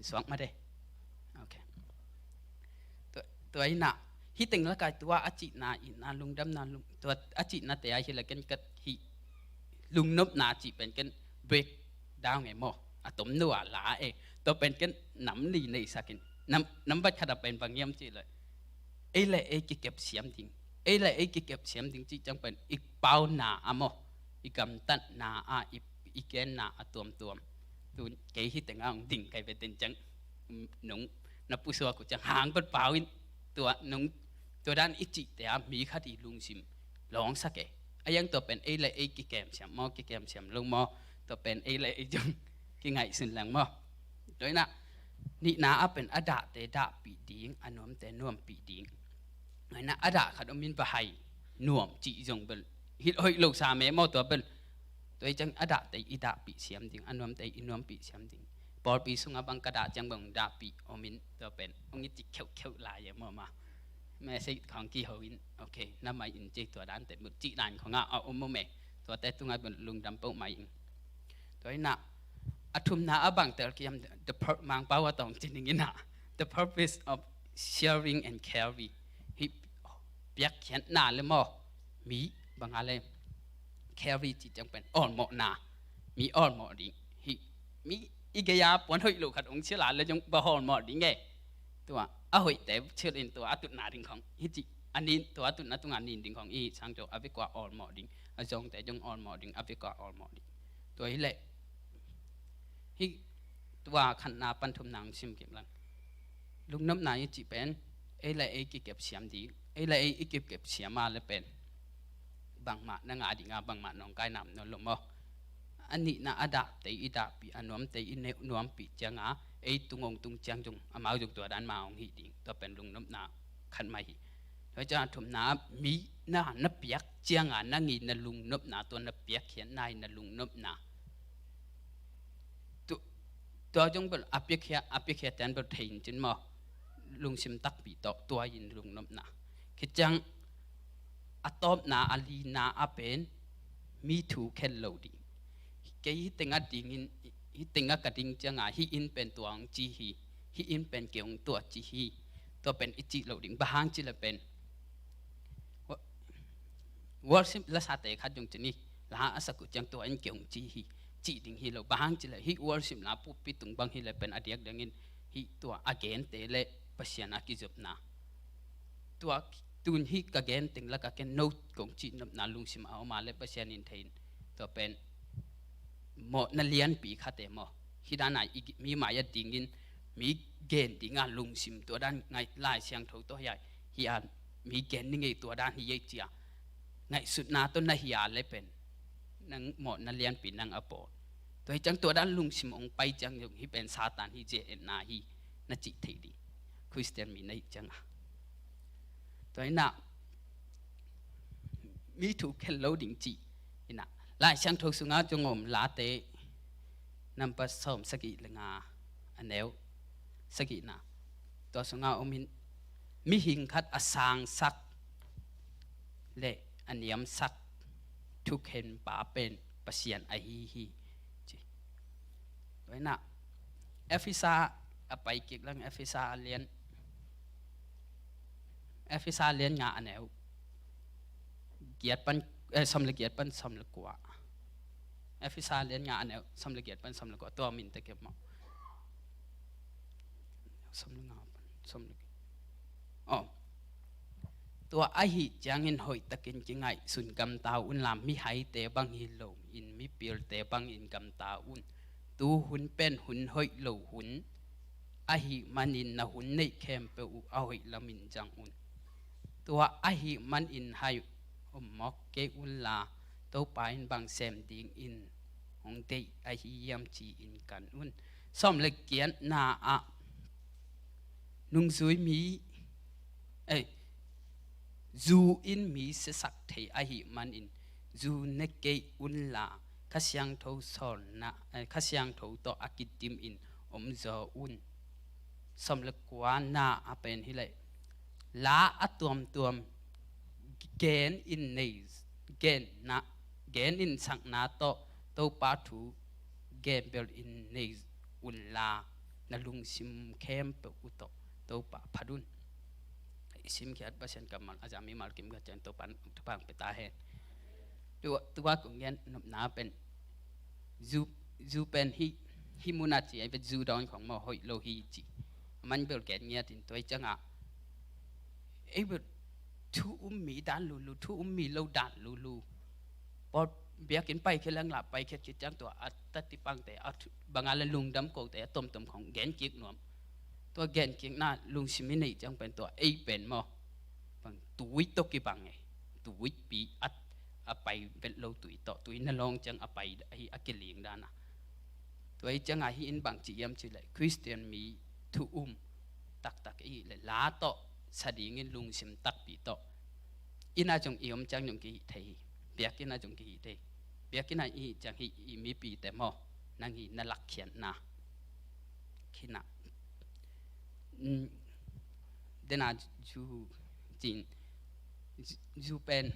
Suak mah de. Ok. Tua, tua inah, hih teng lakah tua a cihna, itna, lungdamna, lung, tua a cihnate ah hi la ken kat hih lungnopna cih pen ken breakdown e maw. A tom nua la e. Tua pen ken nam ni neisakin. Nam, nambat khat a pen bang hiam cih leh, ei le ei kikep siam ding. Ei le ei kikep siam ding cih ciang pen i pauna a maw, i gamtatna a, i, i genna a tuamtuam. Tu kei hih tengah hong ding kai ve ten ciang, um, nong na pusuak uh ciang hang pat pau in, tua nong, tua dan i cihte ah mi khat i lungsim lawngsak e. A yang tua pen ei le ei kikem siam maw, kikem siam lo maw, tua pen ei le ei zong kingaihsun leng maw. Tua inah, nihna ah pen a dahte dahpih ding, a nuamte nuampih ding. Tua inah a dah khat om in, va hai nuam cih zong bel hi, hoih lo sa me maw tua bel. Tua hi ciang a dahte i dahpih siam ding, a nuamte i nuampih siam ding. Pawlpi sungah bang ka dah ciang bang dahpih om in, tua pen hong i cih kheuhkheuh lai e maw mah. Message khawng kiho in, ok, na mai in cih tua dante mut cih dan khawngah a om om e. Tuate tungah bel lungdam peuhmah ing. Tua inah, a thumna a bang tel kiam, the pur-, Mangpau a tawng ci ning inah, the purpose of sharing and caring. Hih piakkhiatna le maw, mi bang a le, carry cih ciang pen awlmawhna, mi awlmawh ding. Hih mi i gei-a puan hoih lo khat hong sia la le zong va awlmawh ding e. Tua a hoihte chil in tua a tutna ding khawng hi cih, a nin, tua a tutna tungah nin ding khawng i hih ciang tua a vekua awlmawh ding, a zawngte zong awlmawh ding, a vekua awlmawh ding. Tua hi leh, hih tua khatna pan thumna hong sim kik leng, lungnopna i cih pen ei le ei kikep siam ding, ei le ei i kikep siam a le pen bangmah na ngah ding a, bangmah nawngkaina om nawn lo maw. A nihna a dahte i dahpih, a nuamte i ne-, nuampih ciang a, ei tung hong tung ciang zong amau zong tua dan mah hong hih ding. Tua pen lungnopna khat mah hi. Tua ciang a thumna, mi na, na piak ciang a nang i na lungnopna, tua na piakkhiatna i na lungnopna. Tu, tua zong bel a piakkhiat, a piakkhiat ten bel thei in cin maw. Lungsim takpi tawh tua in lungnopna. Khit ciang a tawpna, a lina a pen mi thu khen lo ding. Kei hih tengah dingin, hih tengah ka ding ciang a, hih inn pen tua hong ci hi, hih inn pen kei hong tuah ci hi. Tua pen i cih lo ding. Bang hang cih leh pen, wo-, worship lasate khat zong ci ni, la a sak uh ciang tua in kei hong ci hi, cih ding hi lo. Bang hang cih leh hih worship la pulpit tung bang hi leh pen a diakdiakin hih tua a gente le Pasian a kizopna. Tua tun hih ka gen teng lakah ken no kong cihnopna lungsim a om a le Pasian in thei in, tua pen mawhna lianpi khat e maw. Hih dan a i mi mai-ah dingin mi gen ding a lungsim tua dan ngaih, Lai Siangtho tawh hi a, hi a, mi gen ni ngei tua dan hi ei ci a ngaihsutna tawh na hi a le pen nang mawhna lianpi nang a bawl. Tua hi ciang tua dan lungsim hong pai ciang zong hih pen Satan hi, zia-etna hi na cih thei ding. Khristian mi na hih ciang a. Tua inah mi thu khen lo ding cih inah, Lai Siangtho sungah zong om, Late nambat sawm sagih le nga, a neu sagihna. Tua sungah om in, mihing khat a sangsak le a niamsak thukhenpa pen Pasian ahi hi, ci. Tua inah Efesa a pai kik leng, Efesa a lian, Efesa lian nga, a neu giat pan, eh, sawm le giat pan sawm le kua. Efesa lian nga, a neu sawm le giat pan sawm le kua. Tua min teh kei maw. Sawm le nga pan sawm le giat. Oh. Tua ahih ciangin hoihtakin kingaihsun gamta unla, mihaite bang hi loin mipilte bangin gamta un. Tu hun pen hun hoih lo hun ahih manin na hun neih khempeuh uh a hoih lamin zang un. Tua ahih manin hai om mawk kei unla, Topa in bang sem dingin hong deih ahi hiam ci-in kan un. Sawm le giatna ah, nungzui mi, eh, zu in mi siasak thei ahih manin zu ne kei unla, Kha Siangtho sawlna, eh, Kha Siangtho tawh a kidimin omzaw un. Sawm le kuana a pen hi leh, la a tuamtuam gen in nei, genna, gen in sakna tawh Topa thu gen bel in nei unla, na lungsim khempeuh uh tawh Topa phat un. I simkhiat Pasian kammal a za mimal kim khat ciang Topa in thupha hong pia ta hen. Tua, tua kong gen nopna pen zu, zu pen hih, hih mun a ci a, i pen zu dawn khong maw, hoih lo hi ci. A man bel gen ngiat in, tua hi ciangah ei bel thu um mi dan lulu, thu um mi lo dan lulu. Pawl biakinn paikhia leng lah paikhia ci ciang tua a tati pangte, a thu, bang a le lungdam kote a tomtom khong gen kik nuam. Tua gen kikna lungsim i neih ciang pen tua ei pen maw, bang tui tawh kibang e. Tuipi at a pai vet lo tui tawh, tui na lawng ciang a pai ahi a kiling dan a. Tua hi ciangah hih in bang ci hiam cih leh Khristian mi thu um taktak i hih leh la tawh sa dingin lungsim takpi tawh inn ah zong i om ciang zong kihih thei hi. Biakinn ah zong kihih thei. Biakinn ah i hih ciang hih i mipite maw, nang hih na lakkhiatna khin ah. Dena zu cin, zu pen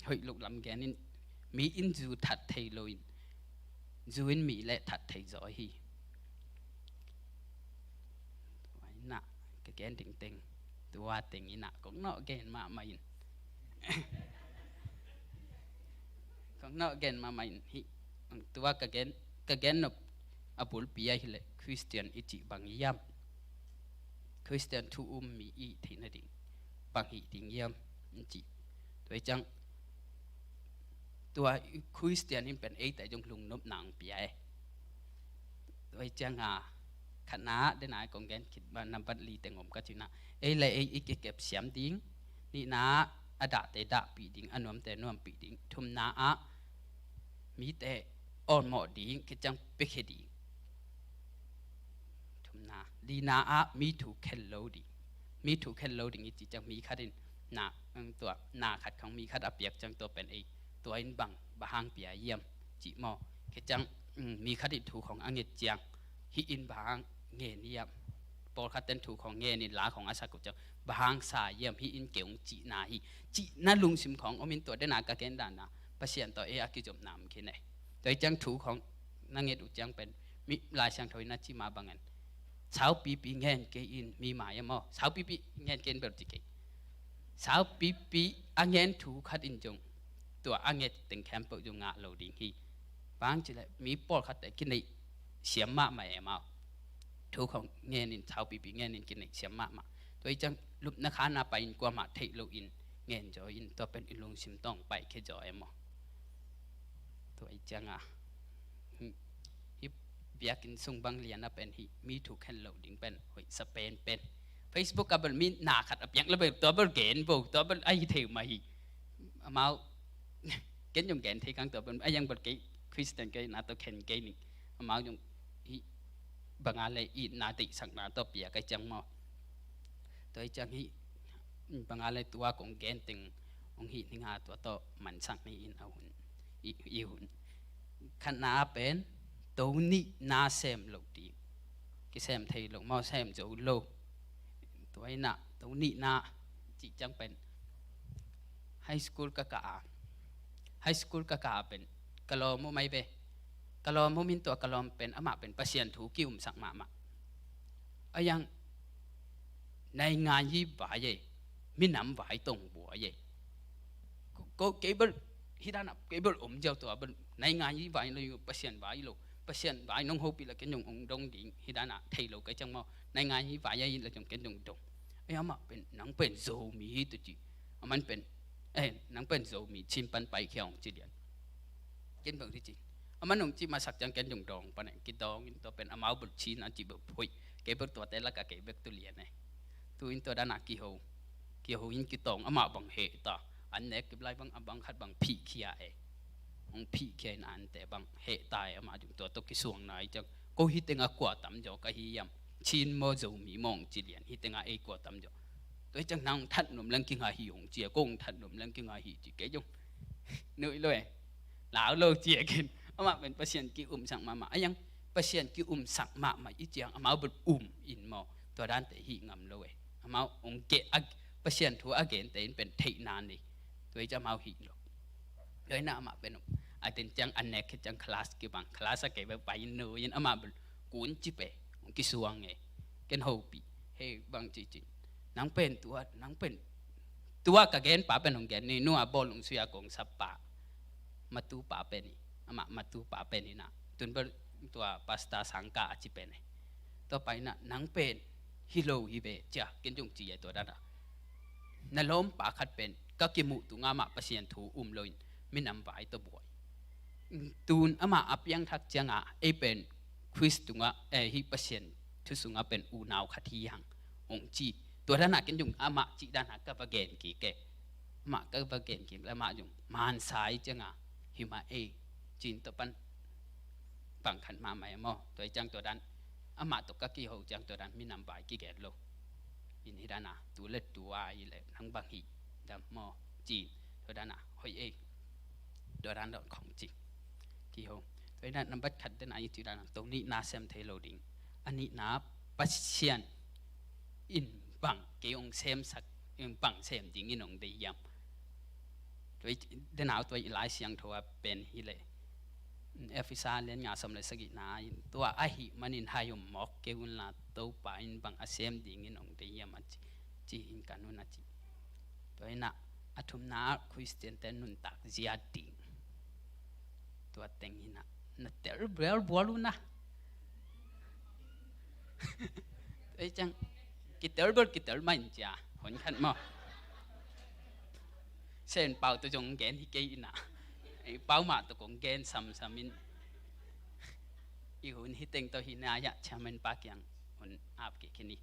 hoih lo lam gen in, mi in zu that thei lo in, zu in mi le that thei zaw hi. Tua in ah ka gen ding teng, tua teng in ah kong nawh gen mahmah in. Kong nawh gen mahmah in hih, tua ka gen, ka gen nop a bulpi ahih leh Khristian i cih bang hiam? Khristian thu um mi i theih nading bang hih ding hiam? Cih. Tua hi ciang tua Khristian in pen eite zong lungnopna hong pia e. Tua hi ciangah khatna, dena kong gen khit bang nambat li teng om ka cihna, ei le ei i kikep siam ding. Nihna, a dahte dahpih ding, a nuamte nuampih ding. Thumna ah mite awlmawh ding, khit ciang piakhia ding. Thumna, lina ah mi thu khen lo ding. Mi thu khen lo ding i cih ciang mi khat in na, tua na khat khong mi khat a piak ciang tua pen ei, tua in bang, bang hang pia hiam cih maw. Khit ciang mi khat in thu khong a nget ciang hih in bang hang ngen hiam? Pawlkhat ten thu khong ngen in la khong a sak uh ciang bang hang sa hiam, hih in kei hong cihna hi cihna lungsim khong om in, tua dena ka gen dan a Pasian tawh ei a kizopna om khin e. Tua hi ciang thu khong na nget uh ciang pen mi Lai Siangtho in a ci mah bangin saupipi ngen kei in mi mai a maw, saupipi ngen kei in bel ci kei. Saupipi a ngen thu khat in zong tua a nget teng khempeuh zong ngah lo ding hi. Bang ci leh mi pawlkhatte kineih siam mahmah e maw. Thu khong ngen in, saupipi ngen in kineih siam mahmah. Tua hi ciang lupna khan a pai in kuamah theih lo in ngen zaw in, tua pen i lungsim tawh hong paikhia zaw e maw. Tua hi ciangah hih biakinn sung bang lian a pen hih mi thu khen lo ding pen hoih sa penpen. Facebook ah bel mi na khat a piak le bel tua bel gen bo, tua bel a hi thei mah hi. Amau ken zong gen thei kang tua bel a yang bel kei Khristian kei na tawh khen kei ning. Amau zong hih bang a le itna deihsakna tawh piak a hi ciang maw. Tua hi ciang hih bang a le tua kong gen teng hong hih ning a, tua tawh mansak ni in a hun, i, i hun. Khatna ah pen to nihna sem lo ding. Kisem thei lo maw, sem zo lo. Tua in ah to nihna cih ciang pen high school ka kah a, high school ka kah a pen ka lawm uh mai ve. Ka lawm uh min tua ka lawm pen amah pen Pasian thu ki-umsak mahmah. A yang naingan hi vai e, minam vai tong buai e. Ko, ko kei bel hih dan ah kei bel om ziau tua bel naingan hi vai lo, Pasian vai lo, Pasian vai nong hopih la ken zong hong dong ding hih dan ah thei lo kei ciang maw. Naingan hi vai a hi la zong ken zong dong. Ei amah pen nang pen Zomi hi tu ci. Aman pen, eh, nang pen Zomi Chin pan paikhia hong ci lian. Ken bang hi ci. Aman hong ci masak ciang ken zong dawng pan e, kidawng in tua pen amau bel Chin an ci bel phoih. Kei bel tuate lak a kei bek tu lian e. Tu in tua dan a kiho, kiho in kitawng, amah bang heh ta. An nek kip lai bang a bang khat bang phihkhia e. Hong phihkhia in ante bang heh ta e, amah zong tua tawh kisuang nai ciang ko hih teng a kua tam zaw ka hi hiam? Chin maw Zomi maw hong ci lian, hih teng a ei kua tam zaw. Tua hi ciang nang hong that nuam leng kinga hi hong ci a, ko hong that nuam leng kinga hi ci kei zong nuih lo e. Lau lo ci a ken. Amah pen Pasian ki-umsak mahmah. A yang Pasian ki-umsak mahmah i ciang amau bel um in maw, tua dante hih ngam lo e. Amau hong ke, a, Pasian thu a gente in pen theihna nei. Tua hi ciang amau hih lo. Tua hi na amah pen a den ciang a nek hi ciang class kibang, class a kei bek pai in nu in amah bel kun ci pe, hong kisuang e. ken hopih. Hei, bang ci cin, nang pen tua, nang pen tua ka gen pa pen hong gen ni, nu a bawlung sui a kong sap pa, matu pa pen hi. Amah matu pa pen hi na. Tun bel tua pastor Sangka a ci pen hi. Tua pa hi na, nang pen hi lo hi ve cia, ken zong ci a tua dan a. Na lawmpa khat pen ka kimuh tungah amah Pasian thu um loin minam vai tawh buai. Tun amah a piangthak ciangah ei pen Khrist tungah, eh, hih Pasian thu sungah pen unau khat hi hang, hong ci. Tua danah ken zong amah cih danah ka va gen kik e. Amah ka va gen kik le amah zong mansa i ciangah hi mah ei, cin tua pan bang khat mahmah e maw. Tua i ciang tua dan amah tawh ka kiho ciang tua dan minam vai kigen lo. In hi dan a, tu le tu a i le nang bang hi dam maw, ci. Tua dan a hoih ei. Tua dan dong khong ci kiho. Tua i dan nambat khat dan a i ci dan a, to nihna sem thei lo ding. A nihna Pasian in bang kei hong semsak, in bang sem ding in hong dei hiam. Tua i dan a tua i Lai Siangtho a pen hi le. Efesa lian nga sawm le sagihna in tua ahih manin hai um mawk kei unla Topa in bang a sem dingin hong dei hiam a ci, ci in kan un a ci. Tua in a, a thumna ah Khristiante nuntak zia ding. Tua teng in a, na tel bual bual un a. Ei ciang kitel bel kitel mah in cia, hun khat maw. Sen Pau tawh zong gen hi kei in a, ei Pau mah tawh kong gen samsam in. I hun hi teng tawh hi na ya chairman pa kiang hun ap kik hi ni.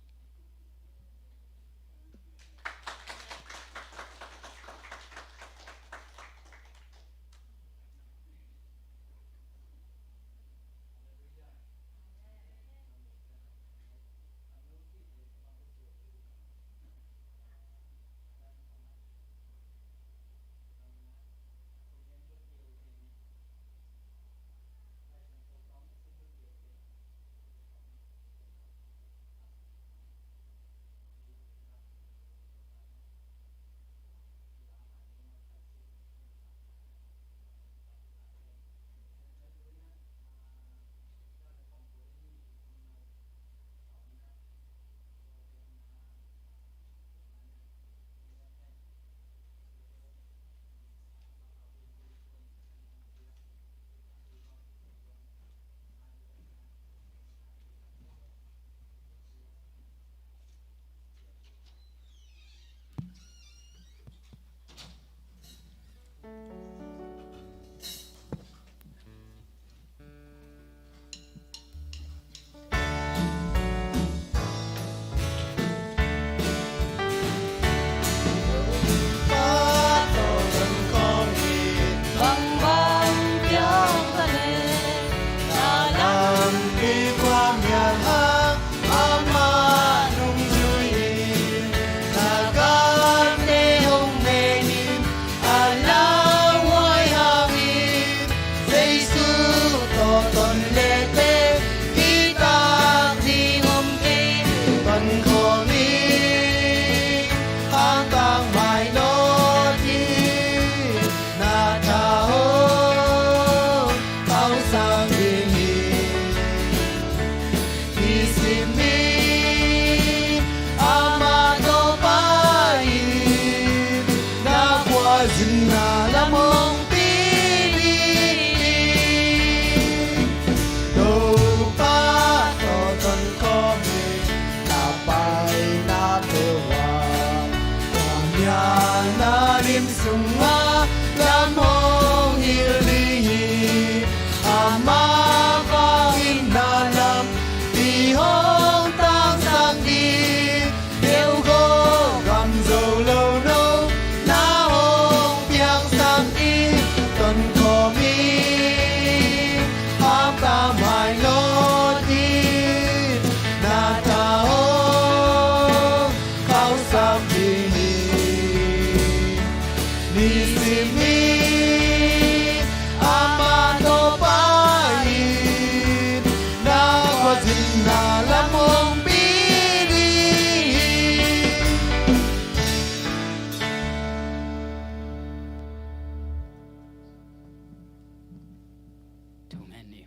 Thungen ni.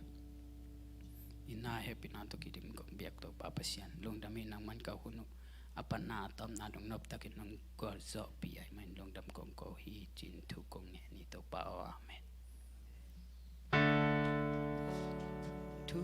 Ina hepina to kidim kong biak to Pa Pasian. Lungdam hi nang ka hun uh a panna a tawpna dong noptakin nong gualzawhpih ahih manin lungdam kong ko hi, ci-in thu kong ngen hi, Topa aw. Amen. Thu